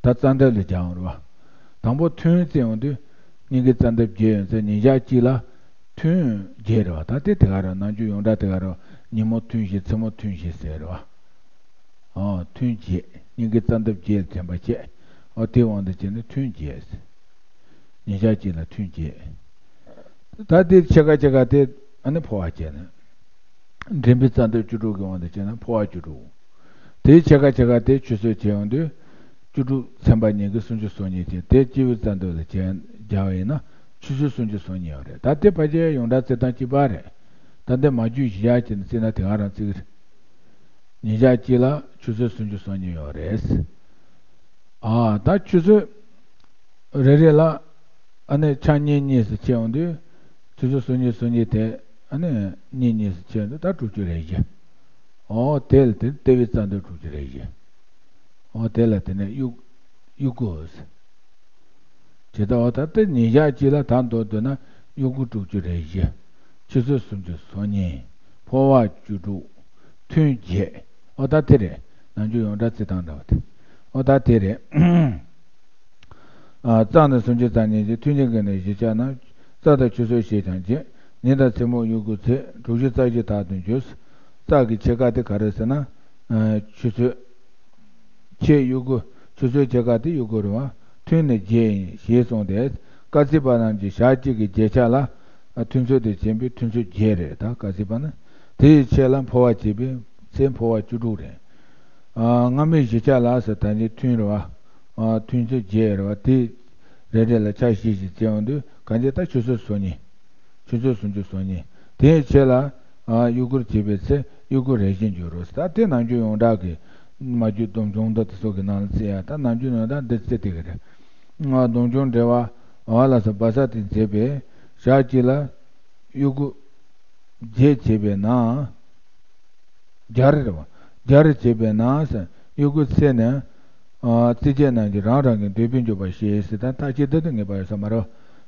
ད་རྩ་འདབ་ལ་སྦྱར་ཡོང་རེད་བ། དང་པོ་ཐུན་བརྩི་ཡོང་དུས་སྙིང་གའི་རྩ་འདབ་བརྒྱད་ཡོད་ཚེ་ཉིན་ཞག་གཅིག་ལ་ཐུན་བརྒྱད་རེད་བ། ད་དེ་དེ་ག་རེད། ནམ་རྒྱུན་ཡོངས་གྲགས་དེ་ག་རེད། ཉིན་མོ་ཐུན་བཞི་མཚན་མོ་ཐུན་བཞི་ཟེར་རེད་བ། ཨོ་ཐུན་བརྒྱད། སྙིང་གའི་རྩ་འདབ་བརྒྱད་དྲན་པ་བྱས། ཨོ་དེའི་དབང་དུ་བྱས་ནས་ཐུན་བརྒྱད་ཟེར། ཉིན་ཞག་གཅིག་ལ་ཐུན་བརྒྱད། ད་དེ་ཕྱེད་ཀ་ཕྱེད་ཀ་དེ་ཨ་ནི་འཕོ་བ་བྱས་ན། མགྲིན་པའི་རྩ་འདབ་བཅུ་དྲུག་གི་དབང་དུ་བྱས་ན་འཕོ་བ་བཅུ་དྲུག། དེའི་ཕྱེད་ཀ་ཕྱེད་ཀ་དེ་ཆུ་ཚོད་བྱས་ཡོང་དུས། བཅུ་དྲུག་ཚན་པ་ཉིན་གྱི་སུམ་ཅུ་སོ་གཉིས་བྱས། དེ་སྤྱི་བོའི་རྩ་འདབ་ལ་བྱས་སྦྱར་བ་ཡིན་ན་ཆུ་ཚོད་སུམ་ཅུ་སོ་གཉིས་ཡོད་རེད། ད་དེ་ཕལ་ཆེར་ཡོངས་གྲགས་རྩི་སྟངས་གཅིག་པ་རེད། ད་འདི་མ་རྒྱུད་གཞི་བཞག་བྱས་ནས་བརྩིས་ན་དེ་ག་རང་བརྩི་གི་རེད། ཉིན་ཞག་གཅིག་ལ་ཆུ་ཚོད་སུམ་ཅུ་སོ་གཉིས་ཡོད་རེད། ཨ་ད་ཆུ་ཚོད་རེ་རེ་ལ་ཨ་ནི་ཆ་གཉིས་གཉིས་སུ་ཕྱེ་ཡོང་དུས། ཆུ་ཚོད་སུམ་ཅུ་སོ་གཉིས་དེ་ཨ་ནི་གཉིས་གཉིས་སུ་ཕྱེ་ཡོང་དུས་ད་དྲུག་ཅུ་རེ་བཞི། ཨོ་དེ་ལ་དེ་ལྟེ་བའི་རྩ་འདབ་དྲུག་ཅུ་རེ་བཞི། ཨོ་དེ་ལ་དེ་ནས་དབྱུ་དབྱུ་གུ་ཟེར། ཇི་ལྟ་བ་ལྟར་ཏེ་ཉིན་ཞག་གཅིག་ལ་ད་མདོར་བསྡུ་ན་དབྱུ་གུ་དྲུག་ཅུ་རེ་བཞི། ཆུ་ཚོད་སུམ་ཅུ་སོ་གཉིས། འཕོ་བ་བཅུ་དྲུག། ཐུན་བརྒྱད། ཨོ་ད་དེ་རེད། ནམ་རྒྱུན་ཡོངས་གྲགས་རྩི་སྟངས་འདྲ་བ་དེ། ཨོ་ད་དེ་རེད། ཨ་རྩ་ནི་སུམ་ཅུ་རྩ་གཉིས་ཀྱི། ཐུན་གྱི་གི་ནི་བཞི་ཆ་ན། རྩ་དང་ཆུ་ཚོད་ཞེས་ཀྱང་བརྗོད། ཉིན་དང་མཚན་མོ་དབྱུ་གུ་ཚེས། དྲུག་ཅུ་རྩ་བཞི་དག་ཏུ་འགྱུར། རྩ་གི་ཕྱེད་ཀ་དེ་ག་རེ་ཟེར་ན། ཨ་ཆུ་ཚོད། ཆེ་དབྱུ་གུ། ཆུ་ཚོད་ཕྱེད་ཀ་དེ་དབྱུ་གུ་རེད་བ། ཐུན་ནི་བརྒྱད་ཡིན་ཞེས་གསུངས་ཏེ། སྐར་རྩིས་པ་རྣམས་ཀྱིས་ཞག་གཅིག་གི་བརྒྱད་ཆ་ལ། ཨ་ཐུན་ཚོད་དེ་བྱིན་པས་ཐུན་ཚོད་བརྒྱད་རེད། ད་སྐར་རྩིས་པ་ན། དེ་ཡི་ཕྱེད་ལ་འཕོ་བ་བྱས་པས་ཚེས་འཕོ་བ་བཅུ་དྲུག་རེད། ཨ་སྔ་མའི་བཞི་ཆ་ལ་ཟེར་ད་ནི་ཐུན་རེད་བ། ཨ་ཐུན་ཚོད་བརྒྱད་རེད་བ། དེ་རེ་རེ་ལ་ཆ་བཞི་བཞི་བྱས་ཡོང་དུས་གང་ཅི་ད་ཆུ་ཚོད་སོ་གཉིས། ཆུ་ཚོད་སུམ་ཅུ་སོ་གཉིས། དེའི་ཕྱེད་ལ་ཨ་དབྱུ་གུར་བྱས་པའི་ཚེ་དབྱུ་གུ་རེ་བཞི་འགྱུར་རོ། ད་དེ་ནམ་རྒྱུན་ཡོངས་གྲགས་ཀྱི་མ་རྒྱུད་སྡོམ་ཆུང་འདི་དེ་ཚོ་གི་ནང་ལ་བརྩི་ཡ། ད་ནམ་རྒྱུན་ཡོངས་གྲགས་འདི་བརྩི་དེ་གི་རེད། ང་སྡོམ་ཆུང་འགྲེལ་བ་འོ་ལ་སོགས་པ་ས་དེ་མཛད་པས་ཞག་གཅིག་ལ་དབྱུ་གུ་བརྒྱད་བྱས་པས་ན། བརྒྱ་རེ་རེད་བ། བརྒྱ་རེ་བྱས་པས་ན་ཟེར། དབྱུ་གུ་ཚེས་ནས། ཨ་རྩིས་བྱེད་རྣམས་ཀྱིས་རང་རང་གི་འདོད་པའི་འཇུག་པ་ཞེས་ཟེར། ད་ལྟ་ཅི་འདི་དུ་ངེས་པ་ཡོད་ས་མ་རེད།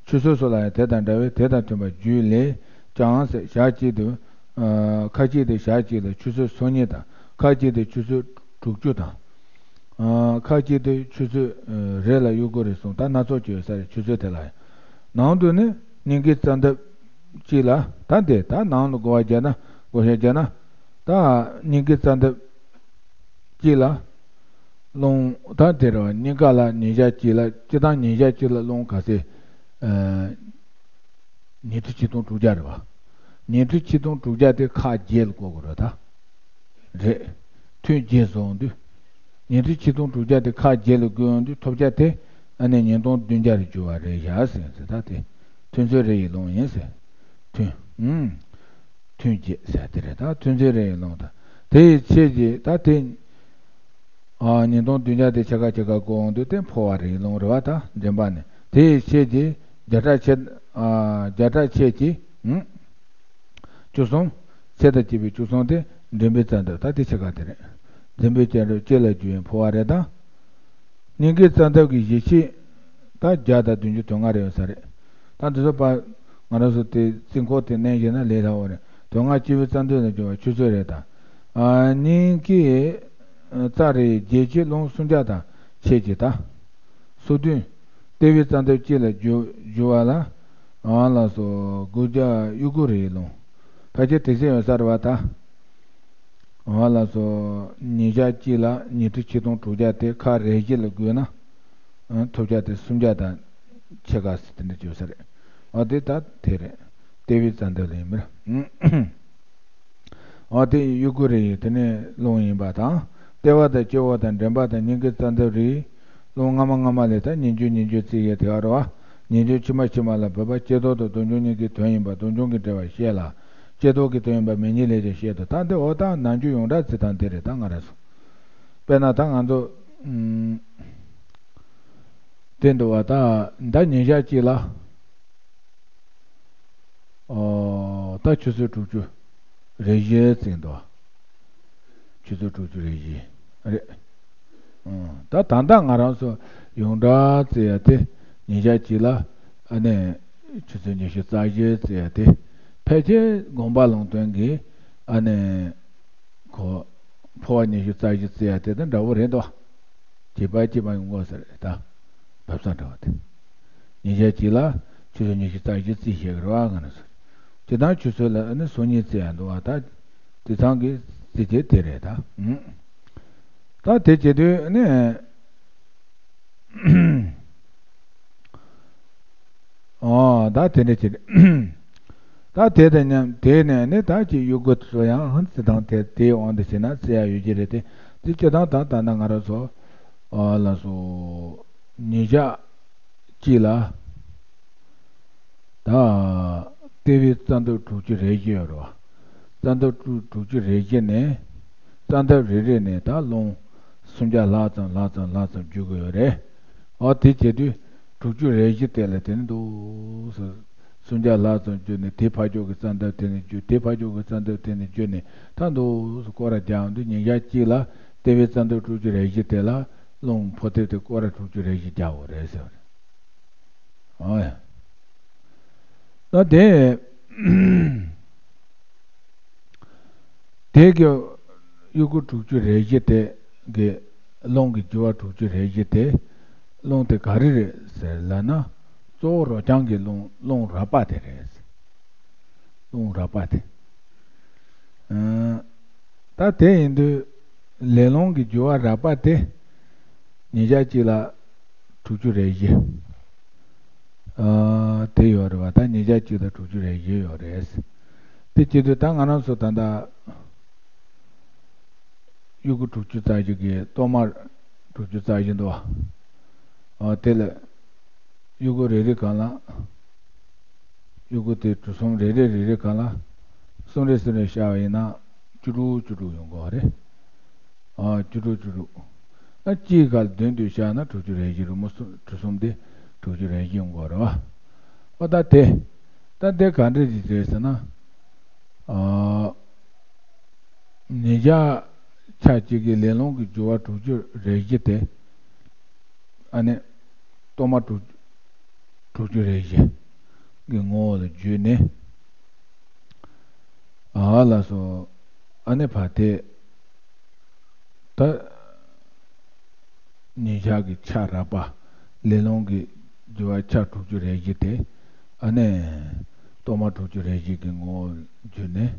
ཆུ་ཚོད་སོགས་ལ་ཡང་དེ་དང་འདྲ་བས་དེ་དང་མཐུན་པར་རྒྱུད་ལས་ཀྱང་ཟེར། ཞག་གཅིག་ཏུ། ཨ་ཁ་ཅིག་ཏུ་ཞག་གཅིག་ལ་ཆུ་ཚོད་སོ་གཉིས་དང་། ཁ་ཅིག་ཏུ་ཆུ་ཚོད་དྲུག་ཅུ་དང་། ཨ་ཁ་ཅིག་ཏུ་ཆུ་ཚོད་རེ་ལ་དབྱུ་གུ་རེ་གསུངས། ད་སྣ་ཚོགས་ཅིག་ཡོད་ས་རེད། ཆུ་ཚོད་དེ་ལ་ཡང་། ནང་དུ་ནི་སྙིང་གའི་རྩ་འདབ་གཅིག་ལ། ད་འདི་ད་ནང་ལ་བགོ་བ་བརྒྱབ་ན། བགོ་བཤའ་བརྒྱབ་ན། ད་སྙིང་གའི་རྩ་འདབ་གཅིག་ལ་རླུང་ད་དེ་རེད་བ། སྙིང་ག་ལ་ཉིན་ཞག་གཅིག་ལ། སྤྱིར་བཏང་ཉིན་ཞག་གཅིག་ལ་རླུང་ག་ཚད། ཨ་ཉི་ཁྲི་ཆིག་སྟོང་དྲུག་བརྒྱ་རེད་བ། ཉི་ཁྲི་ཆིག་སྟོང་དྲུག་བརྒྱ་དེ་ཁག་བརྒྱད་ལ་བགོ་དགོས་རེད་ད། རེད། ཐུན་བརྒྱད་བཟུང་དུས། ཉི་ཁྲི་ཆིག་སྟོང་དྲུག་བརྒྱ་དེ་ཁག་བརྒྱད་ལ་བགོས་ཡོང་དུས་ཐོབ་བྱ་དེ་ཨ་ནི་ཉིས་སྟོང་བདུན་བརྒྱ་རེ་འགྱུར་བ་རེད་བཞག་ཟེར་ཟེར། ད་དེ་ཐུན་ཚོད་རེ་ཡི་རླུང་ཡིན་ཟེར། ཐུན། ཨུམ། ཐུན་བརྒྱད་ཟེར་དེ་རེད། ད་ཐུན་ཚོད་རེ་ཡི་རླུང་དང་། དེ་ཡི་ཕྱེད་ཀྱིས་ད་དེ། ཨ་ཉིས་སྟོང་བདུན་བརྒྱ་དེ་ཕྱེད་ཀ་ཕྱེད་ཀ་བགོ་ཡོང་དུས་དེ་འཕོ་བ་རེ་ཡི་རླུང་རེད་བ། ད་འདྲེན་པ་ནི་དེ་ཡི་ཕྱེད་ཀྱིས་བརྒྱ་ཕྲག་ཕྱེད། ཨ་བརྒྱ་ཕྲག་ཕྱེད་ཀྱིས། ཨུམ། བཅུ་གསུམ། ཚེས་དང་བཅས་པའི་བཅུ་གསུམ་སྟེ་མགྲིན་པའི་རྩ་འདབ། ད་དེ་ཕྱེད་ཀ་དེ་རེད། འཛིན་པའི་སྐྱེ་འགྲོ་སྐྱེ་ལ་རྒྱུ་བའི་འཕོ་བ་རེད་ད། སྙིང་གའི་རྩ་འདབ་ཀྱི་གཞི་ཕྱེད་ད་བརྒྱ་དང་བདུན་ཅུ་དོན་ལྔ་རེ་ཡོད་ས་རེད། ད་འདི་ཚོ་པ་ང་རང་ཚོ་དེ་རྩིས་འཁོར་དེ་མནན་བཞག་ན་ལས་སླ་བོ་རེད། དོན་ལྔ་སྤྱི་བོའི་རྩ་མདུད་ལ་འབྱོར་བ་ཆུ་ཚོད་རེད་ད། ཨ་སྙིང་གའི་རྩ་རེ་ཡི་བརྒྱད་ཕྱེད་རླུང་སུམ་བརྒྱ་དང་ཕྱེད་ཀྱི་ད། སོ་བདུན། ལྟེ་བའི་རྩ་འདབ་དཀྱིལ་ལ་རྒྱུ་རྒྱུ་བ་ལ། ཨ་ལ་སོ་དགུ་བརྒྱ་དབྱུ་གུ་རེ་ཡི་རླུང་། ཕལ་ཆེར་དེ་ཚད་ཡོད་ས་རེད་བ་ད། ཨ་ལ་སོ་ཉིན་ཞག་གཅིག་ལ་ཉི་ཁྲི་ཆིག་སྟོང་དྲུག་བརྒྱ་དེ་ཁག་རེ་བཞི་ལ་བགོས་ན། ཨ་ཐོབ་བྱ་དེ་སུམ་བརྒྱ་དང་ཕྱེད་ཀ་ཟེར་དེ་འདྲ་ཡོད་ས་རེད། ཨ་དེ་ད་དེ་རེད། ལྟེ་བའི་རྩ་འདབ་ལ་ཡིན་པར། འོ་དེ་དབྱུ་གུ་རེ་ཡི་དེ་ནས་རླུང་ཡིན་པ་དང་། ལྟེ་བ་དང་སྤྱི་བོ་དང་མགྲིན་པ་དང་སྙིང་གའི་རྩ་འདབ་རེའི་རླུང་སྔ་མ་སྔ་མ་ལས་ད་ཉིས་འགྱུར་ཉིས་འགྱུར་བརྩི་ཡས་དེ་ག་རེད་བ། ཉིས་འགྱུར་ཕྱི་མ་ཕྱི་མ་ལ་བབ་པ་སྐྱེ་རྡོར་དང་སྡོམ་འབྱུང་གཉིས་ཀའི་དོན་ཡིན་པ་སྡོམ་འབྱུང་གི་འགྲེལ་པ་བཤད་ལ། སྐྱེ་རྡོར་གྱི་དོན་ཡིན་པ་མེ་ཉིད་ལས་ཀྱང་བཤད་དོ། ད་འདི་འོ་ད་ནམ་རྒྱུན་ཡོངས་གྲགས་རྩི་སྟངས་དེ་རེད། ད་ང་རང་ཚོ། དཔེར་ན་ད་ང་ཚོ་ཨུམ། དེ་འདུག་བ། ད་ད་ཉིན་ཞག་གཅིག་ལ་ཨོ་ད་ཆུ་ཚོད་དྲུག་ཅུ་རེ་བཞི་ཙམ་འདུག་ཆུ་ཚོད་དྲུག་ཅུ་རེ་བཞི་རེད། ཨང་། ད་ད་ལྟ་ང་རང་ཚོ་ཡོངས་གྲགས་བརྩི་ཡ་དེ་ཉིན་ཞག་གཅིག་ལ་ཨ་ནི་ཆུ་ཚོད་ཉི་ཤུ་རྩ་བཞི་བརྩི་ཡ་དེ། ཕལ་ཆེར་དགོངས་པ་ལུང་སྟོན་གྱི་ཨ་ནི་ཁོ་འཕོ་བ་ཉི་ཤུ་རྩ་བཞི་བརྩི་ཡ་དེ་དང་འདྲ་བོ་རེད་དོ། བྱེད་པ་སྐྱེས་པ་ཡོང་གོ་ཟེར་ད། བབས་ས་འདྲ་བ་དེ། ཉིན་ཞག་གཅིག་ལ་ཆུ་ཚོད་ཉི་ཤུ་རྩ་བཞི་རྩིས་བཞག་གི་རེད་བ། ང་རང་ཚོ་སྤྱིར་བཏང་ཆུ་ཚོད་ལ་ཨ་ནི་སོ་གཉིས་བརྩི་ཡ་འདུག་བ། ད་དེ་ཚང་གི་རྩིས་བྱེད་དེ་རེད་ད། ཨུམ། ད་དེ་བྱེད་དུས་ཨ་ནི། ཨོ་ད་དེ་འདྲ་བྱེད། ད་དེ་དང་མཉམ་དེ་ནས་ནི་ད་ཅིག་དབྱུ་གུ་ཚོ་ཡང་ཧན་ཙི་དང་དེ་དེའི་དབང་དུ་བྱས་ན་བརྩི་ཡ་ཡོད་ཀྱི་རེད་དེ། དེ་སྤྱིར་བཏང་ད་ད་ནང་ང་རང་ཚོ་ཨོ་ལ་སོ་ཉིན་ཞག་གཅིག་ལ་ད་ལྟེ་བའི་རྩ་འདབ་དྲུག་ཅུ་རེ་བཞི་ཡོད་རེད་བ། རྩ་འདབ་དྲུག་དྲུག་ཅུ་རེ་བཞི་ནས་རྩ་འདབ་རེ་རེ་ནས་ད་རླུང་སུམ་བརྒྱ་ལྷག་ཙམ་ལྷག་ཙམ་ལྷག་ཙམ་རྒྱུ་དགོས་ཡོད་རེད། ཨོ་དེ་བྱེད་དུས་དྲུག་ཅུ་རེ་བཞི་དེ་ལ་དེ་ནི་འདུག་སེ་སུམ་བརྒྱ་ལྷག་ཙམ་བརྒྱུད་ནས་དེ་ཕར་ཕྱོགས་ཀྱི་རྩ་འདབ་དེ་ནས་བརྒྱུད། དེ་ཕར་ཕྱོགས་ཀྱི་རྩ་འདབ་དེ་ནས་བརྒྱུད་ནས་ད་འདུག་སེ་སྐོར་ར་རྒྱག་ཡོང་དུས་ཉིན་ཞག་གཅིག་ལ་ལྟེ་བའི་རྩ་འདབ་དྲུག་ཅུ་རེ་བཞི་དེ་ལ་རླུང་འཕོ་ཐེབས་དེ་སྐོར་ར་དྲུག་ཅུ་རེ་བཞི་རྒྱག་དགོས་རེད་ཟེར་བ་རེད། ཨོ་ཡ། ད་དེ། དེ་གི་དབྱུ་གུ་དྲུག་ཅུ་རེ་བཞི་དེ་གི་རླུང་གི་རྒྱུ་བ་དྲུག་ཅུ་རེ་བཞི་དེ། རླུང་དེ་ག་རེ་རེད་ཟེར་ལབ་ན། གཙོ་བོ་རོ་རྐྱང་གི་རླུང་རླུང་རགས་པ་དེ་རེད། རླུང་རགས་པ་དེ། ཨང་། ད་དེ་ཡིན་དུས་ལས་རླུང་གི་རྒྱུ་བ་རགས་པ་དེ་ཉིན་ཞག་གཅིག་ལ་དྲུག་ཅུ་རེ་བཞི། ཨ། དེ་ཡོད་རེད་བ། ད་ཉིན་ཞག་གཅིག་ལ་དྲུག་ཅུ་རེ་བཞི་ཡོད་རེད། དེ་བྱེད་དུས་ད་ང་རང་ཚོ་ད་ལྟ་དབྱུ་གུ་དྲུག་ཅུ་རྩ་བཞི་གི་གཏོར་མ་དྲུག་ཅུ་རྩ་བཞི་འདུག་བ། ཨ། དེ་ལ་དབྱུ་གུ་རེ་རེ་སྒང་ལ། དབྱུ་གུ་དེ་གྲུ་གསུམ་རེ་རེ་རེ་རེ་སྒང་ལ་གསུམ་རེ་གསུམ་རེ་བཞག་པ་ཡིན་ན་བཅུ་དྲུག་བཅུ་དྲུག་ཡོང་གི་རེད། ཨ། བཅུ་དྲུག་བཅུ་དྲུག་ཨ། གཅིག་སྒང་ལ་བདུན་བདུན་བཞག་ན་དྲུག་ཅུ་རེ་བཞི། རེ་མོ་གསུམ། གྲུ་གསུམ་དེ་དྲུག་ཅུ་རེ་བཞི་ཡོང་གི་རེད་བ། ཨོ་ད་དེ། ད་དེ་ག་འདྲ་ཞིག་རེད་ཟེར་ན། ཨ། ཉིན་ཞག་ཆ་གཅིག་གི་ལས་རླུང་གི་རྒྱུ་བ་དྲུག་ཅུ་རེ་བཞི་དེ། ཨ་ནི། གཏོར་མ་དྲུག་དྲུག་ཅུ་རེ་བཞི་གི་ངོ་བོ་ལ་བརྒྱུད་ནས། ཨ་ལ་སོ། ཨ་ནི་ཕ་དེ། ད། ཉིན་ཞག་གི་ཆ་རགས་པ། ལས་རླུང་གི་རྒྱུ་བ་ཆ་དྲུག་ཅུ་རེ་བཞི་དེ། ཨ་ནི། གཏོར་མ་དྲུག་ཅུ་རེ་བཞི་གི་ངོ་བོ་བརྒྱུད་ནས།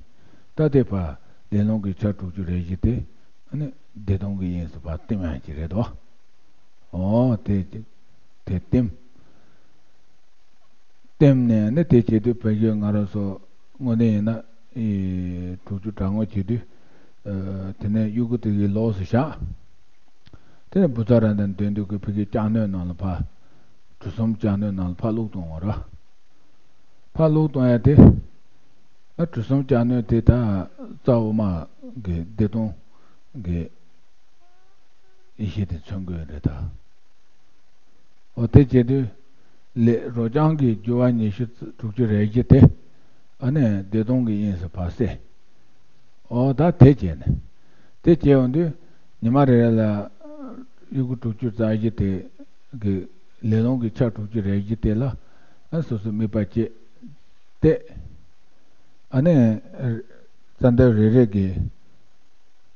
ད་དེ་ཕ། ལས་རླུང་གི་ཆ་དྲུག་ཅུ་རེ་བཞི་དེ། ཨ་ནི། བདེ་སྟོང་གི་དབྱིངས་སུ་ཕར་བསྟིམ་ཡག་ཅིག་རེད་དོ། ཨོ་དེ། དེ་བསྟིམ། བསྟིམ་ནས་ནི་དེ་བྱེད་དུས་ཕལ་ཆེར་ང་རང་ཚོ་དངོས་གནས་ཡིན་ན་ཨེ་དྲུག་ཅུ་དྲུག་ཅུ་བྱེད་དུས། ཨ། དེ་ནས་དབྱུ་གུ་དེ་གི་ལོགས་སུ་བཞག་དེ་ནས་བུ་ཚ་ར་དང་ལྡན་དུས་ཀྱི་ཕ་གི་ལྕགས་སྣོད་ནང་ལ་ཕར། གྲུ་གསུམ་ལྕགས་སྣོད་ནང་ལ་ཕར་བླུགས་གཏོང་བ་ར། ཕར་བླུགས་གཏོང་ཡ་དེ། ཨ། གྲུ་གསུམ་ལྕགས་སྣོད་དེ་ད་རྩ་དབུ་མ་གི་བདེ་སྟོང་གི་ཡེ་ཤེས་དེ་མཚོན་གྱི་ཡོད་རེད་ད། འོ་དེ་བྱེད་དུས། ལས་རོ་རྐྱང་གི་རྒྱུ་བ་ཉི་ཤུ་རྩ། དྲུག་ཅུ་རེ་བཞི་དེ། ཨ་ནི་བདེ་སྟོང་གི་དབྱིངས་སུ་ཕར་གསལ། འོ་ད་དེ་བྱས་ནས། དེ་བྱས་ཡོང་དུས། ཉི་མ་རེ་རེ་ལ་དབྱུ་གུ་དྲུག་ཅུ་རྩ་བཞི་དེ་གི་ལས་རླུང་གི་ཆ་དྲུག་ཅུ་རེ་བཞི་དེ་ལ། ཨ། སོ་སོའི་དམིགས་པ་བྱས་ཏེ། ཨ་ནི། རྩ་འདབ་རེ་རེ་གི།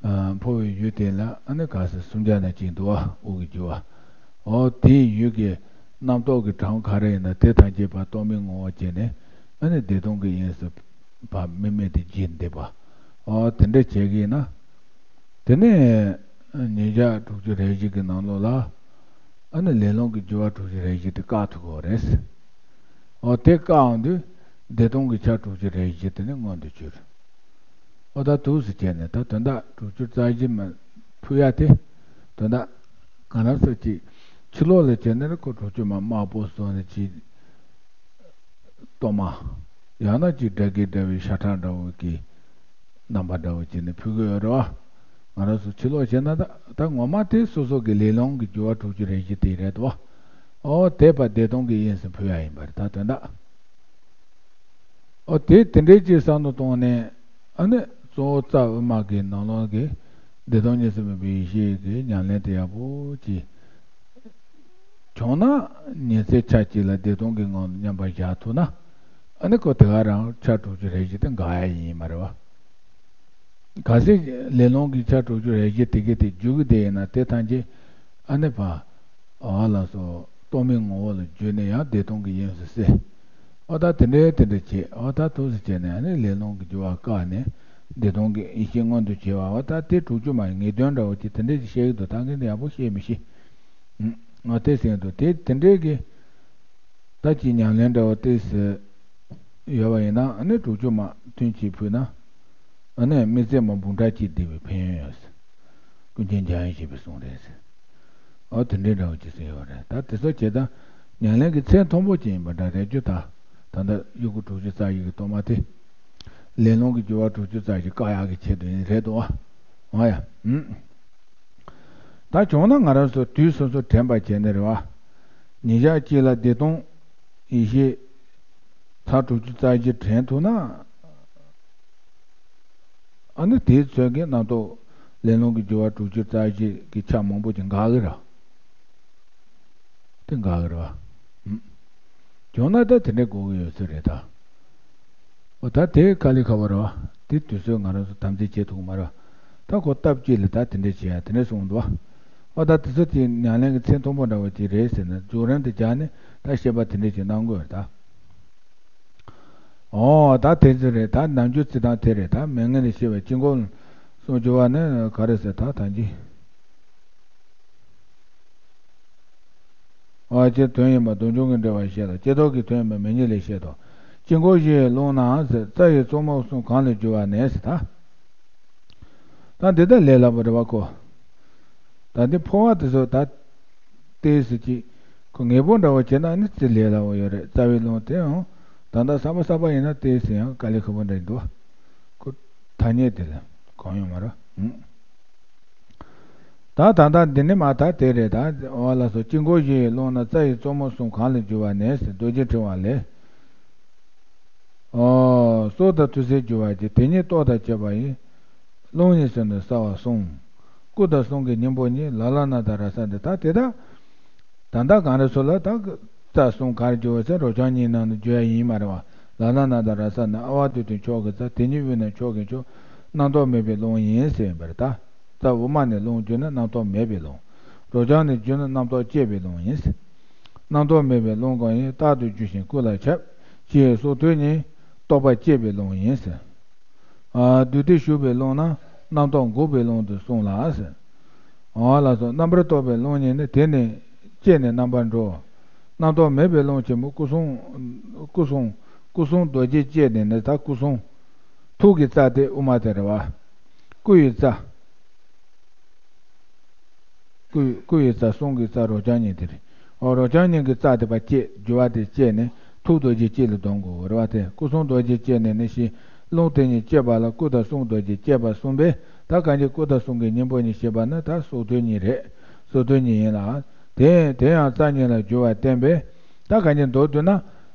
ཨ། འཕོ་བའི་ཡུལ་དེ་ལ་ཨ་ནི་ག་ས་སུམ་བརྒྱ་ན་གཅིག་འདུག་བ། དབུགས་ཀྱི་རྒྱུ་བ། འོ་དེའི་ཡུལ་གྱི་རྣམ་རྟོག་གི་གྲངས་ག་རེ་ཡིན་ན་དེ་ཐམས་ཅད་ཕར་སྟོང་པའི་ངོ་བོ་བྱས་ནས། ཨ་ནི་བདེ་སྟོང་གི་དབྱིངས་སུ་ཕར་དམིགས་མེད་དུ་བརྗིད་འདེབས་པ། འོ་དེ་འདྲ་བྱེད་ཀྱི་ཡིན་ན། དེ་ནས་ཉིན་ཞག་དྲུག་ཅུ་རེ་བཞི་གི་ནང་ལོགས་ལ། ཨ་ནི་ལས་རླུང་གི་རྒྱུ་བ་དྲུག་ཅུ་རེ་བཞི་དེ་བཀག་ཐུབ་ཀྱི་ཡོད་རེད། འོ་དེ་བཀག་འོང་དུས། བདེ་སྟོང་གི་ཆ་དྲུག་ཅུ་རེ་བཞི་དེ་ནི་མངོན་དུ་གྱུར། འོ་ད་འདུག་སེ་བྱས་ནས་ད་དོན་དག་དྲུག་ཅུ་རྩ་བཞི་མ་ཕུལ་ཡ་དེ། དོན་དག་ང་རང་ཚོ་གཅིག་ཕྱི་ལོགས་ལ་བྱས་ན་ནི་ཁོ་དྲུག་ཅུ་མ་དམར་པོ་བཟོ་ནས་ཅིག་གཏོར་མ། ཡང་ན་ཅིག་དགྲ་བགེགས་འདྲ་བའི་ཤ་ཁྲག་འདྲ་བོ་གི་རྣམ་པ་འདྲ་བོ་བྱས་ནས་ཕུལ་གྱི་ཡོད་རེད་བ། ང་རང་ཚོ་ཕྱི་ལོགས་བྱས་ན་ད་ད་ངོ་མ་དེ་སོ་སོ་གི་ལས་སློང་གི་སྦྱོར་བ་དྲུག་ཅུ་རེ་བཞི་དེ་རེད་དོ། ཨོ་དེ་པ་བདེ་སྟོང་གི་དབྱིངས་སུ་འཕོས་ཡ་ཡིན་པ་རེད་ད་དོན་དག་ཨོ་དེ་དེ་འདྲའི་ཅིག་བསམ་བློ་གཏོང་ནས་ཨ་ནི་གཙོ་བོ་རྩ་དབུ་མ་གི་ནང་ལོགས་ཀྱི་བདེ་སྟོང་གཉིས་སུ་མེད་པའི་ཡེ་ཤེས་ཀྱི་ཉམས་ལེན་དེ་ཡག་པོ་ཅིག་བྱུང་ན་ཉིན་མཚན་ཆ་གཅིག་ལ་བདེ་སྟོང་གི་ངང་དུ་མཉམ་པར་བཞག་ཐུབ་ན་ཨ་ནི་ཁོ་དེ་ག་རང་ཆ་དྲུག་ཅུ་རེ་བཞི་དེ་འགག་ཡ་ཡིན་མ་རེད་བ། གལ་སྲིད་ལས་སློང་གི་ཆ་དྲུག་ཅུ་རེ་བཞི་དེ་གས་དེ་འཇུག་གི་དེ་ཡིན་ན་དེ་ཐམས་ཅད་ཨ་ནི་ཕ། ཨ་ལ་སོ། རྟོག་མེད་ངོ་བོ་ལ་འཇུག་ནས་ཡང་བདེ་སྟོང་གི་དབྱིངས་སུ་གསལ། ཨོ་ད་དེ་འདྲའི་དེ་འདྲ་བྱེད་ཨོ་ད་ཐུགས་སུ་བྱས་ནས་ཨ་ནི་ལས་སློང་གི་སྦྱོར་བ་བཀག་ནས་བདེ་སྟོང་གི་ཡེ་ཤེས་མངོན་དུ་བྱེད་པ་ཨོ་ད་དེ་དྲུག་ཅུ་མ་ཡིན་ངེས་དོན་འདྲ་བོ་ཅིག་དེ་འདྲ་ཅིག་བཤད་ཀྱི་འདུག་ད་ངས་འདི་ཡག་པོ་བཤད་མི་ཤེས། ཨོ་དེ་ཟེར་འདུག་དེ་དེ་འདྲའི་གི་ད་ཅིག་ཉམས་ལེན་འདྲ་བོ་ཏོག་ཙམ་ཡོད་པ་ཡིན་ན་ཨ་ནི་དྲུག་ཅུ་མ་ཐུན་གཅིག་ཕུལ་ན་ཨ་ནི་དམིགས་བརྩེ་མ་འབུམ་ཕྲག་གཅིག་བསྡུས་པའི་ཕན་ཡོན་ཡོད། ཀུན་མཁྱེན་འཇམ་དབྱངས་བཞད་པའི་གསུང་རེད། ཨོ་དེ་འདྲའི་འདྲ་བོ་ཅིག་ཟེར་ཡོད་རེད་ད་དེ་ཚོ་བྱས་ཙང་ཉམས་ལེན་གྱི་ཚད་མཐོན་པོ་ཅིག་ཡིན་པ་འདྲ་རེད་རྒྱུ་ད་ད་ལྟ་དབྱུ་གུ་དྲུག་ཅུ་རྩ་བཞི་གི་གཏོར་མ་དེ་ལས་སློང་གི་སྦྱོར་བ་དྲུག་ཅུ་རྩ་བཞི་བཀག་ཡག་གི་ཆེད་དུ་ཡིན་རེད་དོ། ཨོ་ཡ། ཨུམ། ད་བྱུང་ན་ང་རང་ཚོ་དུས་སོ་སོ་དྲན་པ་བྱས་ནས་རེད་བ། ཉིན་ཞག་གཅིག་ལ་བདེ་སྟོང་ཡེ་ཤེས་ཚར་དྲུག་ཅུ་རྩ་བཞི་དྲན་ཐུབ་ན། ཨ་ནི་དེའི་ཚོད་ཀྱི་རྣམ་རྟོག་ལས་སློང་གི་སྦྱོར་བ་དྲུག་ཅུ་རྩ་བཞི་གི་ཆ་མང་པོ་ཅིག་འགག་གི་རེད། དེ་འགག་གི་རེད་བ། ཨུམ། བྱུང་ན་ད་དེ་འདྲའི་དགོས་ཀྱི་ཡོད་ཚོད་རེད་ད། འོ་ད་དེ་དཀའ་ལས་ཁག་པོ་རེད་བ། དེ་དུས་ཚོད་ང་རང་ཚོ་དམ་འཛིན་བྱེད་ཐུབ་ཀྱི་མ་རེད་བ། ད་ཁོ་སྟབས་གཅིག་ལ་ད་དེ་འདྲས་བྱེད་ཡ་དེ་འདྲས་གསུངས་འདུག་བ། འོ་ད་དེ་ཚོ་དེ་ཉམས་ལེན་གྱི་ཚད་མཐོན་པོ་འདྲ་བོ་ཅིག་རེད་ཟེར་ན་རྫོགས་རིམ་དུ་སྦྱར་ནས་ད་བཤད་པ་དེ་འདྲས་ཅིག་གནང་དགོས་རེད་ད། འོ་ད་དེ་ཚོ་རེད་ད་ནམ་རྒྱུན་རྩི་སྟངས་དེ་རེད་ད་མན་ངག་ལས་བཤད་པའི་དཀྱིལ་འཁོར་གསུམ་སྦྱོར་བ་ནི་ག་རེ་ཟེར་ད་ཐང་གི། ཨ་ཕྱིར་དོན་ཡིན་པ་དོན་བྱུང་གི་འབྲེལ་བར་བཤད་དོ། ཕྱིར་ལྡོག་གི་དོན་ཡིན་པ་མེ་ཉིད་ལས་བཤད་དོ། དཀྱིལ་འཁོར་བཞི་ཡི་རླུང་ནང་ཟེར་རྩ་ཡི་གཙོ་མོ་གསུམ་གང་ལ་རྒྱུ་བ་ནས་ཟེར་ད། ད་འདི་ལྟར་ལས་སླ་པོ་རེད་བ་ཁོ། ད་འདི་འཕོ་བ་དེ་ཚོ་ད། ལྟས་ཟེར་གྱི། ཁོ་ངེས་པོ་འདྲ་བོ་བྱས་ན་ནི་རྩི་ལས་སླ་པོ་ཡོད་རེད་རྩ་བའི་རླུང་དེའང་། ད་ལྟ་གསར་པ་གསར་པ་ཡིན་ན་ལྟས་ཟེར་ཡང་དཀའ་ལས་ཁག་པོ་འདྲ་འདུག་ཁོ། ཐ་སྙད་དེ་ལ་གང་ཡོང་མ་རེད། ད་ད་ལྟ་འདི་ནི་མ་ད་དེ་རེད་ད། འོ་ལགས་སོ་དཀྱིལ་འཁོར་བཞི་ཡི་རླུང་ནི་རྩ་ཡི་གཙོ་མོ་གསུམ་གང་ལས་རྒྱུ་བ་ནས་ཟེར་རྡོ་རྗེ་ཕྲེང་བ་ལས། ཨོ། སྲོག་དང་ཐུར་སེལ་རྒྱུ་བ་གཅིག་དེ་ཉིད་སྟོབས་དང་བཅས་པ་ཡི། རླུང་གཉིས་སུ་ནི་གསལ་བ་གསུམ། སྐུ་དང་གསུང་གི་སྙིང་པོ་གཉིས་ལ་ལ་ན་དང་ར་ས་འདི་ད་དེ་ད། ད་ལྟ་གང་རེད་སོ་ལ་ད་རྩ་གསུམ་གར་རྒྱུ་བ་ཚེ་རོ་བྱང་གཉིས་ནང་ནས་རྒྱུ་ཡ་ཡིན་མ་རེད་བ། ལ་ལ་ན་དང་ར་ས་ནི་ཨ་བ་ཏུ་ཏུ་མཆོག་གི་རྩ་དེ་ཉིད་དབུས་ན་མཆོག་གི་མཆོག་རྣམ་རྟོག་མེད་པའི་རླུང་ཡིན་ཟེར་ཡིན་པར་ད། རྩ་དབུ་མ་ནས་རླུང་རྒྱུ་ནི་རྣམ་རྟོག་མེད་པའི་རླུང་། རོ་བྱང་ནས་རྒྱུ་ནི་རྣམ་རྟོག་སྐྱེས་པའི་རླུང་ཡིན། རྣམ་རྟོག་མེད་པའི་རླུང་གང་ཡིན་རྟག་ཏུ་རྒྱུ་ཞིང་ཀུན་ལ་ཁྱབ། ཅེས་སྲོག་ཐོད་གཉིས་རྟོག་པ་སྐྱེས་པའི་རླུང་ཡིན། ཨ། བདུད་སྡེ་ཞུགས་པའི་རླུང་རྣམས་རྣམ་རྟོག་འགུགས་པའི་རླུང་དུ་གསུངས་ལ། འོ་ལགས་སོ་རྣམ་པར་རྟོག་པའི་རླུང་གཉིས་ནི་དེ་ནི་སྐྱེས་ནས་རྣམ་པར་འགྲོ། རྣམ་རྟོག་མེད་པའི་རླུང་ཆེན་པོ་སྐུ་གསུང་། སྐུ་གསུང་། སྐུ་གསུང་རྡོ་རྗེ་སྐྱེས་ནས་ནི་ད་སྐུ་གསུང་། ཐུགས་ཀྱི་རྩ་དེ་དབུ་མ་དེ་རེད་བ། སྐུ་ཡི་རྩ། སྐུ་སྐུ་ཡི་རྩ་གསུང་གི་རྩ་རོ་རྐྱང་གཉིས་དེ་རེད། འོ་རོ་རྐྱང་གཉིས་ཀྱི་རྩ་དེ་པ་སྐྱེས་རྒྱུ་བ་དེ་སྐྱེས་ནས་ཐུགས་རྡོ་རྗེ་སྐྱེས་ལ་ལྡོག་དགོས་རེད་བ་དེ་སྐུ་གསུང་རྡོ་རྗེ་སྐྱེས་ནས་ནི་ཤི། རླུང་དེ་གཉིས་སྐྱེས་པ་ལ་སྐུ་དང་གསུང་རྡོ་རྗེ་སྐྱེས་པ་གསུམ་པས་ད་གང་ཅི་སྐུ་དང་གསུང་གི་སྙིང་པོ་གཉིས་ཞེས་པ་ནི་ད་སྲོག་ཐོད་གཉིས་རེད། སྲོག་ཐོད་གཉིས་ཡིན་ལ། དེ་དེ་ཡང་རྩ་གཉིས་ལ་རྒྱུ་བ་བསྟན་པས་ད་གང་ཅི་མདོར་བསྡུ་ན་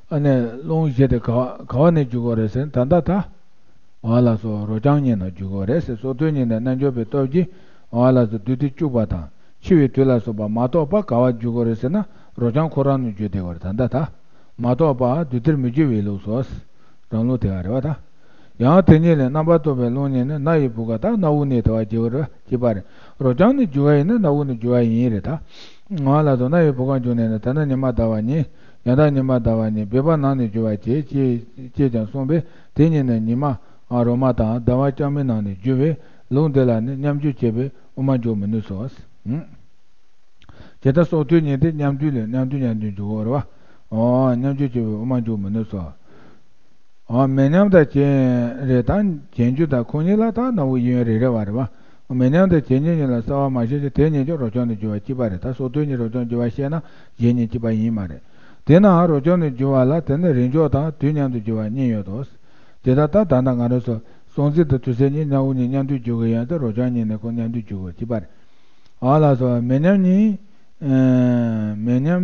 ཨ་ནི་རླུང་བཞི་དེ་ག་བ་ག་བ་ནས་རྒྱུ་དགོས་རེད་ཟེར་ན་ད་ལྟ་ད། འོ་ལགས་སོ་རོ་རྐྱང་གཉིས་ནང་རྒྱུ་དགོས་རེད་ཟེར་སྲོག་ཐོད་གཉིས་ནས་རྣལ་འབྱོར་པའི་སྟོབས་ཀྱིས་འོ་ལགས་སོ་བདུད་སྡེ་བཅུག་པ་དང་འཆི་བའི་དུས་ལ་སོགས་པ་མ་གཏོགས་པ་ག་བ་རྒྱུ་དགོས་རེད་ཟེར་ན་རོ་རྐྱང་ཁོ་རང་ནས་རྒྱུ་བསྡད་དགོས་རེད་ད་ལྟ་ད། མ་གཏོགས་པ་བདུད་རྩིར་མི་རྒྱུ་བའི་ལུགས་སོ། རང་ལུགས་དེ་ག་རེད་བ་ད། ཡང་དེ་ཉིད་ལས་རྣམ་པར་རྟོག་པའི་རླུང་གཉིས་ནི་སྣ་ཡི་བུ་ག་དང་སྣ་བུག་ནས་དེ་བ་རྒྱུ་བ་རེད་ཅེས་པ་རེད། རོ་རྐྱང་ནས་རྒྱུ་བ་ཡིན་ན་སྣ་བུག་ནས་རྒྱུ་བ་ཡིན་རེད་ད། འོ་ལགས་སོ་སྣ་ཡི་བུ་ག་འབྱུང་ནས་ནི་ད་ནི་ཉི་མ་ཟླ་བ་གཉིས། ཡང་དག་ཉི་མ་ཟླ་བ་གཉིས་སྦས་པ་ནང་ནས་རྒྱུ་བ་བྱེད་ཅེས་ཅེས་ཀྱང་གསུངས་པས་དེ་ཉིད་ནི་ཉི་མ། ཨ་རོ་མ་དང་ཟླ་བ་རྐྱང་མའི་ནང་ནས་རྒྱུ་བས་ལུང་འདི་ལ་ནི་མཉམ་རྒྱུ་བྱས་པས་དབུ་མ་འཇོག་མི་ནུས་སོ། ཇི་ལྟར་སྲོག་ཐོད་གཉིས་དེ་མཉམ་རྒྱུ་ལས་མཉམ་རྒྱུ་མཉམ་རྒྱུ་འཇུག་གོ་རེད་བ། ཨོ་མཉམ་རྒྱུ་བྱས་པས་དབུ་མ་འཇོག་མི་ནུས་སོ། ཨོ་མེ་མཉམ་དང་བྱེད་རེས་དང་བྱེད་འགྱུར་དང་ཁོ་གཉིས་ལ་དག་སྣ་བུག་གཡས་གཡོན་རེ་རེ་བ་རེད་བ། མེ་མཉམ་དང་བྱེད་གཉིས་གཉིས་ལ་གསལ་བ་མ་ཤེས་ཀྱི་དེ་གཉིས་ཀྱང་རོ་རྐྱང་དུ་འགྱུར་བ་གཅིག་པ་རེད་ད་སྲོག་ཐོད་གཉིས་རོ་རྐྱང་འགྱུར་བ་ཤེས་ན་གཞན་གཉིས་གཅིག་པ་ཡིན་མ་རེད། དེས་ན་རོ་རྐྱང་དུ་འགྱུར་བ་ལ་དེ་ནི་རིང་འཇོག་དང་དུས་མཉམ་དུ་འགྱུར་བ་གཉིས་ཡོད་དོ། དེ་ལྟར་ད་ད་ལྟ་ང་རང་ཚོ་ སྲོག་འཛིན་དང་དུས་གསུམ་གཉིས། སྣང་བ་གཉིས་མཉམ་དུ་སྦྱོར་གྱི་ཡང་དེ་རང་བྱུང་གཉིས་ནི་ཁོ་མཉམ་དུ་སྦྱོར་གྱི་གཅིག་པ་རེད། འོ་ལགས་སོ། མེ་མཉམ་གཉིས། ཨ་མེ་མཉམ།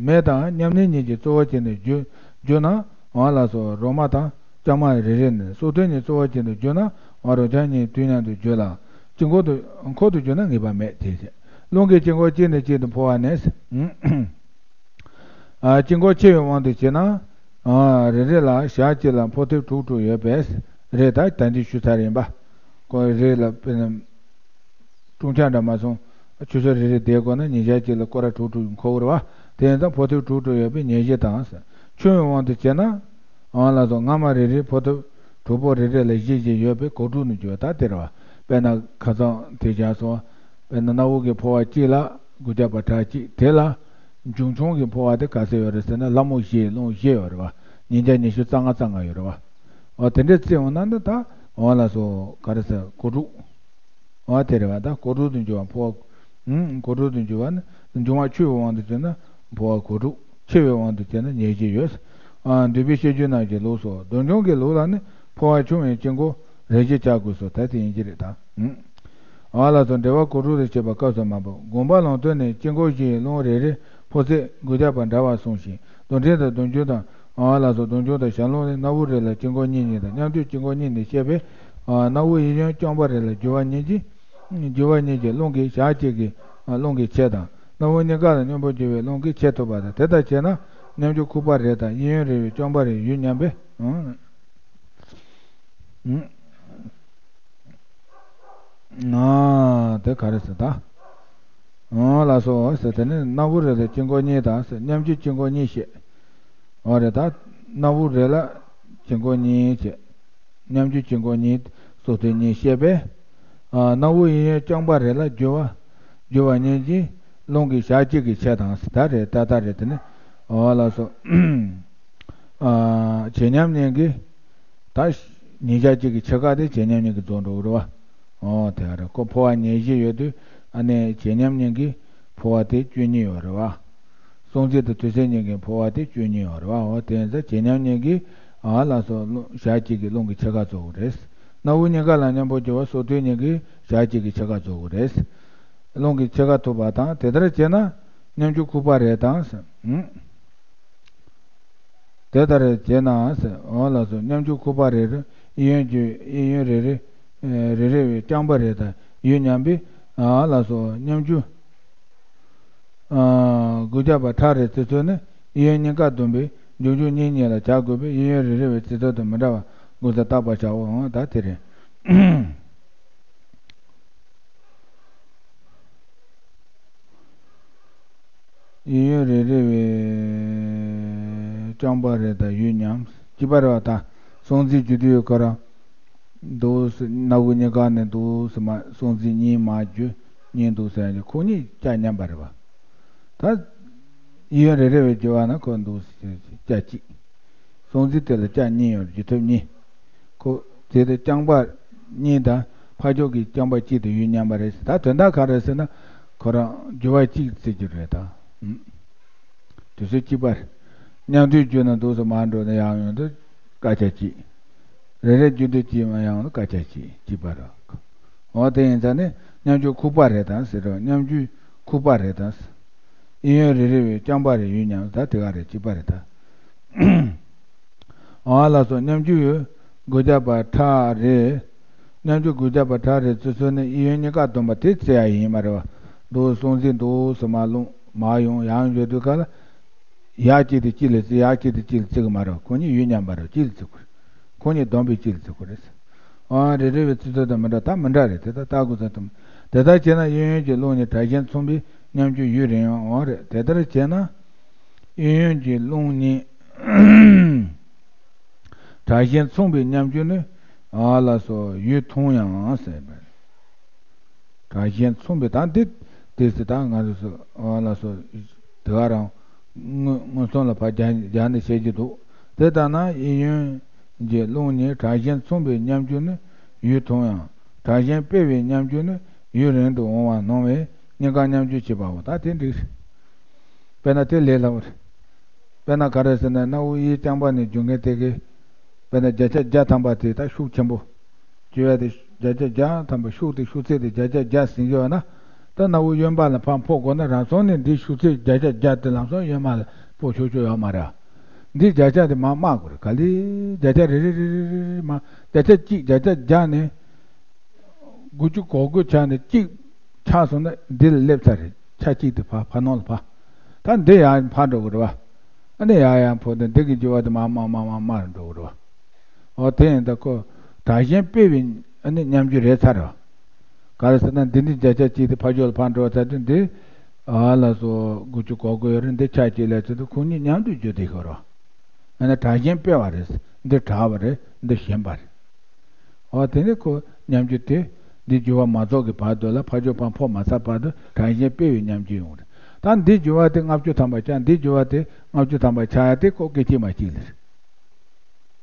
མེ་དང་མཉམ་གནས་གཉིས་ཀྱི་རྩོལ་བ་ཅན་དུ་བསྒྱུར་བསྒྱུར་ན། འོ་ལགས་སོ། རོ་མ་དང་བཅའ་མ་རེ་རེ་ནི་སྲོག་ཐོག་གཉིས་རྩོལ་བ་ཅན་དུ་བསྒྱུར་ན། འོ་རང་བྱུང་གཉིས་དུས་མཉམ་དུ་སྦྱོར་ལ། དཀྱིལ་འཁོར་དུ་འཁོར་དུ་བསྒྱུར་ན་ངེས་པ་མེད་དེ་བྱས། རླུང་གི་དཀྱིལ་འཁོར་གཅིག་ནས་གཅིག་ཏུ་འཕོ་བ་ནི། ཨ་དཀྱིལ་འཁོར་ཆེ་བའི་དབང་དུ་བྱས་ན། ཨ་རེ་རེ་ལ་ཞག་གཅིག་ལ་འཕོ་ཐེངས་དྲུག་དྲུག་ཡོད་པས། རེད། ད་ད་འདི་ཞུ་ཚར་ཡིན་པ། ཁོ་རེ་ལ་དཔེར་ན། ཀྲུང་ཆ་འདྲ་མ་སོང་། ཆུ་ཚོད་རེ་རེ་བསྡད་དགོས་ན་ཉིན་ཞག་གཅིག་ལ་སྐོར་ར་དྲུག་དྲུག་འཁོར་བ་རེད་བ། དེ་ཡིན་ཙང་འཕོ་ཐེངས་དྲུག་དྲུག་ཡོད་པས་ཉེར་བཞི་དང་། ཆུང་བའི་དབང་དུ་བྱས་ན། འོ་ལགས་སོ། སྔ་མ་རེ་རེའི་འཕོ་ཐེངས་དྲུག་པོ་རེ་རེ་ལ་བཞི་བཞི་ཡོད་པས་གོ་དྲུག་ནི་འགྱུར་བ་ད་དེ་རེད་བ། དཔེར་ན་ཁ་སང་དེ་བཞག་སོང་བ། དཔེར་ན་སྣང་བ་གི་འཕོ་བ་གཅིག་ལ་དགུ་བརྒྱ་པ་ཕྲག་གཅིག་དེ་ལ་འབྱུང་ཆུང་གི་འཕོ་བ་དེ་ག་ཚད་ཡོད་རེད་ཟེར་ན་ལྷ་མོ་བཞི་རླུང་བཞི་ཡོད་རེད་བ། ཉིས་བརྒྱ་ཉི་ཤུ་རྩ་ལྔ་རྩ་ལྔ་ཡོད་རེད་བ། འོ་དེ་འདྲའི་རྩིས་འོང་ན་ནི་ད། འོ་ལགས་སོ། ག་རེ་ཟེར་གོ་དྲུག་འོ་དེ་རེད་བ། ད་གོ་དྲུག་ཏུ་འགྱུར་བ་འཕོ་བ། ཨུམ་གོ་དྲུག་ཏུ་འགྱུར་བ་ནི་འབྱུང་བ་ཆུང་བའི་དབང་དུ་བྱས་ན་འཕོ་བ་གོ་དྲུག་ཆེ་བའི་དབང་དུ་བྱས་ན་ཉེར་བཞི་ཡོད། ཨ་འདུས་པའི་བཤད་རྒྱུད་ནང་གི་ལུགས་སོ། རྡོ་འཇོམས་ཀྱི་ལུགས་ལ་ནི་འཕོ་བ་ཆུང་བའི་དཀྱིལ་འཁོར་རེ་བཞི་བྱ་དགོས་སོ། ད་དེ་ཡིན་གྱི་རེད་ད། ཨུམ། འོ་ལགས་སོ། འགྲེལ་པ་གོ་དྲུག་ཏུ་བྱེད་པ་སྐབས་སུ་མ་བབ། དགོངས་པ་ལུང་སྟོན་ནས་དཀྱིལ་འཁོར་བཞིའི་རླུང་རེ་རེ་འཕོ་ཚད་དགུ་བརྒྱ་པ་འདྲ་བར་གསུངས་ཤིང་། རྡོར་དྲིལ་དང་རྡོ་འཇོམས་དང་། འོ་ལགས་སོ། རྡོ་འཇོམས་དང་ཞལ་ལུང་ནི་སྣ་བུག་རེ་ལ་དཀྱིལ་འཁོར་གཉིས་གཉིས་དང་། མཉམ་སྤྱོད་དཀྱིལ་འཁོར་གཉིས་ནས་བཤད་པས། སྣ་བུག་གཡས་གཡོན་རྐྱང་པ་རེ་ལ་རྒྱུ་བ་གཉིས་ཀྱིས། རྒྱུ་བ་གཉིས་ཀྱི་རླུང་གིས་ཞག་གཅིག་གི་རླུང་གིས་ཕྱེད་དང་། སྣ་བུག་གཉིས་ཀ་ལ་མཉམ་པོར་རྒྱུ་བའི་རླུང་གིས་ཕྱེད་ཐུབ་པ་དང་། དེ་ལྟར་བྱས་ན་མཉམ་རྒྱུ་ཁུག་པ་རེ་དང་གཡས་གཡོན་རེ་བའི་རྐྱང་པ་རེ་ཡུལ་མཉམ་པས། ཨ་དེ་ག་རེ་ཟེར་ད། འོ་ལགས་སོ་ཟེར། དེ་ནི་སྣ་བུག་རེ་ལ་དཀྱིལ་འཁོར་གཉིས་དང་ཟེར། མཉམ་རྒྱུ་དཀྱིལ་འཁོར་གཉིས་བཤད། འོ་རེད་ད། སྣ་བུག་རེ་ལ་དཀྱིལ་འཁོར་གཉིས་བྱས། མཉམ་རྒྱུ་དཀྱིལ་འཁོར་གཉིས། སྲོག་ཐོག་གཉིས་བཤད་པས། ཨ་སྣ་བུག་གཡས་གཡོན་རྐྱང་པ་རེ་ལ་རྒྱུ་བ། རྒྱུ་བ་གཉིས་ཀྱི་རླུང་གིས་ཞག་གཅིག་གིས་ཕྱེད་དང་ཟེར། ད་རེད་ད་ད་རེད་དེ་ནི། འོ་ལགས་སོ། ཨ་བྱེད་མཉམ་གཉིས་ཀྱིས། ད་ཉིན་ཞག་གཅིག་གི་ཕྱེད་ཀ་དེ་བྱེད་མཉམ་གཉིས་ཀྱིས་རྫོགས་འགྲོ་གི་རེད་བ། འོ་དེ་ག་རེད། ཁོ་འཕོ་བ་ཉེར་བཞི་ཡོད་དུས། ཨ་ནི་བྱེད་མཉམ་གཉིས་ཀྱི་འཕོ་བ་དེ་བཅུ་གཉིས་ཡོད་རེད་བ། སྲོག་འཛིན་དང་དུས་གསུམ་གཉིས་ཀྱི་འཕོ་བ་དེ་བཅུ་གཉིས་ཡོད་རེད་བ། འོ་དེ་ཡིན་ཙང་བྱེད་མཉམ་གཉིས་ཀྱིས། ཨ་ལགས་སོ། རླུང་ཞག་གཅིག་གི་རླུང་གི་ཕྱེད་ཀ་རྫོགས་ཀྱི་རེད། སྣ་བུག་གཉིས་ཀ་ལ་མཉམ་པོ་རྒྱུ་བ་སྲོག་ཐོག་གཉིས་ཀྱིས་ཞག་གཅིག་གི་ཕྱེད་ཀ་རྫོགས་ཀྱི་རེད། རླུང་གི་ཕྱེད་ཀ་ཐུབ་པ་དང་། དེ་ལྟར་བྱས་ན་མཉམ་རྒྱུ་ཁུག་པ་རེ་དང་། ཨུམ། དེ་ལྟར་བྱས་ན་ཟེར། འོ་ལགས་སོ། མཉམ་རྒྱུ་ཁུག་པ་རེ་རེ། གཡས་གཡོན་གྱི་གཡས་གཡོན་རེ་རེ། ཨེ་རེ་རེ་བའི་རྐྱང་པ་རེ་དང་ཡུལ་མཉམ་པས། ཨ་ལགས་སོ། མཉམ་རྒྱུ། ཨ་དགུ་བརྒྱ་པ་ཕྲག་རེ་བརྩི་ཚུལ་ནི་གཡས་གཡོན་གཉིས་ཀ་བསྡོམས་པས་འབྱུང་འགྱུར་གཉིས་གཉིས་ལ་བྱ་དགོས་པས། གཡས་གཡོན་རེ་རེ་བའི་བརྩི་ཚུལ་དང་མི་འདྲ་བ་དགུ་ཙམ་བརྟག་པར་བྱའོ། འོ་ད་དེ་རེད། གཡས་གཡོན་རེ་རེ་བའི་རྐྱང་པ་རེ་དང་ཡུལ་མཉམ། གཅིག་པ་རེད་བ། ད་སྲོག་འཛིན་རྒྱུ་དུས་ཁོ་རང་འདུག་སེ། སྣ་བུག་གཉིས་ཀ་ནས་འདུག་སེ་མར་སྲོག་འཛིན་གཉིས་མར་རྒྱུ། གཉིས་འདུག་སེ་ཡང་རྒྱུ། ཁོ་གཉིས་ལྕགས་མཉམ་པ་རེད་བ། ད་གཡས་གཡོན་རེ་རེ་བའི་རྒྱུ་བ་ན་ཁོ་འདུག་སེ་ལྕགས་གཅིག་སྲོག་འཛིན་དེ་ལ་ལྕགས་གཉིས་ཡོད། རྒྱུ་ཐོབ་གཉིས། ཁོ་དེ་དེ་རྐྱང་པ་གཉིས་དང་ཕར་ཕྱོགས་ཀྱི་རྐྱང་པ་གཅིག་དེ་ཡུལ་མཉམ་པ་རེད། ད་དོན་དག་ག་རེ་ཟེར་ན། ཁོ་རང་རྒྱུ་བ་གཅིག་བརྩི་རྒྱུ་རེད་ད། ཨུམ། དུས་ཚོད་གཅིག་པ་རེད། མཉམ་དུ་རྒྱུ་ན་འདུག་སེ་མར་འགྲོ་ན་ཡང་ཡོང་དུས་སྐད་ཆ་གཅིག་རེ་རེ་རྒྱུ་དུས་གཅིག་མར་ཡང་སྐད་ཆ་གཅིག་གཅིག་པ་རེད། འོ་དེ་ཡིན་ཙང་ནི་མཉམ་རྒྱུ་ཁུག་པ་རེ་དང་ཟེར་རོ། མཉམ་རྒྱུ་ཁུག་པ་རེ་དང་། གཡས་གཡོན་རེ་རེ་བའི་རྐྱང་པ་རེ་ཡུལ་མཉམ། ད་དེ་ག་རེད། གཅིག་པ་རེད་ད། འོ་ལགས་སོ། མཉམ་རྒྱུ་ཡུལ་དགུ་བརྒྱ་པ་ཕྲག་རེ། མཉམ་རྒྱུ་དགུ་བརྒྱ་པ་ཕྲག་རེ་བརྩི་ཚུལ་ནི་གཡས་གཡོན་གཉིས་ཀ་བསྡོམས་པ་དེ་བརྩི་ཡ་ཡིན་མ་རེད་བ། འདུག་སྲོག་འཛིན་འདུག་སེ་མར་རླུང་མར་ཡོང་ཡང་འགྲོ་དུས་སྐབས་ལ། ཡར་གཅིག་དེ་གཅིག་ལ་བརྩི། ཡར་གཅིག་དེ་གཅིག་ལ་བརྩི་གི་མ་རེད་བ། ཁོ་གཉིས་ཡུལ་མཉམ་པ་རེད། གཅིག་ལ་བརྩི་དགོས་རེད། ཁོ་གཉིས་བསྡོམས་པས་གཅིག་ལ་བརྩི་དགོས་རེད། ཨ་རེ་རེ་བའི་བརྩི་ཚུལ་དང་མི་འདྲ། ད་མི་འདྲ་རེད། དེ་ལྟར་ལྟ་དགོས་ས་དང་། དེ་ལྟར་བྱས་ན་གཡས་གཡོན་གྱི་རླུང་གཉིས་དྲག་ཞན་མཚུངས་པས་མཉམ་རྒྱུ་ཡུལ་རེ་ཡང་འོང་རེད། དེ་ལྟར་བྱས་ན་གཡས་གཡོན་གྱི་རླུང་གཉིས་དྲག་ཞན་མཚུངས་པས་མཉམ་རྒྱུ་ནི། ཨ་ལགས་སོ། ཡུལ་མཐུན་ཡང་ཟེར་བས། དྲག་ཞན་མཚུངས་པས། ད་འདི་དེ་སྲིད་ད་ང་ཚོ་སོ། ཨ་ལགས་སོ། དེ་ག་རང་མངོན་མངོན་སུམ་ལ་ཕར་སྦྱར་སྦྱར་ནས་བཤད་ཀྱི་འདུག་དེ་ལྟར་ན་གཡས་གཡོན་གྱི་རླུང་གཉིས་དྲག་ཞན་མཚུངས་པས་མཉམ་རྒྱུ་ནི་ཡུལ་མཐུན་ཡང་། དྲག་ཞན་སྤེལ་བས་མཉམ་རྒྱུ་ནི་ཡུལ་རིང་དུ་འོང་བ་སྣང་བས་གཉིས་ཀ་མཉམ་རྒྱུ་བྱེད་པའོ། ད་དེ་འགྲིག་དཔེར་ན་དེ་ལས་སླ་བོ་རེད། དཔེར་ན་ག་རེ་ཟེར་ན། སྣ་བུག་གཡས་རྐྱང་པ་ནས་རྒྱུ་མཁན་དེ་གིས། དཔེར་ན་བརྒྱ་ཆ་བརྒྱ་ཐམ་པ་དེ་ད་ཤུགས་ཆེན་པོ། བྱས་པ་དེ་བརྒྱ་ཆ་བརྒྱ་ཐམ་པ་ཤུགས་དེ་ཤུགས་ཚད་དེ་བརྒྱ་ཆ་བརྒྱ་ཟིན་གྱི་ཡོད་ན། ད་སྣ་བུག་གཡོན་པ་ལ་ཕར་ཕོག་དགོས་ན་རང་སོང་ནས་འདི་ཤུགས་ཚད་བརྒྱ་ཆ་བརྒྱ་དེ་ལམ་སང་གཡོན་མ་ལ་ཕོག་ཆོག་ཆོག་ཡོད་མ་རེད། འདི་བརྒྱ་ཆ་དེ་མར་དམག་དགོས་རེད། ག་ལེ་བརྒྱ་ཆ་རེ་རེ་རེ་རེ་རེ་མར་བརྒྱ་ཆ་གཅིག་བརྒྱ་ཆ་བརྒྱ་ནས་དགུ་བཅུ་གོ་དགུ་ཆགས་ནས་གཅིག་ཆགས་སོང་ན་འདི་ལ་སླེབས་ཚར་རེད། ཆ་གཅིག་དེ་ཕར་ཕར་ནང་ལ་ཕར། ད་འདི་ཡར་ཕར་འགྲོ་དགོས་རེད་བ། ཨ་ནི་ཡར་ཡར་འཕོ་དེ་འདི་གི་རྒྱུ་བ་དེ་མར་མར་མར་མར་མར་འགྲོ་དགོས་རེད་བ། འོ་དེ་ཡིན་ད་ཁོ་དྲག་ཞན་སྤེལ་བའི་ཨ་ནི་ཉམས་རྒྱུ་རེད་ཚར་རེད་བ། ག་རེ་ཟེར་ན་འདི་ནི་བརྒྱ་ཆ་གཅིག་དེ་ཕར་ཕྱོགས་ལ་ཕར་འགྲོ་ཚར་དུས་འདི་ཨ་ལ་སོ་དགུ་བཅུ་གོ་དགུ་ཡོད་རེད། འདི་ཆ་གཅིག་ལ་ཚོད་དུ་ཁོ་གཉིས་མཉམ་དུ་རྒྱུ་དེ་ཤོར་རོ། ཨ་ནི་དྲག་ཞན་སྤེལ་བ་རེད། འདི་དྲག་པ་རེད། འདི་ཞན་པ་རེད། འོ་དེ་ནི་ཁོ་ཉམས་རྒྱུ་དེ་འདི་རྒྱུ་བ་མ་རྫོགས་ཀྱི་བར་དུ་ལ་ཕར་ཕྱོགས་ཕར་འཕོ་མ་ཚར་བར་དུ་དྲག་ཞན་སྤེལ་བའི་ཉམས་རྒྱུ་ཡོང་རེད། ད་འདི་རྒྱུ་བ་དེ་ལྔ་བཅུ་ཐམ་པ་ཆགས། འདི་རྒྱུ་བ་དེ་ལྔ་བཅུ་ཐམ་པ་ཆགས་ཡ་དེ་ཁོ་སྐད་ཅིག་མ་གཅིག་ལ་རེད།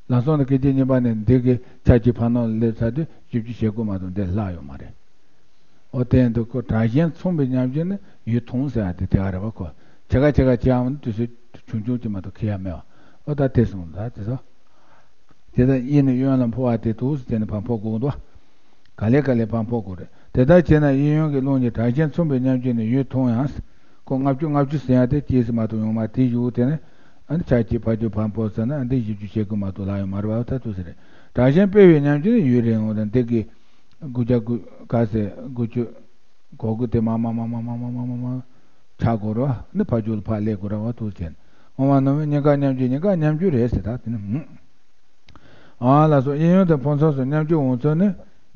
ལམ་སང་ནི་སྐད་ཅིག་གཉིས་པ་ནས་འདི་གི་ཆ་གཅིག་ཕར་ནང་ལ་སླེབས་ཚར་དུས་བཞི་བཅུ་ཞེ་དགུ་མ་གཏོགས་འདི་ལྷག་ཡོད་མ་རེད། འོ་དེ་འདུག་ཁོ་དྲག་ཞན་མཚུངས་པའི་ཉམས་རྒྱུ་ནི་ཡུལ་མཐུན་ཟེར་ཡ་དེ་དེ་ག་རེད་བ། ཁོ་ཆེ་ག་ཆེ་ག་ཆེ་ཡང་དུས་ཚོད་ཆུང་ཆུང་ཅིག་མ་གཏོགས་ཁེ་ཡ་མེད་བ། འོ་ད་དེ་སོང་ད་དེ་ཚོ། དེ་ལྟར་གཡས་ནས་གཡོན་ལ་འཕོ་བ་དེ་དུས་སུ་དེ་ནི་ཕར་འཕོ་དགོས་འདུག་ག་ལེ་ག་ལེ་ཕར་འཕོ་དགོས་རེད། དེ་ལྟར་བྱས་ན་གཡས་གཡོན་གྱི་རླུང་གཉིས་དྲག་ཞན་མཚུངས་པའི་ཉམས་རྒྱུ་ནི་ཡུལ་མཐུན་ཡང་། ཁོ་ལྔ་བཅུ་ལྔ་བཅུ་ཟེར་ཡ་དེ་སྐྱེས་སུ་མ་གཏོགས་ཡོང་མ་དེའི་གཞུག་དེ་ནི་ཨ་ནི་ཆ་གཅིག་ཕར་རྒྱུ་ཕར་འཕོ་ཟེར་ན་ཨ་འདི་བཞི་བཅུ་ཞེ་དགུ་མ་གཏོགས་ལྷག་ཡོད་མ་རེད་བ། ད་དུས་སུ་རེད། དྲག་ཞན་སྤེལ་བའི་ཉམས་རྒྱུ་ནི་ཡུལ་རེད། འོ་ད་འདི་གི་དགུ་བརྒྱ་དགུ་ག་ཟེར་དགུ་བཅུ་གོ་དགུ་དེ་མ་མ་མ་མ་ཆགས་དགོས་རེད་བ། ནི་ཕར་རྒྱུ་ལ་ཕར་སླེབས་དགོས་རེད་བ། དུས་ཆེན་འོང་བ་ནོར་བུ་གཉིས་ཀ་ཉམས་རྒྱུ་གཉིས་ཀ་ཉམས་རྒྱུ་རེད་ཟེར། ད་དེ་ནི་ཨ་ལ་སོགས་གཡས་གཡོན་དུ་འཕོ་མཚམས་སུ་ཉམས་རྒྱུ་འོང་ཚུལ་ནི།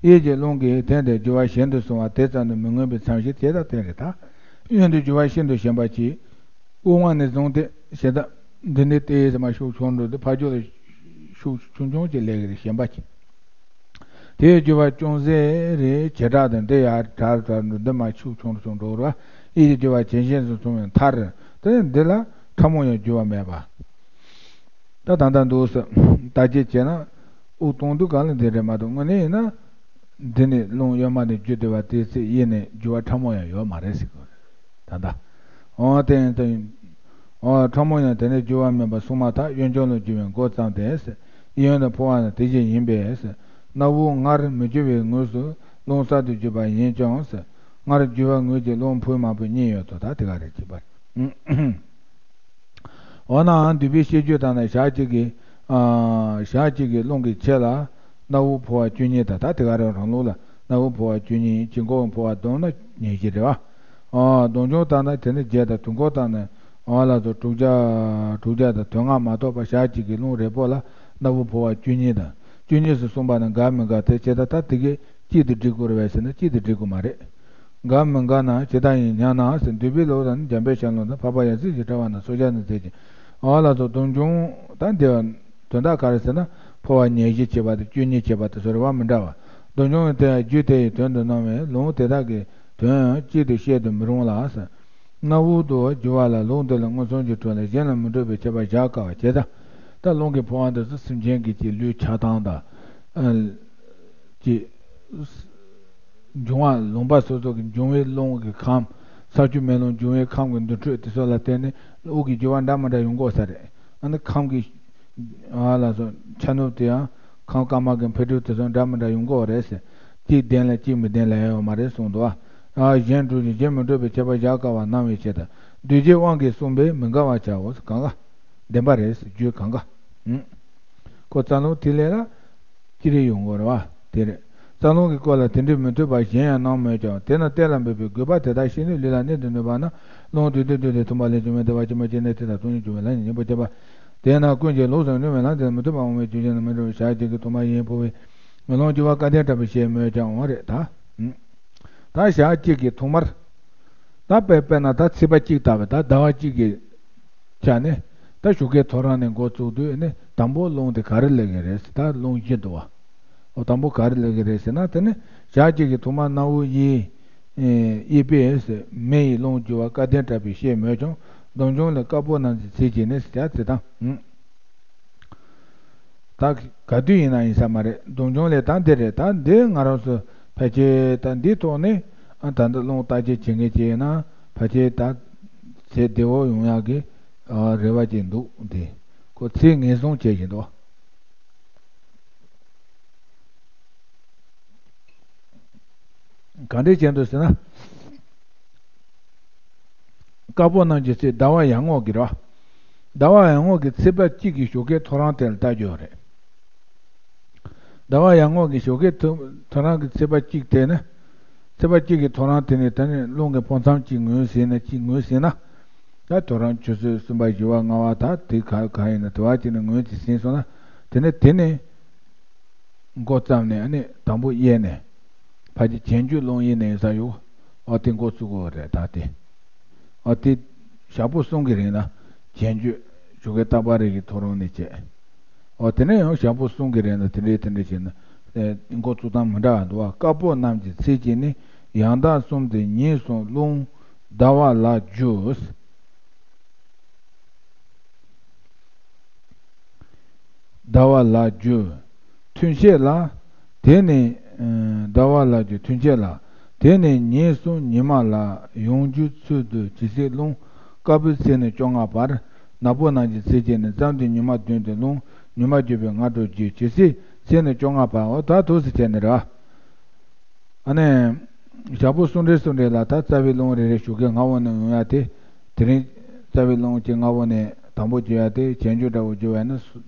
གཡས་ཀྱི་རླུང་གིས་དེ་འདྲའི་རྒྱུ་བ་གཞན་དུ་སོང་བ་དེ་ཙམ་དུ་མི་མངོན་པའི་མཚམས་ཤིག་དེ་དང་དེ་རེད་ད། གཡོན་དུ་རྒྱུ་བ་ཤིན་ཏུ་ཞན་པ་གྱིས། དབུ་མ་ནས་བཟུང་སྟེ་ཞེ་ད་འདི་ནས་ཏོག་ཙམ་མར་ཤུགས་ཆུང་འགྲོ་དུས་ཕར་ཕྱོགས་ལ་ཤུགས་ཆུང་ཆུང་ཅིག་སླེབས་ཀྱི་རེད། ཞན་པ་གྱིས། དེའི་རྒྱུ་བ་ཅུང་ཟད་རེ་ཇེ་དྲག་ཏུ་འདི་ཡར་དྲག་དྲག་འགྲོ། འདི་མར་ཤུགས་ཆུང་ཆུང་འགྲོ་ར། གཡས་ཀྱི་རྒྱུ་བ་ཇེ་ཞན་དུ་སོང་བའི་མཐར་དེ་འདི་ལ་ཕྲ་མོ་ཡང་རྒྱུ་བ་མེད་པ། ད་ད་ལྟ་འདུག་སེ་བརྟག་དཔྱད་བྱས་ན་དབུགས་གཏོང་དུས་གང་ལ་འདི་རེད་མ་གཏོགས་དངོས་གནས་ཡིན་ན་འདི་ནས་རླུང་གཡོན་མ་ནས་རྒྱུ་བསྡུ་བ་དེ་ཚེ་གཡས་ནས་རྒྱུ་བ་ཕྲ་མོ་ཡང་ཡོད་མ་རེད་ཟེར་གི་རེད། ད་ལྟ་འོ་དེ་ཡིན་དུས་འོ་ཕྲ་མོ་ཡང་དེ་ནས་རྒྱུ་བ་མེད་པ་སོང་མ་ཐག་གཡོན་ཕྱོགས་ལ་རྒྱུ་བའི་འགོ་བརྩམས་ཏེ་གཡས་གཡོན་དུ་འཕོ་བ་ནི་དེ་བཞིན་ཡིན་པས། སྣ་བུག་སྔར་མི་རྒྱུ་བའི་ངོས་སུ་རླུང་གསར་དུ་རྒྱུ་བ་ཡིན་ཀྱང་། སྔར་རྒྱུ་བ་ངོས་ཀྱི་རླུང་འཕོས་མ་འཕོས་གཉིས་ཡོད་དོ། ད་དེ་ག་རེ་བྱེད་པ། འོ་ནའང་འདུས་པའི་ཤེས་རྒྱུད་དང་ནི་ཞག་གཅིག་གི་ཨ་ཞག་གཅིག་གི་རླུང་གི་ཆེད་ལ་སྣ་བུག་འཕོ་བ་བཅུ་གཉིས་དང་། ད་དེ་ག་རང་རང་ལུགས་ལ་སྣ་བུག་འཕོ་བ་བཅུ་གཉིས། དཀྱིལ་འཁོར་འཕོ་བ་བསྡོམས་ན་ཉེར་བཞི་རེད་བ། ཨ་སྡོམ་འབྱུང་ལྟར་ན་དེ་ནི་བརྒྱད་དང་། དུས་འཁོར་ལྟར་ན་ཨ་ལ་སོགས་དྲུག་བརྒྱ་དྲུག་བརྒྱ་དང་དོན་ལྔ་མ་གཏོགས་པ་ཞག་གཅིག་གི་རླུང་རེ་པོ་ལ་སྣ་བུག་འཕོ་བ་བཅུ་གཉིས་དང་བཅུ་གཉིས་སུ་གསུངས་པ་ནི་འགལ་མི་འགལ་དེ་ཇི་ལྟར་ད་དེ་གས་གཅིག་ཏུ་སྒྲིག་དགོས་རེད་པས་ཟེར་ན་གཅིག་ཏུ་སྒྲིག་དགོས་མ་རེད། འགལ་མི་འགལ་ན་ཇི་ལྟར་ཡིན་སྙམ་ན་ཟེར། འདུས་པའི་ལུགས་དང་ནི་འཇམ་དཔལ་ཤར་ལུགས་དང་འཕགས་པ་ཡབ་སྲས་ཀྱི་ཕྲེང་བ་རྣམས་སོ་སྐྱ་ནས་མཛད་ཅིང་། འོ་ལ་སོགས་སྡོམ་འབྱུང་ད་འདི་དོན་དག་ག་རེ་ཟེར་ན་འཕོ་བ་ཉེར་བཞི་བྱེད་པ་དང་བཅུ་གཉིས་བྱེད་པ་དེ་ཚོ་རེད་བ། མི་འདྲ་བ། སྡོམ་འབྱུང་དེ་ཡང་རྒྱུ་དེ་ཡི་དོན་དུ་སྣང་བས་ལུང་དེ་དག་གི་དོན་ཡང་གཅིག་ཏུ་བཤད་དུ་མི་རུང་ལ་ཟེར། སྣ་བུག་ཏུ་རྒྱུ་བ་ལ་ལུང་འདི་ལ་མངོན་སུམ་གྱི་དྲུག་ལས་གཞན་ལ་མི་འགྲོ་བའི་ཁྱད་པར་བཞག་དཀའ་བ་བྱས་ཙང་། ད་རླུང་གི་འཕོ་བ་འདི་ཚོ་སེམས་ཅན་གྱི་ཅིག་ལུས་ཆགས་སྡང་དང་ཅིག་འབྱུང་བ་ལུང་པ་སོ་སོ་གི་འབྱུང་བའི་རླུང་གི་ཁམས། ས་ཆུ་མེ་རླུང་འབྱུང་བའི་ཁམས་ཀྱི་འདུ་འཕྲོད་དེ་ཚོ་ལ་བརྟེན་ནས་དབུགས་ཀྱི་རྒྱུ་བ་འདྲ་མི་འདྲ་ཡོང་གི་ཡོད་ས་རེད། ཨ་ནི་ཁམས་ཀྱི་ཨ་ལ་སོགས་ཆ་ནུབ་དེ་ཡང་ཁམས་དཀར་དམར་གྱི་འཕེལ་འགྲིབ་དེ་ཚོ་འདྲ་མི་འདྲ་ཡོང་གི་ཡོད་རེད་ཟེར། གཅིག་བདེན་ལ་གཅིག་མི་བདེན་ལ་ཡང་ཡོད་མ་རེད་གསུངས་འདུག་ཨ་གཞན་འགྲོ་ཞིང་གཞན་མི་འགྲོ་བའི་ཁྱད་པར་བཞག་དཀའ་བ་སྣང་བའི་ཕྱིར་དང་། འདུས་བྱས་དབང་གིས་གསུངས་པས་མི་འགལ་བར་བྱའོ། གང་ག་བདེན་པ་རེད་ཟེར། རྒྱུད་གང་ག་ཁོ་རྩ་རླུང་ཐིག་ལེ་ལ་ཅི་རིགས་ཡོང་གི་རེད་བ། དེ་རེད། རྩ་རླུང་གི་སྐོར་ལ་དེ་འདྲའི་མི་མཐུན་པ་གཞན་ཡང་སྣང་མོད་ཀྱང་། དེས་ན་གཏན་ལ་འབེབས་པའི་དགོས་པ་དེ་དག་ཤེས་ནས་ལུས་ལ་གནད་དུ་གནས་པ་ན། རླུང་བསྡུས་ཏེ་བསྡུས་ཏེ་ཐུན་མོང་ལས་བྱུང་བའི་བདེ་བ་ཅན་མ་ཅན་ནད་ཐེབས་དང་སྟོང་ཉིད་འབྱུང་བའི་ལྷ་ཉིད་སྙིང་པོ་བྱེད་པ། དེས་ན་ཀུན་གྱི་ལུགས་སུ་སྣང་བའི་ལམ་དེ་མི་མཐུན་པ་འོང་བའི་རྒྱུ་ཅན་དུ་མི་འགྲོ་བའི་ཞག་གཅིག་གི་ཐོག་མར་ཡིན་འཕོ་བའི་རླུང་རྒྱུ་བ་སྐལ་ལྡན་དྲག་པོས་བཤད་མོད་ཀྱང་འོང་རེད་ད། ད་ཞག་གཅིག་གི་ཐོག་མར། ད་དཔེ་དཔེར་ན་ད་ཚེས་པ་གཅིག་ལྟ་བུ་ད་ཟླ་བ་གཅིག་གི་ཆ་ནས་ད་ཞོགས་ཀའི་ཐོ་རངས་ནས་འགོ་བཙུགས་དུས་ནི་དང་པོ་རླུང་དེ་ག་རེ་སླེབས་ཀྱི་རེད་ཟེར། ད་རླུང་བཞི་འདུག་བ། འོ་དང་པོ་ག་རེ་སླེབས་ཀྱི་རེད་ཟེར་ན། དེ་ནི་ཞག་གཅིག་གི་ཐོག་མར་སྣ་བུག་གཡས་གཡས་པས་མེ་ཡི་རླུང་རྒྱུ་བ་སྐལ་ལྡན་དྲག་པོས་བཤད་མོད་ཀྱང་། སྡོམ་འབྱུང་ལས་དཀར་པོ་རྣམས་ཀྱི་ཚིག་བྱས་ནས་ཟེར་ཡ་དེ་དང་། ད་ག་དུས་ཡིན་ན་ཡིན་ས་མ་རེད། སྡོམ་འབྱུང་ལས་ད་འདི་རེད། ད་འདི་ང་རང་ཚོ་ཕལ་ཆེར་ད་འདིའི་ཐོག་ནས་ཨ་ད་འདི་རླུང་བརྟག་དཔྱད་བྱེད་མཁན་ཅིག་ཡིན་ན་ཕལ་ཆེར་ད་ཚེ་བདེ་བོ་ཡོང་ཡག་གི་ཨ་རེ་བ་ཅིག་འདུག་འདི་ཁོ་ཚེ་ངན་སོང་བྱེད་བཞིན་འདུག་ག་འདྲས་བྱས་འདུག་ཟེར་ན། དཀར་པོ་རྣམས་ཀྱི་ཚེ་ཟླ་བ་ཡར་ངོ་གི་རེད་བ། ཟླ་བ་ཡར་ངོ་གི་ཚེས་པ་གཅིག་གི་ཞོགས་ཀའི་ཐོ་རངས་དེ་ལ་ལྟ་རྒྱུ་རེད། ཟླ་བ་ཡར་ངོ་གི་ཞོགས་ཀའི་ཐོ་ཐོ་རངས་ཀྱི་ཚེས་པ་གཅིག་དེ་ནི། ཚེས་པ་གཅིག་གི་ཐོ་རངས་དེ་ནི་ད་ནི་རླུང་གི་འཕོ་མཚམས་གཅིག་ངོས་ཟིན་ན་གཅིག་ངོས་ཟིན་ན། ད་ཐོ་རངས་ཆུ་ཚོད་གསུམ་པ་བཞི་བ་ལྔ་བ་ད་དེ་ག་ག་ཡིན་ན་དེ་བ་གཅིག་ནི་ངོས་ཀྱིས་ཟིན་སོང་ན། དེ་ནི་དེ་ནི། མགོ་བརྩམས་ནས་ཨ་ནི་དང་པོ་གཡས་ནས། ཕ་གི་གྱེན་རྒྱུད་རླུང་གཡས་ནས་ཡིན་ས་ཡོད། ཨོ་དེ་འགོ་བཙུགས་དགོས་རེད་ད་དེ། ཨོ་དེ། ཞག་པོ་གསུམ་གྱི་རིང་ལ་གྱེན་རྒྱུད་ཞོགས་ཀའི་རྟག་པ་རེ་གི་ཐོ་རངས་ནས་བྱས། ཨོ་དེ་ནས་ཡང་ཞག་པོ་གསུམ་གྱི་རིང་ལ་དེ་འདྲས་དེ་འདྲས་བྱས་ན། ཨེ་འགོ་བཙུགས་སྟངས་མི་འདྲ་བ་འདུག་བ། དཀར་པོ་རྣམས་ཀྱི་ཚེས་གཅིག་ནི་ཡང་དག་གསུམ་སྟེ་ཉིན་གསུམ་རླུང་ཟླ་བ་ལ་རྒྱུ། ཟླ་བ་ལ་རྒྱུ། ཐུན་ཕྱེད་ལ། དེ་ནི། ཟླ་བ་ལ་རྒྱུ་ཐུན་ཕྱེད་ལ། དེ་ནི་ཉིན་གསུམ་ཉི་མ་ལ་ཡོང་རྒྱུའི་ཚུལ་དུ་ཇི་སྲིད་རླུང་དཀར་པོའི་ཚེས་ནི་བཅོ་ལྔ་བར། ནག་པོ་རྣམས་ཀྱི་ཚེས་གཅིག་ནི་བརྩམས་ཏེ་ཉི་མ་བདུན་ཏེ་རླུང་ཉི་མ་བརྒྱུད་པའི་སྔ་དྲོ་རྒྱུ་ཇི་སྲིད་ཚེས་ནི་བཅོ་ལྔ་བར། འོ་ད་འདུག་སེ་བྱས་ནས་ར། ཨ་ནི། ཞག་པོ་གསུམ་རེ་གསུམ་རེ་ལ་ད་རྩ་བའི་རླུང་རེ་རེ་ཞོགས་ཀའི་སྔ་བོ་ནས་ཡོང་ཡ་དེ། དེ་རིང་རྩ་བའི་རླུང་གི་སྔ་བོ་ནས་དང་པོ་རྒྱུ་ཡ་དེ་གྱེན་རྒྱུད་འདྲ་བོ་རྒྱུ་བ་ནི་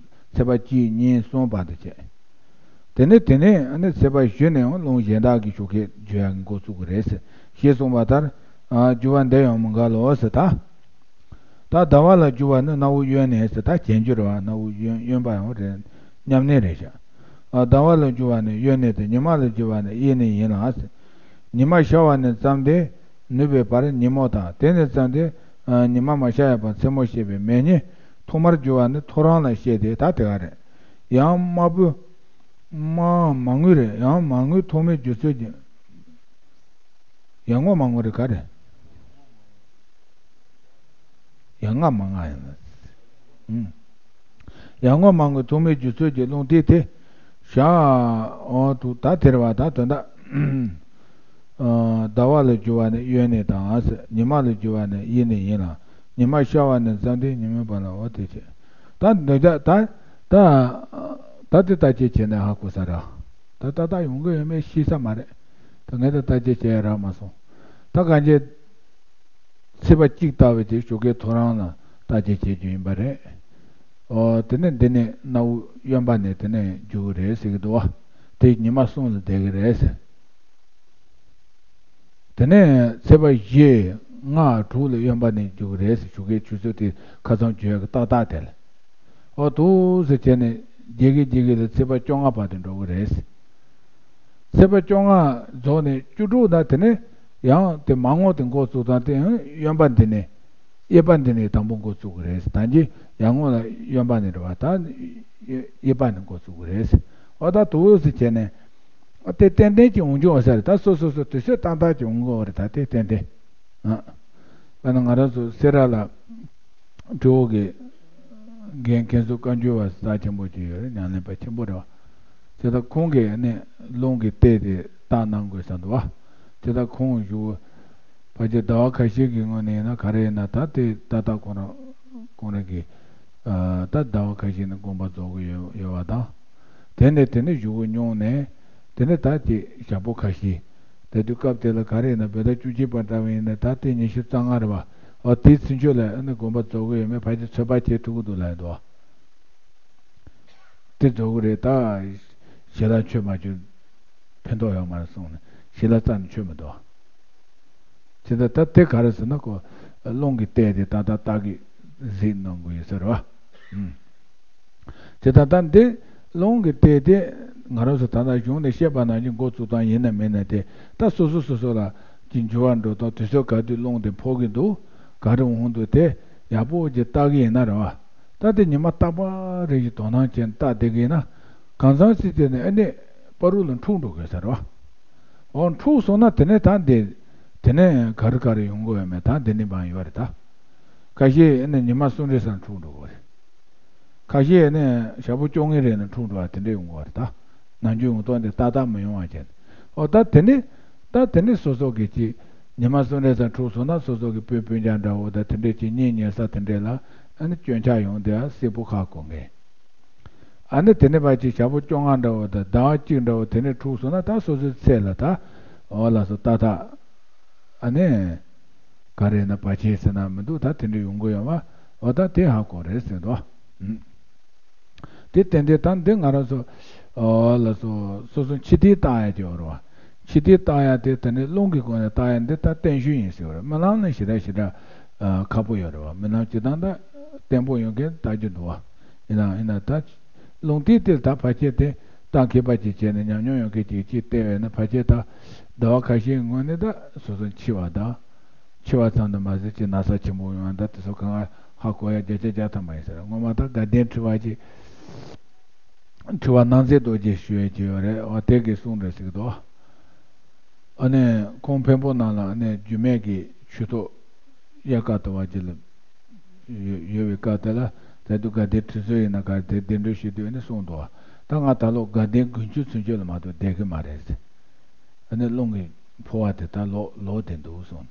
ཚེས་པ་གཅིག་གཉིས་གསུམ་བར་དུ་བྱས། དེ་ནས་དེ་ནས་ཨ་ནི་ཚེས་པ་བཞི་ནས་ཡང་རླུང་གཞན་དག་གི་ཞོགས་ཀའི་རྒྱུ་ཡ་གི་འགོ་བཙུགས་ཀྱི་རེད་ཟེར། ཞེས་གསུངས་པ་ལྟར། རྒྱུ་བ་འདི་ཡང་མི་འགལ་ལོ་ཟེར་ད། ད་ཟླ་བ་ལ་རྒྱུ་བ་ནི་སྣ་བུག་གཡོན་ནས་ཟེར་ད་གྱེན་རྒྱུད་རེད་བ། སྣ་བུག་གཡོན་གཡོན་པ་ཡང་རེད། མཉམ་གནས་རེད་བཞག་ཟླ་བ་ལ་རྒྱུ་བ་ནི་གཡོན་ནས་དང་ཉི་མ་ལ་རྒྱུ་བ་ནི་གཡས་ནས་ཡིན་ལ། ཉི་མ་ཤར་བ་ནས་བརྩམས་ཏེ་ནུབ་པའི་བར་ཉིན་མོ་དང་དེ་ནས་བརྩམས་ཏེ་ཉི་མ་མ་ཤར་བའི་བར་མཚན་མོ་ཞེས་པའི་མེ་ཉིན་ཐོག་མར་རྒྱུ་བ་ནི་ཐོ་རངས་ལ་བཤད་དེ་ད་དེ་ག་རེད། ཡང་དམར་པོའི། དམར་མར་ངོའི་རེད། ཡང་མར་ངོའི་ཐོག་མའི་རྒྱུ་ཚོད་ཀྱི། ཡར་ངོ་མར་ངོ་རེད་ག་རེད། ཡར་ངོ་མར་ངོ་ཡིན། ཡར་ངོ་མར་ངོའི་ཐོག་མའི་རྒྱུ་ཚོད་ཀྱི་རླུང་དེ་དེ། ཞག་འོ་དུ་ད་དེར་བ་ད་དོན་དག་ཟླ་བ་ལ་རྒྱུ་བ་ནི་གཡོན་ནས་དང་ཟེར། ཉི་མ་ལ་རྒྱུ་བ་ནི་གཡས་ནས་ཡིན་ལ། ཉི་མ་ཤར་བ་ནས་བརྩམས་ཏེ་ཉི་མའི་བར་ལ་འོ་དེ་བྱས། ད་འདོད་ཆགས་ད་ད་ད་དེ་ལྟ་ཅི་བྱས་ནས་ཧ་གོ་ས་ར། ད་ཏག་ཏག་ཡོང་གི་ཡོད་མེད་ཤེས་ས་མ་རེད། ད་ངས་ད་ལྟ་ཅི་བྱས་རག་མ་སོང་། ད་གང་ཅི། ཚེས་པ་གཅིག་ལྟ་བུ་དེ་ཞོགས་ཀའི་ཐོ་རངས་ལ་ལྟ་ཅི་བྱེད་རྒྱུ་ཡིན་པ་རེད། ཨོ་དེ་ནས་འདི་ནས་སྣ་བུག་གཡོན་པ་ནས་དེ་ནས་རྒྱུ་གི་རེད་ཟེར་གི་འདུག་བ། དེ་ཉི་མ་གསུམ་ལ་བསྡད་གི་རེད་ཟེར། དེ་ནས་ཚེས་པ་བཞི། ལྔ། དྲུག་ལ་གཡོན་པ་ནས་རྒྱུ་གི་རེད་ཟེར། ཞོགས་ཀའི་ཆུ་ཚོད་དེ་ཁ་སང་བརྗོད་ཀྱི་ཏག་ཏག་དེ་ལ། ཨོ་འདུག་ཟེར་བྱས་ནས་རྒྱས་གི་རྒྱས་གི་ལ་ཚེས་པ་བཅོ་ལྔ་བར་དུ་འགྲོ་གི་རེད་ཟེར། ཚེས་པ་བཅོ་ལྔ་རྫོགས་ནས་བཅུ་དྲུག་ད་དེ་ནས་ཡང་དེ་མར་ངོ་དེ་འགོ་བཙུགས་དང་དེ་ཡང་གཡོན་པ་འདི་ནས་གཡས་པ་འདི་ནས་དང་པོ་འགོ་བཙུགས་གི་རེད་ཟེར། ད་གིན་ཡར་ངོ་ལ་གཡོན་པ་ནས་འགྲོ་བ་ད་གཡས་པ་ནས་འགོ་བཙུགས་གི་རེད་ཟེར། ཨོ་ད་འདུག་ཟེར་བྱས་ནས། ཨ་དེ་ཏན་ཏན་གྱི་འོང་རྒྱུ་འོང་ས་རེད། ད་སོ་སོ་སོ་དུས་ཚོད་ཏག་ཏག་གི་འོང་གི་འོ་རེད། ད་དེ་ཏན་ཏན། ཨ། དཔེར་ན་ང་རང་ཚོ་སེ་ར་ལ་ཀྲི་འོ་གི་རྒན་མཁན་ཟུར་བཀའ་འགྱུར་བ་རྩ་ཆེན་པོ་ཅིག་ཡོད་རེད། ཉམས་ལེན་པ་ཆེན་པོ་རེད་བ། དེ་ད་ཁོང་གིས་ནི་རླུང་གི་ལྟས་དེ་བརྟག་གནང་དགོས་བསམ་འདུག་བ། དེ་ད་ཁོང་བཞུགས་ཕལ་ཆེར་ཟླ་བ་ཁ་ཤས་ཀྱི་སྔོན་ནས་ཡིན་ན་ག་རེ་ཡིན་ན་ད་དེ་ཏག་ཏག་ཁོང་རང་ཁོང་རང་གིས་ད་ཟླ་བ་ཁ་ཤས་ནས་དགོངས་པ་རྫོགས་གི་ཡོད་ཡོད་བ་དང་། དེ་ནས་དེ་ནས་བཞུགས་མྱོང་ནས། དེ་ནས་ད་དེ་ཞག་པོ་ཁ་ཤས། ད་དུས་སྐབས་དེ་ལ་ག་རེ་ཡིན་ན་བོད་ཟླ་བཅུ་གཅིག་པ་འདྲ་བ་ཡིན་ན་ད་དེ་ཉི་ཤུ་རྩ་ལྔ་རེད་བ། འོ་དེའི་ཚུན་ཆོད་ལ་ཨ་ནི་དགོངས་པ་རྫོགས་གི་ཡོད་མེད་ཕལ་ཆེར་ཚོད་དཔག་བྱེད་ཐུབ་ཀྱི་འདུག་ལབ་འདུག་དེ་རྫོགས་གི་རེད། ད་ཞལ་ལག་མཆོད་མ་བཅུག་ཕན་ཐོགས་ཡོད་མ་རེད་གསུངས་ནས་ཞལ་ལག་རྩ་ནས་མཆོད་མི་འདུག་བ། དེ་ད་ད་དེ་ག་རེ་ཟེར་ན་ཁོ་རླུང་གི་ལྟས་དེ་ད་ད་ལྟ་གི་གཟིགས་གནང་དགོས་ཡོད་ས་རེད་བ། ཨུམ། དེ་ད་ལྟ་འདི་རླུང་གི་ལྟས་དེ་ང་རང་ཚོ་ད་ལྟ་གཞུང་ནས་བཤད་པ་ནང་བཞིན་འགོ་བཙུགས་སྟངས་ཡིན་ན་མིན་ན་དེ་ད་སོ་སོ་སོ་སོ་ལ་གྱི་འགྱུར་བ་འགྲོ་སྟངས་དུས་ཚོད་ག་དུས་རླུང་དེ་འཕོ་གི་འདུག་ག་རེ་འོང་འདུག་དེ་ཡག་པོ་ཅིག་བལྟ་གི་ཡིན་ན་རེད་བ། ད་དེ་ཉི་མ་རྟག་པ་རེ་ཞིག་དོ་སྣང་བྱས་ནས་བལྟ་བསྡད་གི་ཡིན་ན་གང་འཚམ་ཞིག་དེ་ནས་ཨ་ནི་བར་དུ་ལ་འཁྲུག་འགྲོ་གི་ས་རེད་བ། འོ་འཁྲུག་སོང་ན་དེ་ནས་ད་འདི་དེ་ནས་ག་རེ་ག་རེ་ཡོང་གི་ཡོད་མེད་ད་འདི་ནས་འབའ་ཡོད་རེད་ད། ཁ་ཤས་ཨ་ནི་ཉི་མ་གསུམ་རེ་སར་འཁྲུག་འགྲོ་གི་རེད། ཁ་ཤས་ནས་ཞག་པོ་བཅོ་ལྔའི་རིང་ལ་འཁྲུག་འགྲོ་བ་དེ་འདྲས་ཡོང་གི་བ་རེད་ད། ནམ་རྒྱུན་ཡོང་སྟངས་དེ་ཏག་ཏག་མི་ཡོང་བ་བྱས། ཨོ་ད་དེ་ནས་ད་དེ་ནས་སོ་སོ་གི་ཅིག་ཉི་མ་གསུམ་རེ་ཙམ་འཁྲུག་སོང་ན་སོ་སོ་གི་སྤུན་སྤུན་ཀྱག་འདྲ་བོ་ད་དེ་འདྲས་ཅིག་གཉེན་ཉེ་ས་དེ་འདྲས་ལ་ཨ་ནི་སྐྱོན་ཆག་ཡོང་དེ་ཨ་གསལ་པོ་ཁག་གོ་ངེས། ཨ་ནི་དེ་ནས་ཕར་ཅིག་ཞག་པོ་བཅོ་ལྔ་འདྲ་བོ་ད་ཟླ་བ་གཅིག་འདྲ་བོ་དེ་ནས་འཁྲུག་སོང་ན་ད་སོ་སོའི་ཚེ་ལ་ད་ འོ་ལགས་སོ། ཏག་ཏག་ཨ་ནི་ག་རེ་ན་བར་ཆད་ཟེར་ན་མི་འདུག་ད་དེ་འདྲ་ཡོང་གི་ཡོད་པ། འོ་ད་དེ་ཧ་གོ་རེད་ཟེར་འདུག་དེ་ཏན་ཏན་ད་འདི་ང་རང་ཚོ་འོ་ལགས་སོ། སོ་སོ་ཕྱི་དེ་བཏགས་ཡ་དེ་ཡོད་རེད་བ། ཕྱི་དེ་བཏགས་ཡ་དེ་ད་ནི་རླུང་གི་སྒོ་ནས་བཏགས་ཡ་འདི་ད་བརྟན་ཤོས་ཡིན་ཟེར་བ་རེད། རྨི་ལམ་ནི་ཞེ་དྲག་ཞེ་དྲག་ཨ་ཁག་པོ་ཡོད་རེད་བ། རྨི་ལམ་སྤྱིར་བཏང་ད་བརྟན་པོ་ཡོང་མཁན་ལྟ་རྒྱུ་འདུག་བ། ཡིན་ནའང་ཡིན་ན་ད་རླུང་རྟའི་ཏིལ་ད་ཕལ་ཆེར་དེ་ད་མཁས་པ་ཅིག་བྱས་ནས་ཉམས་མྱོང་ཡོད་མཁན་ཅིག་ཅིག་བལྟས་པས་ན་ཕལ་ཆེར་ད་ཟླ་བ་ཁ་ཤས་སྔོན་ནས་ད་སོ་སོ་འཆི་བ་དང་། འཆི་བ་ཙམ་དུ་མ་ཟད་ཅིག་ན་ཚ་ཆེན་པོ་ཡོང་བ་ད་དེ་ཚོ་གང་ག་ཧ་གོ་ཡ་བརྒྱ་ཆ་བརྒྱ་ཐམ་པ་ཡིན་ཟེར། སྔོན་མ་ད་དགའ་ལྡན་ཁྲི་པ་ཅིག་ཁྲི་པ་སྣང་མཛད་རྡོ་རྗེ་ཞུ་ཡས་ཅིག་ཡོད་རེད། འོ་དེ་གི་གསུང་རེད་ཟེར་གི་འདུག་ཨ་ནི་ཁོང་འཕན་པོ་ནང་ལ་ཨ་ནི་རྒྱུད་སྨད་ཀྱི་ཆོས་ཐོག་དབྱར་ཁ་དུ་བ་ཅིག་ལ་ཡོད་ཡོད་པའི་སྐབས་དེ་ལ་ད་དུང་དགའ་ལྡན་ཁྲི་ཟུར་ཡིན་ན་ག་རེ་དེ་གདན་འདྲེན་ཞུས་དུས་ཨ་ནི་གསུངས་འདུག་ད་ང་ད་ལོ་དགའ་ལྡན་དགུན་ཆོས་ཚུན་ཆད་ལ་མ་གཏོགས་བསྡད་གི་མ་རེད་ཟེར། ཨ་ནི་རླུང་གི་འཕོ་བ་དེ་ད་ལོག་ལོག་བསྡད་འདུག་གསུངས་ནས།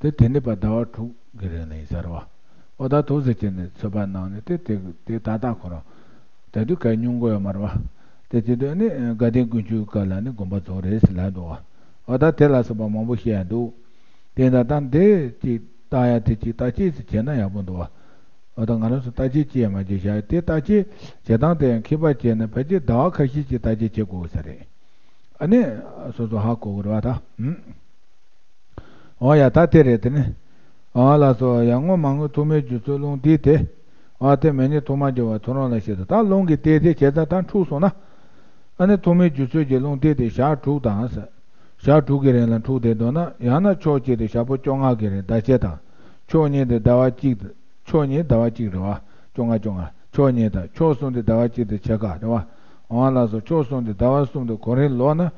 དེ་དེ་ནས་ཕར་ཟླ་བ་དྲུག་གི་རིང་ལ་ཡིན་ས་རེད་བ། འོ་ད་དུ་ཟེར་བྱས་ནས་ཚོད་དཔག་གནང་ནས་དེ་དེ་དེ་ད་ལྟ་ཁོ་རང་ད་དུས་ག་སྙུང་གི་ཡོད་མ་རེད་བ། དེ་བྱེད་དུས་ནི་དགའ་ལྡན་དགུན་ཆོས་སྐབས་ལ་ནི་དགོངས་པ་རྫོགས་རེད་ཟེར་ལབ་འདུག་བ། འོ་ད་དེ་ལ་སོགས་པ་མང་པོ་བཤད་ཡ་འདུག་དེ་ད་ལྟ་འདི་ཅིག་བཏགས་ཡ་དེ་ཅིག་བརྟག་དཔྱད་ཟེར་བྱས་ན་ཡག་པོ་འདུག་བ། འོ་ད་ང་རང་ཚོ་བརྟག་དཔྱད་ཅི་ཡང་མ་བྱས་བཞག་དེ་བརྟག་དཔྱད་བྱེད་སྟངས་དེ་ཡང་མཁས་པ་བྱས་ན་ཕལ་ཆེར་ཟླ་བ་ཁ་ཤས་ཅིག་བརྟག་དཔྱད་བྱེད་དགོས་ས་རེད། ཨ་ནི་སོ་སོ་ཧ་གོ་གི་རེད་བ་ད། ཨུམ། འོ་ཡ་ད་དེ་རེད་དེ་ནི། འོ་ལགས་སོ། ཡར་ངོ་མར་ངོའི་ཐོག་མའི་རྒྱུ་ཚོད་རླུང་རྟའི་དེ། འོ་དེ་མེ་ཉིད་ཐོག་མར་རྒྱུ་བ་ཐོ་རངས་ལ་བཤད་དོ། ད་རླུང་གི་རྟེན་དེ་བྱས་ཙང་ད་འཁྲུགས་སོང་ན། ཨ་ནི་ཐོག་མའི་རྒྱུ་ཚོད་ཀྱི་རླུང་རྟེན་དེ་ཞག་དྲུག་དང་ཟེར། ཞག་དྲུག་གི་རིང་ལ་འཁྲུགས་བསྡད་འདུག་ན་ཡང་ན་ཕྱོགས་གཅིག་ཏུ་ཞག་པོ་བཅོ་ལྔ་གི་རིང་ཟླ་ཕྱེད་དང་། ཕྱོགས་གཉིས་ཏུ་ཟླ་བ་གཅིག་ཏུ། ཕྱོགས་གཉིས་ཟླ་བ་གཅིག་རེད་བ། བཅོ་ལྔ་བཅོ་ལྔ། ཕྱོགས་གཉིས་དང་ཕྱོགས་གསུམ་དུ་ཟླ་བ་གཅིག་ཏུ་ཕྱེད་ཀ་རེད་བ། འོ་ལགས་སོ། ཕྱོགས་གསུམ་དུ་ཟླ་བ་གསུམ་དུ་གོ་རིམ་ལོག་ན་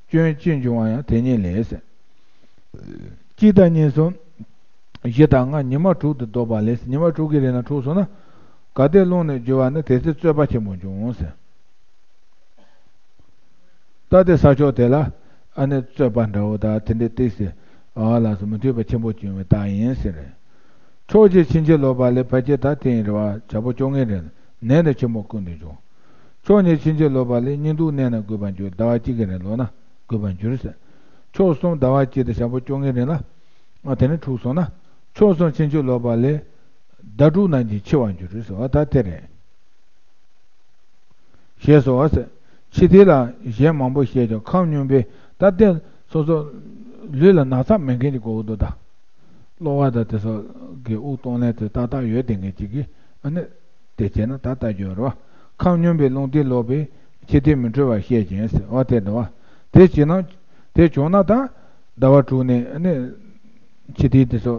སྐྱོན་ཅི་འབྱུང་བ་ཡང་དེ་ཉིད་ལས་ཟེར། གཅིག་དང་གཉིས་གསུམ། བཞི་དང་ལྔ་ཉི་མ་དྲུག་ཏུ་ལྡོག་པ་ལས་ཟེར། ཉི་མ་དྲུག་གི་རིང་ལ་འཁྲུགས་སོང་ན། གལ་ཏེ་རླུང་ནི་རྒྱུ་བ་ན་དེ་ཚེ་རྩོད་པ་ཆེན་པོ་འབྱུང་ཟེར། ད་དེ་ས་ཕྱོགས་དེ་ལ་ཨ་ནི་རྩོད་པ་འདྲ་བོ་དང་དེ་འདྲའི་ཏིག་ཙེ་ཨ་ལགས་སོ་མི་མཐུན་པ་ཆེན་པོ་བྱུང་བའི་རྟགས་ཡིན་ཟེར། ཕྱོགས་གཅིག་ཕྱིན་ཅི་ལོག་པ་ལས་ཕལ་ཆེར་ད་དེ་ཡིན་རེད་བ། ཞག་པོ་བཅོ་ལྔའི་རིང་ནད་ནི་ཆེན་པོ་ཀུན་ཏུ་འབྱུང་། ཕྱོགས་གཉིས་ཕྱིན་ཅི་ལོག་པ་ལས་གཉིད་འདུག་གནས་ན་རྒུད་པར་འགྱུར། ཟླ་བ་གཅིག་གི་རིང་ལོག་ན་རྒུད་པར་འགྱུར་ཟེར། ཕྱོགས་གསུམ་ཟླ་བ་གཅིག་དང་ཞག་པོ་བཅོ་ལྔའི་རིང་ལ་ཨ་དེ་ནི་འཁྲུགས་སོང་ན། ཕྱོགས་གསུམ་ཕྱིན་ཅི་ལོག་པ་ལས་ཟླ་དྲུག་ནང་བཞིན་འཆི་བར་འགྱུར་ཟེར་བ་ད་དེ་རེད། ཞེས་སོ། འོ་ཟེར། ཕྱི་དེ་ལ་གཞན་མང་པོ་བཤད་ཀྱང་ཁམས་སྙོམས་པས་ད་ལྟའི་སོ་སོ་ལུས་ལ་ན་ཚ་མེད་མཁན་གྱི་གོ་བོ་འདུག་ད། གློ་བ་དང་དེ་ཚོ་གི་དབུགས་གཏོང་ལེན་དེ་ཏག་ཏག་ཡོད་བསྡད་མཁན་ཅིག་གིས་ཨ་ནི་དེ་བྱས་ན་ད་ལྟ་རྒྱུ་རེད་བ། ཁམས་སྙོམས་པས་རླུང་རྟའི་ལོག་པས་ཕྱི་དེ་མི་འཕྲོད་པར་བཤད་ཅིང་ཟེར་བ་དེ་འདུག་བ། དེ་བྱས་ན་དེ་བྱུང་ན་ད་ཟླ་བ་དྲུག་ནས་ཨ་ནི་ཕྱི་དེ་དེ་ཚོ་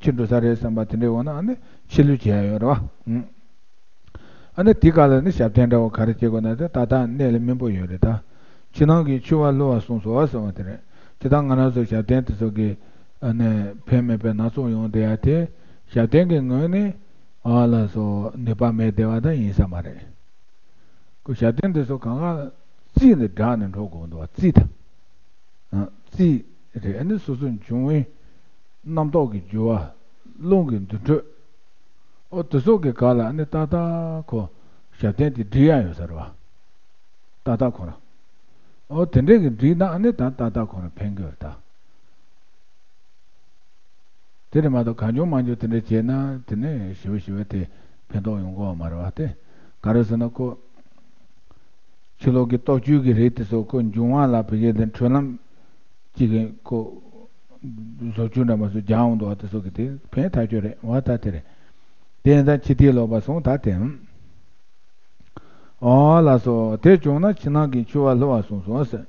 ཕྱི་འགྲོ་ས་རེད་བསམ་པ་དེ་འདྲའི་འོང་ན་ཨ་ནི་ཕྱི་ལུས་བྱས་ཡོད་རེད་བ། ཨ་ནི་དེ་ག་ལ་ནི་ཞབས་བརྟན་འདྲ་བོ་ག་རེ་བྱེད་དགོས་ན་དེ་ད་ལྟ་གནད་ལ་སྨིན་པོ་ཡོད་རེད་ད། ཕྱི་ནང་གི་འཆི་བ་བསླུ་བ་གསུངས་སོ་ཟེར་བ་དེ་རེད། ཇི་ལྟར་ང་རང་ཚོ་ཞབས་བརྟན་དེ་ཚོ་གི་ཨ་ནི་ཕན་མེད་པའི་སྣ་ཚོགས་ཡོང་བསྡད་ཡ་དེ་ཞབས་བརྟན་གྱི་ངོས་ནས་ཨ་ལ་སོ་ནུས་པ་མེད་བསྡད་པ་ད་ཡིན་ས་མ་རེད། ཁོ་ཞབས་བརྟན་དེ་ཚོ་གང་ག་རྩིས་ནས་བསྒྲགས་ནས་འགྲོ་དགོས་འདུག་བ། རྩིས་དང་། རྩིས་རེད། ཨ་ནི་སོ་སོ་འབྱུང་བའི་རྣམ་རྟོག་གི་རྒྱུ་བ། རླུང་གི་འདུ་འཕྲོད། ཨོ་དེ་ཚོ་གི་སྒང་ལ་ཨ་ནི་ཏག་ཏག་ཁོ་ཞབས་བརྟན་དེ་སྒྲིག་ཡ་ཡོད་ས་རེད་བ། ཏག་ཏག་ཁོ་རང་། ཨོ་དེ་འདྲས་ཀྱི་སྒྲིག་ན་ཨ་ནི་ད་ཏག་ཏག་ཁོ་རང་ཕན་གི་རེད་ད། དེ་རེད་མ་གཏོགས་གང་བྱུང་མང་བྱུང་དེ་འདྲས་བྱས་ན་དེ་ནས་ཞི་བ་ཞི་བ་དེ་ཕན་ཐོགས་ཡོང་གི་ཡོད་མ་རེད་བ། དེ་ག་རེ་ཟེར་ན་ཁོ་ཕྱི་ལོགས་ཀྱི་ལྟོ་བཅུད་ཀྱི་རིགས་དེ་ཚོ་ཁོ་འབྱུང་བ་ལ་བེད་སྤྱད་དེ་འཕྲོད་ལམ་གཅིག་གི་ཁོ་བཟོ་བཅོས་འདྲ་མ་བཟོ་རྒྱག་འོང་འདུག་བ། དེ་ཚོ་གི་དེ་ཕན་ཐག་ཆོད་རེད་བ། ད་དེ་རེད། དེ་ཡིན་ཙང་ཕྱི་དེ་ལོག་པ་སོང་ད་དེ། ཨོ་ལགས་སོ། དེ་བྱུང་ན་ཕྱི་ནང་གི་འཆི་བ་བསླུ་བ་གསུངས་སོ་ཟེར།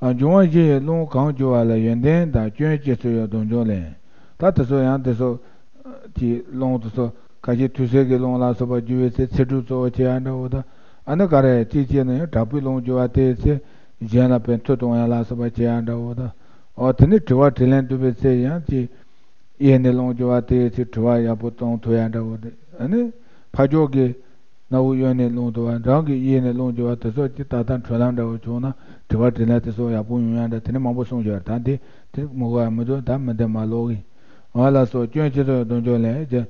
ཨ་འབྱུང་བ་བཞི་ཡི་རླུང་གང་རྒྱུ་བ་ལ་ཡོན་ཏན་དང་སྐྱོན་སྐྱེ་ཚུལ་ཡང་སྡོམ་འབྱུང་ལས། ད་དེ་ཚོ་ཡང་དེ་ཚོ་གྱི་རླུང་དེ་ཚོ་ཁ་ཤས་དུས་གསལ་གྱི་རླུང་ལ་སོགས་པ་རྒྱུ་བའི་ཚེ་ཚེ་སྒྲུབ་གཙོ་བོ་བྱེད་ཡ་འདྲ་བོ་དང་། ཨ་ནི་ག་རེ་གཅིག་བྱས་ན་ཡང་དྲག་པོའི་རླུང་རྒྱུ་བ་དེའི་ཚེ་གཞན་ལ་ཕན་མཐུ་གཏོང་ཡ་ལ་སོགས་པ་བྱེད་ཡ་འདྲ་བོ་དང་། ཨོ་དེ་ནི་དྲི་བ་དྲིས་ལན་འདུས་པའི་ཚེ་ཡང་གཅིག་གཡས་ནས་རླུང་རྒྱུ་བ་དེའི་ཚེ་དྲི་བ་ཡག་པོ་གཏོང་ཐུབ་ཡ་འདྲ་བོ་དེ། ཨ་ནི་ཕར་ཕྱོགས་ཀྱི་སྣ་བུག་གཡོན་ནས་རླུང་རྒྱུ་བ་རང་གི་གཡས་ནས་རླུང་རྒྱུ་བ་དེ་ཚོ་ཀྱི་ཏག་ཏག་འཕྲོད་ལམ་འདྲ་བོ་བྱུང་ན་དྲི་བ་དྲིས་ལན་དེ་ཚོ་ཡག་པོ་ཡོང་ཡ་འདྲ་དེ་ནི་མང་པོ་གསུངས་ཡོད་རེད། ད་འདི་དེ་མི་གོ་ཡ་མི་འདུག་ད་མི་འདི་མ་ཀློག་གི། ཨ་ལགས་སོ། སྐྱོན་ཅི་ཚོགས་སྡོམ་འཇོག་ལས་ཀྱི་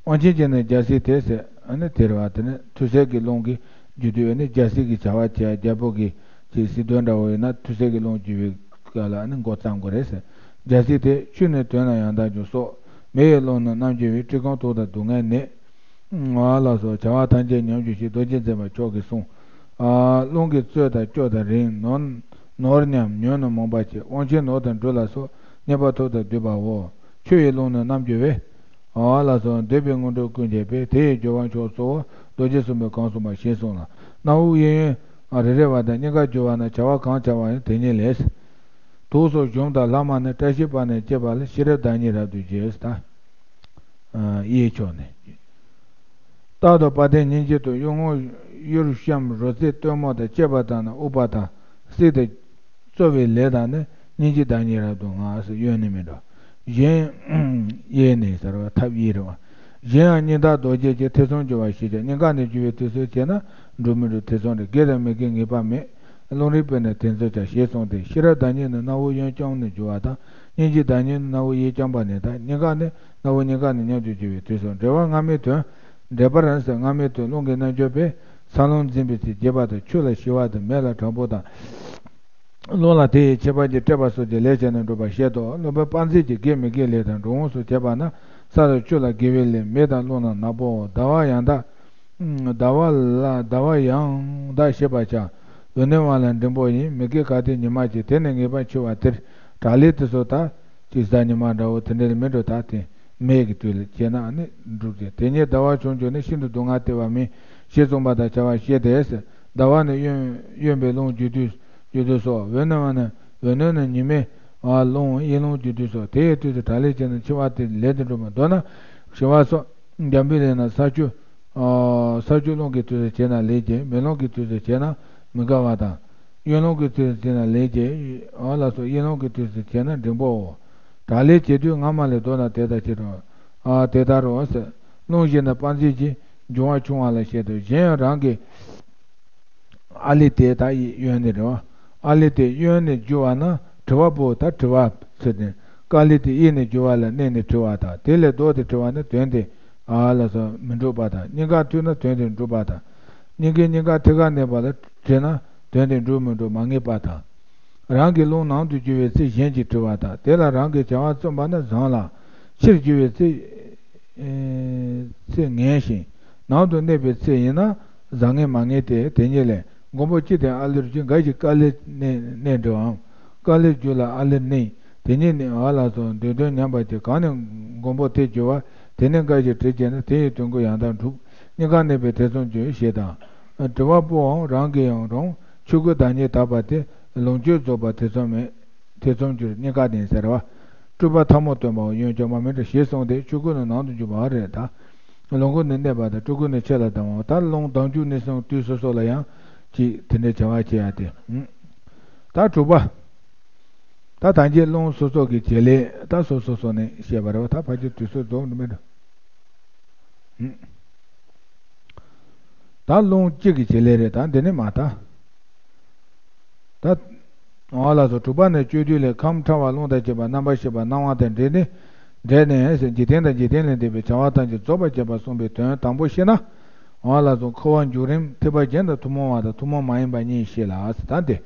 དབང་ཆེན་གྱི་ནི་རྒྱལ་སྲིད་དེ་ཟེར། ཨ་ནི་དེ་རེད་བ། དེ་ནི་མཐུ་རྩལ་གྱི་རླུང་གི་རྒྱུ་དུས་ཨ་ནི་རྒྱལ་སྲིད་ཀྱི་བྱ་བ་བྱས་རྒྱལ་པོ་གི་ཅིག་སྲིད་དོན་འདྲ་བོ་ཡིན་ན་མཐུ་རྩལ་གྱི་རླུང་རྒྱུ་བའི་ སྐབས་ལ་ནི་མགོ་བརྩམ་དགོས་རེད་ཟེར། རྒྱལ་སྲིད་དེ་ཆོས་ནི་དོན་ལ་ཡང་དག་འཇུག་སོགས། མི་ཡི་བློ་ནི་རྣམ་འགྱུར་བའི། བཀྲེས་སྐོམ་དུག་དང་སྡུག་བསྔལ་ནད། ང་ལ་སོགས་བྱ་བ་ཐམས་ཅད་ཉམས་གྱུར་ཞིང་། རྡོ་རྗེ་འཛིན་པ་མཆོག་གི་གསུང་། ཨ། རླུང་གི་རྩོད་དང་སྐྱོ་དང་རིང་། ནོར་ནོར་ཉམས་ཉོན་ནི་མུན་པ་ཆེ། དབང་ཆེན་ནོར་དང་འབྲུ་ལ་སོགས། རྙེད་པ་ཐོབ་དང་བསྡུས་པའོ། ཆོས་ཡི་རླུང་ནི་རྣམ་འགྱུར་བའི། ཨ་ལ་སོགས་འདོད་པའི་དངོས་གྲུབ་ཀུན་བྱེད་པའི། དེ་ཡི་སྦྱོར་བ་མཆོག་གཙོ་བོ། རྡོ་རྗེ་གསུངས་པས་གང་གསུངས་པ་ཞེས་གསུངས་ལ། སྣ་བུག་གཡས་གཡོན་རེ་རེ་བ་དང་། སྙིང་གར་རྒྱུ་བ་ན་བྱ་བ་གང་བྱ་བ་ཡང་དེ་ཉིད་ལས། དུག་སོགས་གཞོམ་དང་ལྷག་མ་ནི། བཀྲ་ཤིས་པ་ནི་སྐྱེས་པ་ལ། ཤེས་རབ་བདག་ཉིད་རབ་ཏུ་རྒྱས། ད་གཡས་ཕྱོགས་ནས། རྟག་ཏུ་དཔལ་ལྡན་སྙིང་རྗེ་དང་། གཡོ་ངོ་གཡུར་བཤམས་རོལ་རྩེད་སྟོན་མོ་དང་བཅས་པ་དང་ནི། དབུག་པ་དང་བསྲེས་ཏེ་རྩོལ་བའི་ལས་དང་ནི། སྙིང་རྗེ་བདག་ཉིད་རབ་ཏུ་ངང་ཟེར། གཡོན་ནས་མི་འགྲོ། གཞན་གཡས་ནས་ཟེར་བ་ཐབས་གཡས་རེད་བ། གཞན་ཡང་སྙིང་ཐག་རྡོ་རྗེ་ཅན། ཐེ་ཚོམ་འགྱུར་བ་ཞེས་བྱ། སྙིང་ག་ནས་རྒྱུ་བའི་དུས་སུ་བྱས་ན་འགྲུབ་མི་འགྲུབ་ཐེ་ཚོམ་རེད། དགེ་དང་མི་དགེ་ངེས་པ་མེད། རླུང་རིག་པས་ནི་དེ་ཚོ་བྱ། ཞེས་གསུངས་ཏེ། ཤེས་རབ་བདག་ཉིད་ནི་སྣ་བུག་གཡོན་རྐྱང་ནས་རྒྱུ་བ་དང་། སྙིང་རྗེ་བདག་ཉིད་ནི་སྣ་བུག་གཡས་རྐྱང་པ་ནས་དང་། སྙིང་ག་ནི་སྣ་བུག་སྙིང་ག་ནས་མཉམ་དུ་རྒྱུ་བའི་དུས་སུ། འགྲེལ་པ་སྔ་མའི་དོན། འགྲེལ་པར་ཟེར་སྔ་མའི་དོན། རླུང་གི་རྣལ་འབྱོར་པས་ས་རླུང་འཛིན་པའི་ཚེ་རྒྱས་པ་དང་། ཆུ་ལ་ཞི་བ་དང་། མེ་ལ་དྲག་པོ་དང་། རླུང་ལ་དེ་ཡི་ཁྱད་པར་གྱིས་བསྐྲད་པ་སོགས་ཀྱི་ལས་བྱས་ནས་འགྲུབ་པར་བཤད་དོ། སློབ་དཔོན་དཔལ་མཛེས་ཀྱིས་དགེ་མི་དགེའི་ལས་དང་འགྲོ་འོང་སོགས་བྱས་པ་ན། ས་དང་ཆུ་ལ་དགེ་བའི་ལས། མེ་དང་རླུང་ལ་ནག་པོའོ། ཟླ་བ་ཡང་དག་ཟླ་བ་ལ་ཟླ་བ་ཡང་དག་ཤེས་པར་བྱ། འོད་ནི་དབང་ལ་འབྲིང་པོ་ཡིན། མི་དགེ་གལ་ཏེ་ཉི་མ་བྱེད། དེ་ནི་ངེས་པར་འཆི་བ་སྟེར། དྲག་ལས་དེ་ཚོ་ད་ཅིག་གཟའ་ཉི་མ་འདྲ་བོ་དེ་འདྲ་ལ་མི་འགྲོ། ད་དེ་མེ་གི་དུས་ལ་བྱས་ན་ནི་འགྲུབ་ཅེས། དེ་ཉིད་ཟླ་བ་བྱུང་གྱུར་ནས། ཤིན་ཏུ་སྡུག་བསྔལ་སྟེར་བ་མིན། ཞེས་གསུངས་པ་དང་བྱ་བ་བཤད་དེ། ཟླ་བ་ནི་གཡོན་གཡོན་པའི་རླུང་རྒྱུ་དུས་རྒྱུ་དུས་སོ། འོད་ནི་དབང་ནི་འོད་ནི་ནི་ཉི་མའི་རླུང་གཡས་རླུང་རྒྱུ་དུས་སོ། དེ་ཡི་དུས་སུ་དྲག་ལས་བྱས་ན་འཆི་བ་སྟེར། ལས་དེ་འགྲུབ་མི་འདོད་ན་ཞི་བ་སོགས། འཇམ་པའི་ལས་ན་ས་ཆུ། ཨ། ས་ཆུ་རླུང་གི་དུས་སུ་བྱས་ན་ལེགས་ཀྱི། མེ་རླུང་གི་དུས་སུ་བྱས་ན་མི་དགའ་བ་དང་། གཡོན་རླུང་གི་དུས་སུ་བྱས་ན་ལེགས་ཀྱི། ཨ་ལ་སོགས། གཡས་རླུང་གི་དུས་སུ་བྱས་ན་འབྲིང་པོའོ། དྲག་ལས་བྱེད་དུས་སྔ་མ་ལས་ལྡོག་ན་དེ་ལྟར་བྱེད་དོ། ཨ། དེ་ལྟར་རོ་ཟེར། རླུང་ཞེས་ན་དཔལ་མཛེས་ཀྱིས་འབྱུང་བ་ཆུང་བ་ལ་བཤད་དོ། གཞན་ཡང་རང་གི་ཨ་ལི་དེ་ད་གཡོན་ནས་རེད་བ། ཨ་ལི་དེ་གཡོན་ནས་རྒྱུ་བ་ན་དྲི་བ་པོ། ད་དྲི་བ་ཟེར་ཏེ། ཀ་ལི་དེ་གཡས་ནས་རྒྱུ་བ་ལ་གནས་ནས་དྲི་བ་དང་། དེ་ལས་ལྡོག་སྟེ་དྲི་བ་ན་དོན་དེ་ཨ་ལ་སོགས་མི་འགྲུབ་པ་དང་། སྙིང་གར་མཐུད་ན་དོན་དེ་འགྲུབ་པ་དང་། སྙིང་གའི་སྙིང་ག་ཐད་ཀར་གནས་པ་ལ་དྲིལ་ན་དོན་དེ་འགྲུབ་མི་འགྲུབ་མ་ངེས་པ་དང་། རང་གི་རླུང་ནང་དུ་རྒྱུ་བའི་ཚེ་གཞན་གྱིས་དྲི་བ་དང་། དེ་ལ་རང་གི་བྱ་བ་བརྩོན་པ་ན་བཟང་ལ། ཕྱིར་རྒྱུ་བའི་ཚེ་ཚེ་ངན་ཞིང་། ནང་དུ་གནས་པའི་ཚེ་ཡིན་ན་བཟང་ངན་མ་ངེས་ཏེ། དེ་ཉིད་ལས་མགོན་པོ་ཅི་སྟེ་ཨ་ལིར་རྒྱུ། འགའ་ཞིག་ཀ་ལིར་གནས་གནས་འགྲོའམ། ཀ་ལིར་རྒྱུ་ལ་ཨ་ལིར་གནས། དེ་ཉིད་ནི་ཨ་ལ་སོགས་འདོད་དོན་ཉམས་པ་སྟེ། གང་ནས་མགོན་པོ་དེ་རྒྱུ་བ། དེ་ནི་འགའ་ཞིག་དྲིལ་བྱས་ན། དེ་ཡི་དོན་ཀུན་ཡང་དག་འགྲུབ། སྙིང་གར་གནས་པས་ཐེ་ཚོམ་གྱུར། ཞེས་དང་། དྲི་བ་པོའང་རང་གིས་ཡང་རུང་། ཆོས་སྐུ་བདག་ཉིད་དག་པ་སྟེ། ལོངས་སྤྱོད་རྫོགས་པ་ཐེ་ཚོམ་མེད། ཐེ་ཚོམ་གྱུར། སྙིང་ག་ནས་ཟེར་བ། སྤྲུལ་པ་ཐལ་མོ་སྟོན་པའོ། གཡོན་བརྐྱང་པ་མིན་འགྲོ། ཞེས་གསུངས་ཏེ། ཆོས་སྐུ་ནི་ནང་དུ་འཇུག་པ་རེད་ད། ལོངས་སྐུ་ནི་གནས་པ་དང་། སྤྲུལ་སྐུ་ནི་ཕྱི་ལ་ལྡང་བའོ། ད་རླུང་ལྡང་འཇུག་གནས་སྟངས་དུས་སོ་སོ་ལ་ཡང་ཅིག་དེ་འདྲའི་བྱ་བ་བྱེད་ཡ་དེ། ད་དྲུག་པ། ད་ད་གིན་རླུང་སོ་སོ་གི་བྱེད་ལས་ད་སོ་སོ་སོ་ནས་བཤད་པ་རེད་བ། ད་ཕལ་ཆེར་དུས་ཚོད་རྫོགས་འགྲོ་མི་འགྲོ། ད་རླུང་གཅིག་གི་བྱེད་ལས་རེད། ད་འདི་ནི་མ་ད། ད། འོ་ལགས་སོ། དྲུག་པ་ནི་སྤྱོད་བསྡུས་ལས། ཁམས་ཕྲ་བ་རླུང་དང་བཅས་པ་རྣམ་པར་ཤེས་པ་སྣང་བ་དང་འབྲེལ་ནས། འབྲེལ་ནས་འཇིག་རྟེན་དང་འཇིག་རྟེན་ལས་འདས་པའི་བྱ་བ་ཐམས་ཅད་རྫོགས་པར་བྱེད་པ་གསུངས་པའི་དོན་དང་པོ་ཤེས་ན། འོ་ལགས་སོ། འཁོར་བ་འཇུག་རིམ་ཐེག་པ་རྒྱན་དང་ཐུན་མོང་བ་དང་ཐུན་མོང་མ་ཡིན་པ་གཉིས་ཤེས་ལ། ད་འདི།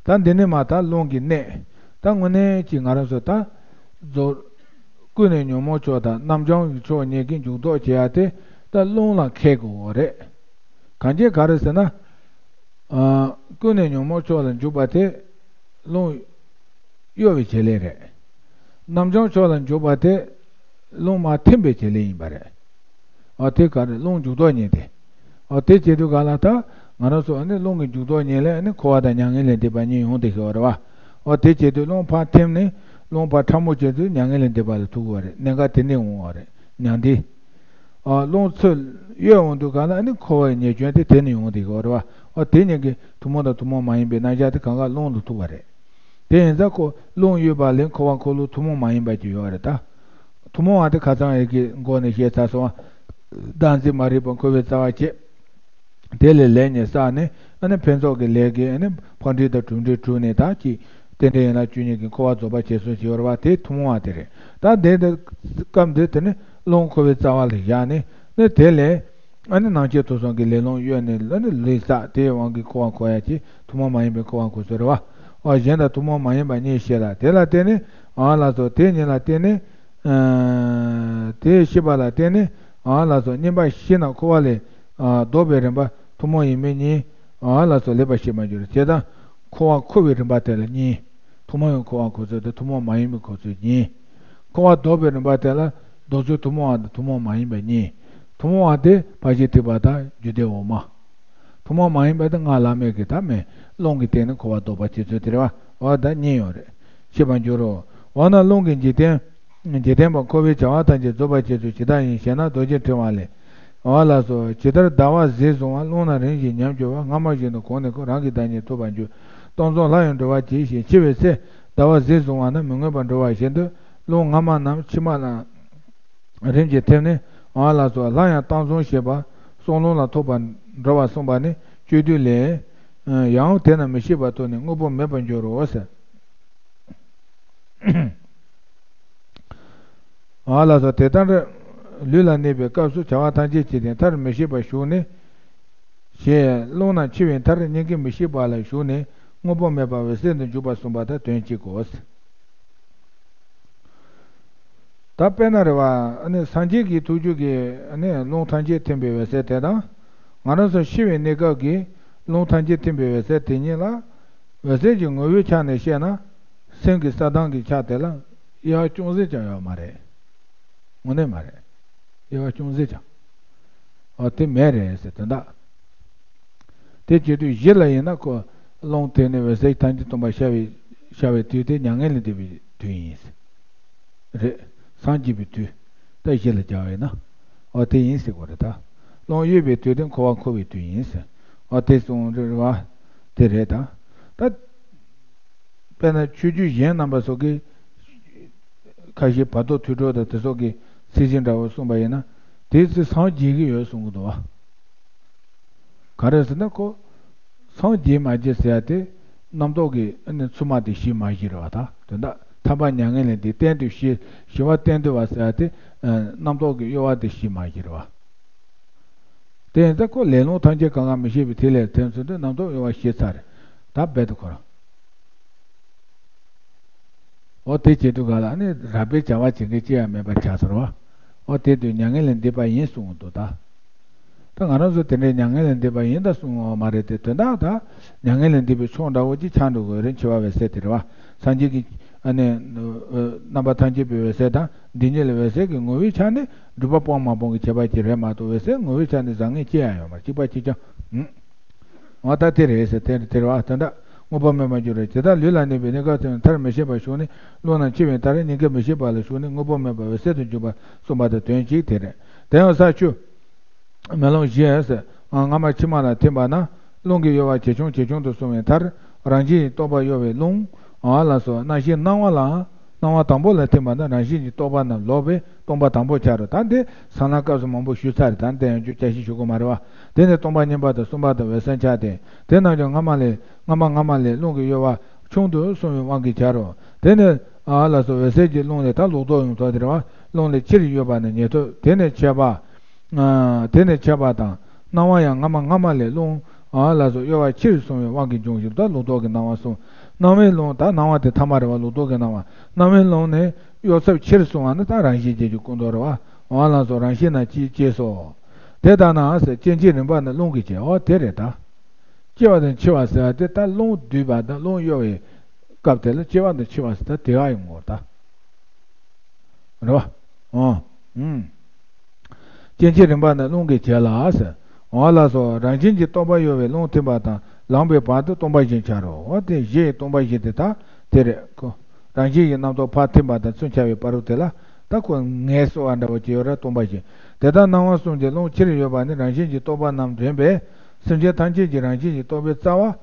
ད་འདི་ནི་མ་ད་རླུང་གི་གནད། ད་དངོས་གནས་ཀྱི་ང་རང་ཚོ་ད། རྫོགས། ཀུན་ནས་ཉོན་མོངས་ཕྱོགས་དང་རྣམ་བྱང་གི་ཕྱོགས་གཉིས་ཀྱི་འཇུག་ལྡོག་བྱེད་ཡ་དེ་ད་རླུང་ལ་འཁེལ་དགོས་པ་རེད། གང་ཅི་ག་རེ་ཟེར་ན། ཨ། ཀུན་ནས་ཉོན་མོངས་ཕྱོགས་ལ་འཇུག་པ་དེ་རླུང་གཡོ་བའི་བྱེད་ལས་རེད། རྣམ་བྱང་ཕྱོགས་ལ་འཇུག་པ་དེ་རླུང་མར་ཐིམ་པའི་བྱེད་ལས་ཡིན་པ་རེད། ཨ། དེ་ག་རེ། རླུང་འཇུག་ལྡོག་གཉིས་དེ། ཨ། དེ་བྱེད་དུས་ག་ལ་ད་ང་རང་ཚོ་ཨ་ནི་རླུང་གི་འཇུག་ལྡོག་གཉིས་ལས་ཨ་ནི་འཁོར་བ་དང་མྱ་ངན་ལས་འདས་པ་གཉིས་ཡོང་བསྡད་ཤོག་རེད་བ། ཨ། དེ་བྱེད་དུས་རླུང་ཕར་ཐིམ་ནས་རླུང་ཕར་ཕྲ་མོ་བྱེད་དུས་མྱ་ངན་ལས་འདས་པ་ལ་ཐུག་གི་བ་རེད། གནད་འགག་དེ་ནས་འོང་བ་རེད། མྱང་འདས། ཨ། རླུང་ཚུར་གཡོས་འོང་དུས་ག་ལ་ཨ་ནི་འཁོར་བའི་ཉེས་སྐྱོན་དེ་དེ་ནས་ཡོང་བསྡད་ཤོག་རེད་བ། ཨ། དེ་གཉིས་ཀྱི་ཐུན་མོང་དང་ཐུན་མོང་མ་ཡིན་པའི་རྣམ་གཞག་དེ་གང་ག་རླུང་ལ་ཐུག་པ་རེད། དེ་ཡིན་ཙང་ཁོ་རླུང་གཡོས་པ་ལས་འཁོར་བ་འཁོར་ལོ་ཐུན་མོང་མ་ཡིན་པ་ཅིག་ཡོད་རེད་ད། ཐུན་མོང་བ་དེ་ཁ་སང་ཡི་གེ་མགོ་ནས་བཤད་ཚར་སོང་བ། བདག་འཛིན་མ་རིག་པ་འཁོར་བའི་རྩ་བ་བཅད། དེ་ལས་ལས་ཉོན་བསགས་ནས་ཨ་ནི་ཕུན་ཚོགས་ཀྱི་ལས་ཀྱིས་ཨ་ནི་ཕ་འབྲས་དང་གྲུབ་འབྲས་གྲུབ་ནས་ད་ཅིག་རྟེན་འབྲེལ་ཡན་ལག་བཅུ་གཉིས་ཀྱི་འཁོར་བ་རྫོགས་པ་བྱེད་སོང་ཞེས་པ་དེ་ཐུན་མོང་བ་དེ་རེད། ད་དེ་འདི་སྐབས་འདི་དེ་ནི་རླུང་འཁོར་བའི་རྩ་བ་ལ་བཞག་ནས་ནི་དེ་ལས། ཨ་ནི་སྣང་མཆེད་ཐོབ་གསུམ་གྱི་ལས་རླུང་གཡོས་ནས་ཨ་ནི་ལུས་བསགས་དེའི་དབང་གིས་འཁོར་བ་འཁོར་ཡ་ཅིག་ཐུན་མོང་མ་ཡིན་པའི་འཁོར་བ་འཁོར་ཚུལ་རེད་བ། ཨ་གཞན་དང་ཐུན་མོང་མ་ཡིན་པ་གཉིས་ཤེས་ལ། དེ་ལ་བརྟེན་ནས་ཨ་ལ་སོགས་དེ་གཉིས་ལ་བརྟེན་ནས། ཨ་དེ་ཤེས་པ་ལ་བརྟེན་ནས་ཨ་ལ་སོགས་གཉིས་པ་བཞི་ན་འཁོར་བ་ལས་ཨ་ལྡོག་པའི་རིམ་པ་ཐུན་མོང་ཡིན་མིན་གཉིས་ཨ་ལ་སོགས་ལེགས་པར་ཤེས་པར་འགྱུར། བྱས་ཙང་འཁོར་བ་འཁོར་བའི་རིམ་པ་དེ་ལ་གཉིས། ཐུན་མོང་བའི་འཁོར་བ་འཁོར་ཚུལ་དང་ཐུན་མོང་མ་ཡིན་པའི་འཁོར་ཚུལ་གཉིས། འཁོར་བ་ལྡོག་པའི་རིམ་པ་དེ་ལ་ལྡོག་ཚུལ་ཐུན་མོང་བ་དང་ཐུན་མོང་མ་ཡིན་པ་གཉིས། ཐུན་མོང་བ་དེ་འཕགས་བྱེད་ཐེག་པ་དང་རྒྱུད་སྡེ་འོག་མ། ཐུན་མོང་མ་ཡིན་པ་དེ་སྔགས་བླ་མེད་ཀྱི་ཐ་མའི་རླུང་གི་སྟེང་ནས་འཁོར་བ་ལྡོག་པ་བྱེད་ཚུལ་དེ་རེད་བ། འོ་ད་གཉིས་ཡོད་རེད། ཤེས་པར་འགྱུར་རོ། འོ་ན་རླུང་གི་འཇིག་རྟེན། འཇིག་རྟེན་པ་འཁོར་བའི་བྱ་བ་ཐམས་ཅད་རྫོགས་པར་བྱེད་ཚུལ་ཇི་ལྟར་ཡིན་ཞེ་ན། རྡོ་རྗེ་ཕྲེང་བ་ལས། འོ་ལགས་སོ། ཇི་ལྟར་ཟླ་བ་གཟས་བཟུང་བ། རླུང་ནི་རིམ་བཞིན་ཉམས་གྱུར་པ། སྔ་མ་བཞིན་དུ་གོང་ནས་གོང་རང་གི་བདག་ཉིད་ཐོབ་པར་འགྱུར། སྟོང་གསུམ་སླར་ཡང་འགྲོ་བར་བྱེད་ཞེས། འཆི་བའི་ཚེ་ཟླ་བ་གཟས་བཟུང་བ་ན་མི་མངོན་པར་འགྲོ་བ་བཞིན་དུ། རླུང་སྔ་མ་རྣམས་ཕྱི་མ་ལ་རིམ་གྱིས་ཐེབས་ནས། འོ་ལགས་སོ། སླར་ཡང་སྟོང་གསུམ་ཞེས་པ་གསུམ་རླུང་ལ་ཐོབ་པར་འགྲོ་བར་གསུངས་པ་ནི་སྤྱོད་བསྡུས་ལས། ཡང་དེ་རྣམས་མི་ཤེས་པར་ཐོབ་ནས་དངོས་པོ་མེད་པར་འགྱུར་རོ་ཟེར། ཨ་ལགས་སོ། དེ་ལྟར་ལུས་ལ་གནས་པའི་སྐབས་སུ་བྱ་བ་ཐམས་ཅད་ཀྱི་རྟེན་མཐར་མི་ཤེས་པར་ཞུགས་ནས། ཞེས་རླུང་རྣམས་འཆི་བའི་མཐར་སྙིང་གའི་མི་ཤེས་པ་ལ་ཞུགས་ནས་དངོས་པོ་མེད་པ་འོད་གསལ་དུ་འཇུག་པར་གསུངས་པ་དང་དོན་གཅིག་གོ། ད་དཔེར་ན་རེད་བ། ཨ་ནི་སངས་རྒྱས་ཀྱི་ཐུགས་རྒྱུད་ཀྱི་ཨ་ནི་རླུང་ཐམས་ཅད་ཐིམ་པའི་འོད་གསལ་དེ་དང་། ང་རང་ཚོ་ཤི་བའི་གནས་སྐབས་ཀྱི་རླུང་ཐམས་ཅད་ཐིམ་པའི་འོད་གསལ་དེ་གཉིས་ལ། འོད་གསལ་གྱི་ངོ་བོའི་ཆ་ནས་བཤད་ན། སེམས་ཀྱི་གསལ་དྭངས་ཀྱི་ཆ་དེ་ལ་དབྱེ་བ་ཅུང་ཟད་ཀྱང་ཡོད་མ་རེད། དངོས་གནས་མ་རེད། དབྱེ་བ་ཅུང་ཟད་ཀྱང་། ཨོ་དེ་མེད་རེད་ཟེར་དོན་དག་དེ་བྱེད་དུས་གཞི་ལ་ཡིན་ན་ཁོ། རླུང་དེ་ནི་འོད་གསལ་ཐམས་ཅད་སྟོང་པར་ཤར་བའི་ཤར་བའི་དུས་དེ་མྱ་ངན་ལས་འདས་པའི་དུས་ཡིན། རེད། སངས་རྒྱས་པའི་དུས། ད་གཞི་ལ་སྦྱར་བས་ན། ཨོ་དེ་ཡིན་ཟེར་དགོས་རེད་ད། རླུང་གཡོས་པའི་དུས་དེ་འཁོར་བ་འཁོར་བའི་དུས་ཡིན་ཟེར། ཨོ་དེ་གསུངས་རེད་བ། དེ་རེད་ད། ད། དཔེར་ན་ཆོས་བརྒྱུད་གཞན་རྣམ་པ་སོགས་ཀྱིས། ཁ་ཤས་བར་དོ་ཐོས་གྲོལ་དང་དེ་སོགས་ཀྱི་ཚིག་གཞི་འདྲ་བོ་གསུངས་པ་ཡིན་ན། དེའི་ཚེ་སངས་རྒྱས་ཀྱི་ཡོད་གསུང་གི་འདུག་བ། ག་རེ་ཟེར་ན་ཁོ། སངས་རྒྱས་མ་རྒྱས་ཟེར་ཡ་དེ། རྣམ་རྟོག་གི་ཨ་ནི་མཚན་མ་དེ་ཞི་མ་ཞི་རེད་བ་ད། དོན་དག་ཐར་པ་མྱ་ངན་ལས་འདས་གཏན་དུ་ཞི་ཞི་བ་གཏན་དུ་བ་ཟེར་ཡ་དེ། རྣམ་རྟོག་གི་གཡོ་བ་དེ་ཞི་མ་ཞི་རེད་བ། དེ་ཡིན་ཙང་ཁོ་ལས་རླུང་ཐམས་ཅད་གང་ག་མི་ཤེས་པའི་དུས་ལ་ཐོན་ཚུལ་དུ་རྣམ་རྟོག་གཡོ་བ་ཞི་ཚར། ད་རྦད་དེ་ཁོ་རང་། ཨོ་དེ་བྱེད་དུས་ག་ལ་ནི་རགས་པའི་བྱ་བ་བྱེད་མཁན་ཅི་ཡང་མེད་པར་ཆགས་ཚར་བ། ཨོ་དེ་དུས་མྱ་ངན་ལས་འདས་པ་ཡིན་གསུང་གི་འདུག་ད། ད་ང་རང་ཚོ་དེ་འདྲའི་མྱ་ངན་ལས་འདས་པ་ཡིན་ད་གསུང་བ་མ་རེད་དེ། དོན་དག་ད་མྱ་ངན་ལས་འདས་པའི་ཕྱོགས་འདྲ་བོ་ཅིག་ཆགས་འགྲོ་དགོས་རེད། འཆི་བ་འོད་གསལ་དེ་རེད་བ། སངས་རྒྱས་ཀྱི་ཨ་ནི་རྣམ་པ་ཐམས་ཅད་པའི་འོད་གསལ་དང་འདི་ཉིད་ལ་འོད་གསལ་གྱི་ངོ་བོའི་ཆ་ནས་སྒྲུབ་པ་སྤོང་མ་སྤོང་གི་ཁྱད་པར་ཅིག་རེད་མ་གཏོགས་འོད་གསལ་ངོ་བོའི་ཆ་ནས་བཟང་ངན་ཅི་ཡང་ཡོད་མ་རེད། གཅིག་པ་གཅིག་རྐྱང་། ཨང་། འོ་ད་དེ་རེད་ཟེར། དེ་དེ་རེད་བ། དོན་དག་དངོས་པོ་མེད་པར་འགྱུར་རོ། ཇི་ལྟར་ལུས་ལ་གནས་པའི་གནས་སྐབས་དེ་མཐར་མི་ཤེས་པར་ཞུགས་ནས་རླུང་རྣམས་འཆི་བའི་མཐར་སྙིང་གའི་མི་ཤེས་པ་ལ་ཞུགས་ནས་དངོས་པོ་མེད་པར་འོད་གསལ་དུ་འཇུག་པར་གསུངས་པ་དང་དོན་གཅིག་དེ་རེད། དེ་ཡང་ས་ཆུ། མེ་ལོང་བཞི་ཟེར། སྔ་མ་ཕྱི་མ་ལ་ཐིམ་པ་ན་རླུང་གི་གཡོ་བ་ཇེ་ཆུང་ཇེ་ཆུང་དུ་སོང་བའི་མཐར་རང་བཞིན་གྱི་རྟོག་པ་གཡོ་བའི་རླུང་། ཨ་ལ་སོགས་སྣང་ཞེན་སྣང་བ་ལའང་། སྣང་བ་དང་པོ་ལ་ཐིམ་པ་ན་རང་བཞིན་གྱི་རྟོག་པ་རྣམས་ལོག་པས་སྟོང་པ་དང་པོ་ཆགས་རོ། ད་འདི་སང་ལ་སྐབས་སུ་མང་པོ་ཞུས་ཚར་རེད། ད་འདི་ཡང་བསྐྱར་བཤད་ཞུ་དགོས་མ་རེད་བ། དེ་ནས་སྟོང་པ་གཉིས་པ་དང་གསུམ་པ་དང་འོད་གསལ་ཆགས་ཏེ། དེ་རྣམས་ཀྱང་སྔ་མ་ལས་སྔ་མ་སྔ་མ་ལས་རླུང་གི་གཡོ་བ་ཆུང་དུ་སོང་བའི་དབང་གིས་ཆགས་རོ། དེ་ནས་ཨ་ལ་སོགས་འོད་གསལ་གྱི་རླུང་ལས་ད་ལོག་རྟོག་ཡོང་ཐོག་དེ་རེད་བ། རླུང་ལས་ཕྱིར་གཡོ་བ་ནི་ཉན་ཐོས། དེ་ནས་མཆེད་པ། དེ་ནས་མཆེད་པ་དང་སྣང་བ་ཡང་སྔ་མ་སྔ་མ་ལས་རླུང་ཨ་ལ་སོགས་གཡོ་བ་ཕྱིར་སོང་བའི་དབང་གིས་འབྱུང་ཞིང་ད་ལོག་རྟོག་གི་སྣང་བ་གསུམ། སྣང་བའི་རླུང་ད་སྣང་བ་དེ་ཐ་མ་རེད་བ། ལོག་རྟོག་གི་སྣང་བ། སྣང་བའི་རླུང་ནི་གཡོ་ཚབས་ཕྱིར་སོང་བ་ནི་ད་རང་བཞིན་བརྒྱད་ཀྱི་ཀུན་རྟོག་རེད་བ། ཨ་ལ་སོགས་རང་བཞིན་རྣམས་ཀྱིས་སྐྱེས་སོ། དེ་ལྟར་ན་ཟེར། སྐྱེ་མཆེད་རིམ་པ་ནི་རླུང་གིས་བྱེད། ཨོ་དེ་རེད་ད། སྐྱེ་བ་དང་འཆི་བ་ཟེར་བ་དེ་ད་རླུང་བསྡུས་པ་དང་རླུང་གཡོ་བའི་སྐབས་དེ་ལ་སྐྱེ་བ་དང་འཆི་བ་ཟེར་ད་དེ་ག་ཡི་ངོ་བོ་ད། རེད་བ། ཨོ། ཨུམ། སྐྱེ་མཆེད་རིམ་པ་ནི་རླུང་གིས་བྱེད་ལ་ཟེར། འོ་ལགས་སོ། རང་བཞིན་གྱིས་རྟོག་པ་གཡོ་བའི་རླུང་ཐིམ་པ་དང་ལངས་པའི་བར་དུ་སྟོང་པ་བཞི་འཆར་རོ། འོ་དེ་བཞི་ཡི་སྟོང་པ་བཞི་དེ་ད་དེ་རེད་ཁོ། རང་བཞིན་གྱིས་རྣམ་རྟོག་ཕར་ཐིམ་པ་དང་ཚུར་འཆར་བའི་བར་དུ་དེ་ལ་ད་ཁོ་ངལ་གསོ་བ་འདྲ་བོ་ཅིག་ཡོད་རེད། སྟོང་པ་བཞི། དེ་ལྟར་སྣང་བ་གསུམ་གྱི་རླུང་ཕྱིར་གཡོ་བ་ནི་རང་བཞིན་གྱིས་རྟོག་པ་རྣམས་འདྲེན་པས་སེམས་ཅན་ཐམས་ཅད་ཀྱི་རང་བཞིན་གྱིས་རྟོག་པའི་རྩ་བ།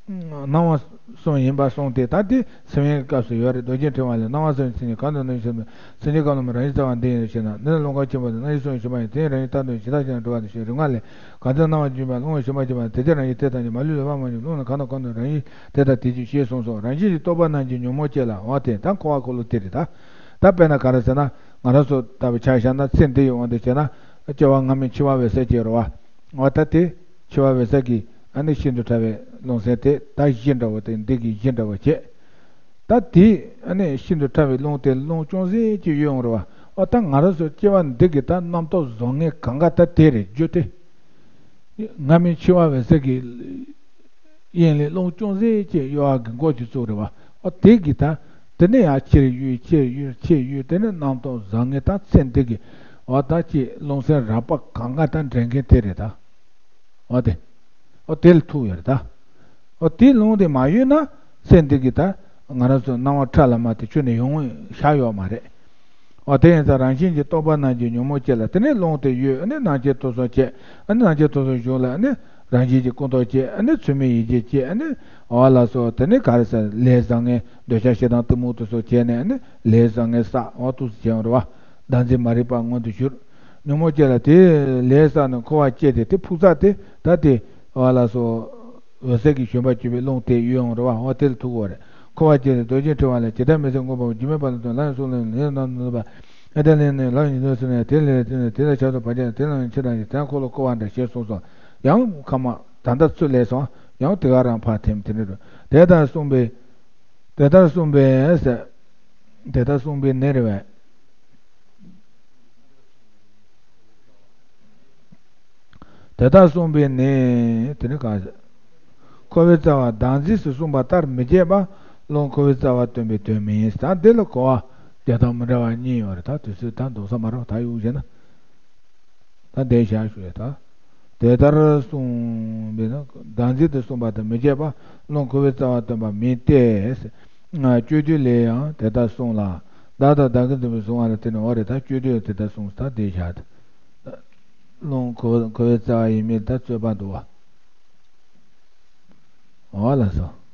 སྣང་བ་གསུམ་ཡིན་པར་གསུངས་ཏེ། ད་དེ་སེམས་དབེན་གྱི་སྐབས་སུ་ཡོད་རེད། རྡོ་རྗེ་ཕྲེང་བ་ལས། སྣང་བ་གསུམ་གྱི་མཚན་ཉིད་གང་དུ་སྣང་བའི་སེམས་སེམས་ཅན་གང་རྣམས་རང་བཞིན་རྩ་བ་འདི་ཡིན་ཞེ་ན། འདི་ནི་རླུང་ཁམས་ཆེན་པོ་དང་སྣང་ཞེན་གསུམ་གྱི་ཞི་བ་ཡིན། དེ་ཡི་རང་བཞིན་མཐར་ཐུག་ནས་ཇི་ལྟར་ཞེ་ན་འགྲོ་བ་དང་ཞེས་རིགས་ལྔ་ལས། གང་དུ་སྣང་བ་འབྱིན་པ་རླུང་ཞེས་མ་བྱ་བ་དེ་ཚེ་རང་བཞིན་དེ་ལྟར་ཉིད་མ་ལུས་ལུས་པ་མ་བྱུང་རླུང་ནི་གང་དང་གང་དུ་རང་བཞིན་དེ་ལྟར་དེ་བཞིན་ཞེས་གསུངས་སོ། རང་བཞིན་གྱིས་རྟོག་པ་རྣམས་ཀྱི་ཉོན་མོངས་སྐྱེ་ལ། འོ་དེ་ད་འཁོར་བ་འཁོར་ལོ་དེ་རེད་ད། ད་དཔེར་ན་ག་རེ་ཟེར་ན་ང་རང་ཚོ་ལྟ་བུ་ཆ་བཞག་ན་ཚེ་འདི་ཡི་དབང་དུ་བྱས་ན་སྐྱེ་བ་སྔ་མའི་འཆི་བ་འོད་གསལ་སྐྱེ་རུ་བ། འོ་ད་དེ་འཆི་བ་འོད་གསལ་གྱི་ ཨ་ནི་ཤིན་ཏུ་ཕྲ་བའི་རླུང་སེམས་དེ་ད་གཞི་འདྲ་བོ་དེ་འདི་གི་གཞི་འདྲ་བོ་བྱས། ད་དེ་ཨ་ནི་ཤིན་ཏུ་ཕྲ་བའི་རླུང་དེ་རླུང་ཅུང་ཟད་ཅིག་གཡོས་ཡོང་རེད་བ། ཨོ་ད་ང་རང་ཚོ་སྐྱེ་བ་འདི་གི་ད་རྣམ་རྟོག་བཟོ་མཁན་གང་ག་ད་དེ་རེད་རྒྱུ་དེ། སྔ་མའི་འཆི་བ་འོད་གསལ་གྱི་དབྱིངས་ལས་རླུང་ཅུང་ཟད་ཅིག་གཡོ་བ་གི་མགོ་ཅིག་བཙུགས་རེད་བ། ཨོ་དེ་གི་ད་དེ་ནས་ཡང་ཕྱིར་གཡོས་ཕྱིར་གཡོས་ཕྱིར་གཡོས་དེ་ནས་རྣམ་རྟོག་བཟང་ངན་ད་ཚེ་འདི་གི་ཨོ་ད་ཅིག་རླུང་སེམས་རགས་པ་གང་ག་ད་འདྲེན་མཁན་དེ་རེད་ད། ཨོ་དེ། ཨོ་དེ་ལ་ཐུག་ཡོད་རེད་ད། ཨོ་དེ་རླུང་དེ་མ་གཡོས་ན་ཚེ་འདི་གི་ད་ང་རང་ཚོ་སྣང་བ་ཕྲ་ལ་མ་དེ་ཁྱོན་ནས་ཡོང་བཞག་ཡོད་མ་རེད། འོ་དེ་ཡིན་ཙང་རང་བཞིན་གྱིས་རྟོག་པ་རྣམས་ཀྱིས་ཉོན་མོངས་སྐྱེ་ལ། དེ་ནས་རླུང་དེ་གཡོས། ཨ་ནི་སྣང་མཆེད་ཐོབ་གསུམ་སྐྱེ། ཨ་ནི་སྣང་མཆེད་ཐོབ་གསུམ་གཞུང་ལ་ཨ་ནི་རང་བཞིན་གྱིས་ཀུན་རྟོག་སྐྱེ། ཨ་ནི་ཚུལ་མིན་ཡིད་བྱེད་སྐྱེ། ཨ་ནི་འོ་ལ་སོགས་དེ་ནི་ག་རེ་ཟེར་ལས་བཟང་ངན་འདོད་ཆགས་ཞེ་སྡང་གཏི་མུག་དེ་སོགས་སྐྱེས་ནས་ཨ་ནི་ལས་བཟང་ངན་བསགས། འོ་འདུག་སེ་བྱས་ཡོང་རེད་བ། བདག་འཛིན་མ་རིག་པ་མངོན་དུ་གྱུར། ཉོན་མོངས་སྐྱེ་ལ་དེ་ལས་བསགས་ནས་འཁོར་བ་སྐྱེས་ཏེ་དེ་ཕུགས་བསགས་དེ་ད་དེ་འོ་ལ་སོགས། འོད་གསལ་གྱི་བཞོན་པ་གྱུར་པའི་རླུང་དེ་གཡོས་ཡོང་རེད་བ། འོ་དེ་ལ་ཐུག་གོ་རེད། འཁོར་བ་སྐྱེས་ཏེ་འདོད་ཆེན་འཁྲི་བ་ལས། ཇི་ལྟར་མི་ཟད་མངོན་པར་བོར། སྒྱུ་མའི་དཔལ་ལ་ལྟུང་། ལྷ་ཡི་གཟུགས་ལ་ལེན། ལྷའི་ནང་དུ་ནུབ་པ། ཨེ་ཏ་ལན་ནི་ལྷ་ཡི་ཉི་ཚོགས་ཟིན་ནས། དེ་ལས་དེ་ནས་དེ་ལ་ཆར་དུ་བར་ཆད། དེ་ལ་ཡང་ཕྱི་དང་ཞིང་། དེ་ཡང་འཁོར་ལོ་བསྐོར་བ་འདྲ་ཞེས་གསུངས་སོ། ཡང་ཁ་མ་ད་ལྟ་ཚུར་ལས་སོང་། ཡང་དེ་ག་རང་ཕར་ཐིམ་དེ་འདྲ་རེད། དེ་ལྟར་གསུངས་པས། དེ་ལྟར་གསུངས་པས་ཟེར། དེ་ལྟར་གསུངས་པས་ནི་རེད་བས། དེ་ལྟར་གསུངས་པས་ནི་དེ་ནི་གང་ཟེར། འཁོར་བའི་རྩ་བ་བདག་འཛིན་ཟེར་གསུངས་པ་ལྟར་མི་བྱེད་པ། རླུང་འཁོར་བའི་རྩ་བ་སྟོན་པའི་དོན་མིན། ད་འདི་ལ་གོ་བ་རྒྱག་སྟངས་མི་འདྲ་བ་གཉིས་ཡོད་རེད། ད་དུས་ཚོད་ད་འདུག་ས་མ་རེད། ད་གཡུག་བྱས་ན་ད་འདི་བཞག་ཞུ་ཡས་ད། དེ་ལྟར་གསུངས་པས་ན་བདག་འཛིན་དུ་གསུངས་པ་དང་མི་བྱེད་པ། རླུང་འཁོར་བའི་རྩ་བ་སྟོན་པ་མིན་ཏེ། སྤྱོད་བསྡུས་ལས་ཡང་དེ་ལྟར་གསུངས་ལ། བདག་དང་བདག་གི་འཛིན་པས་བཟུང་བ་ལ་བརྟེན་ནས། འོ་རེད། ད་སྤྱོད་བསྡུས་དེ་ལྟར་གསུངས། ད་འདི་བཞག་སྟེ། རླུང་འཁོར་འཁོར་བའི་རྩ་བ་ཡིན་མིན་ད་རྩོད་པ་འདུག་བ། འོ་ལགས་སོ།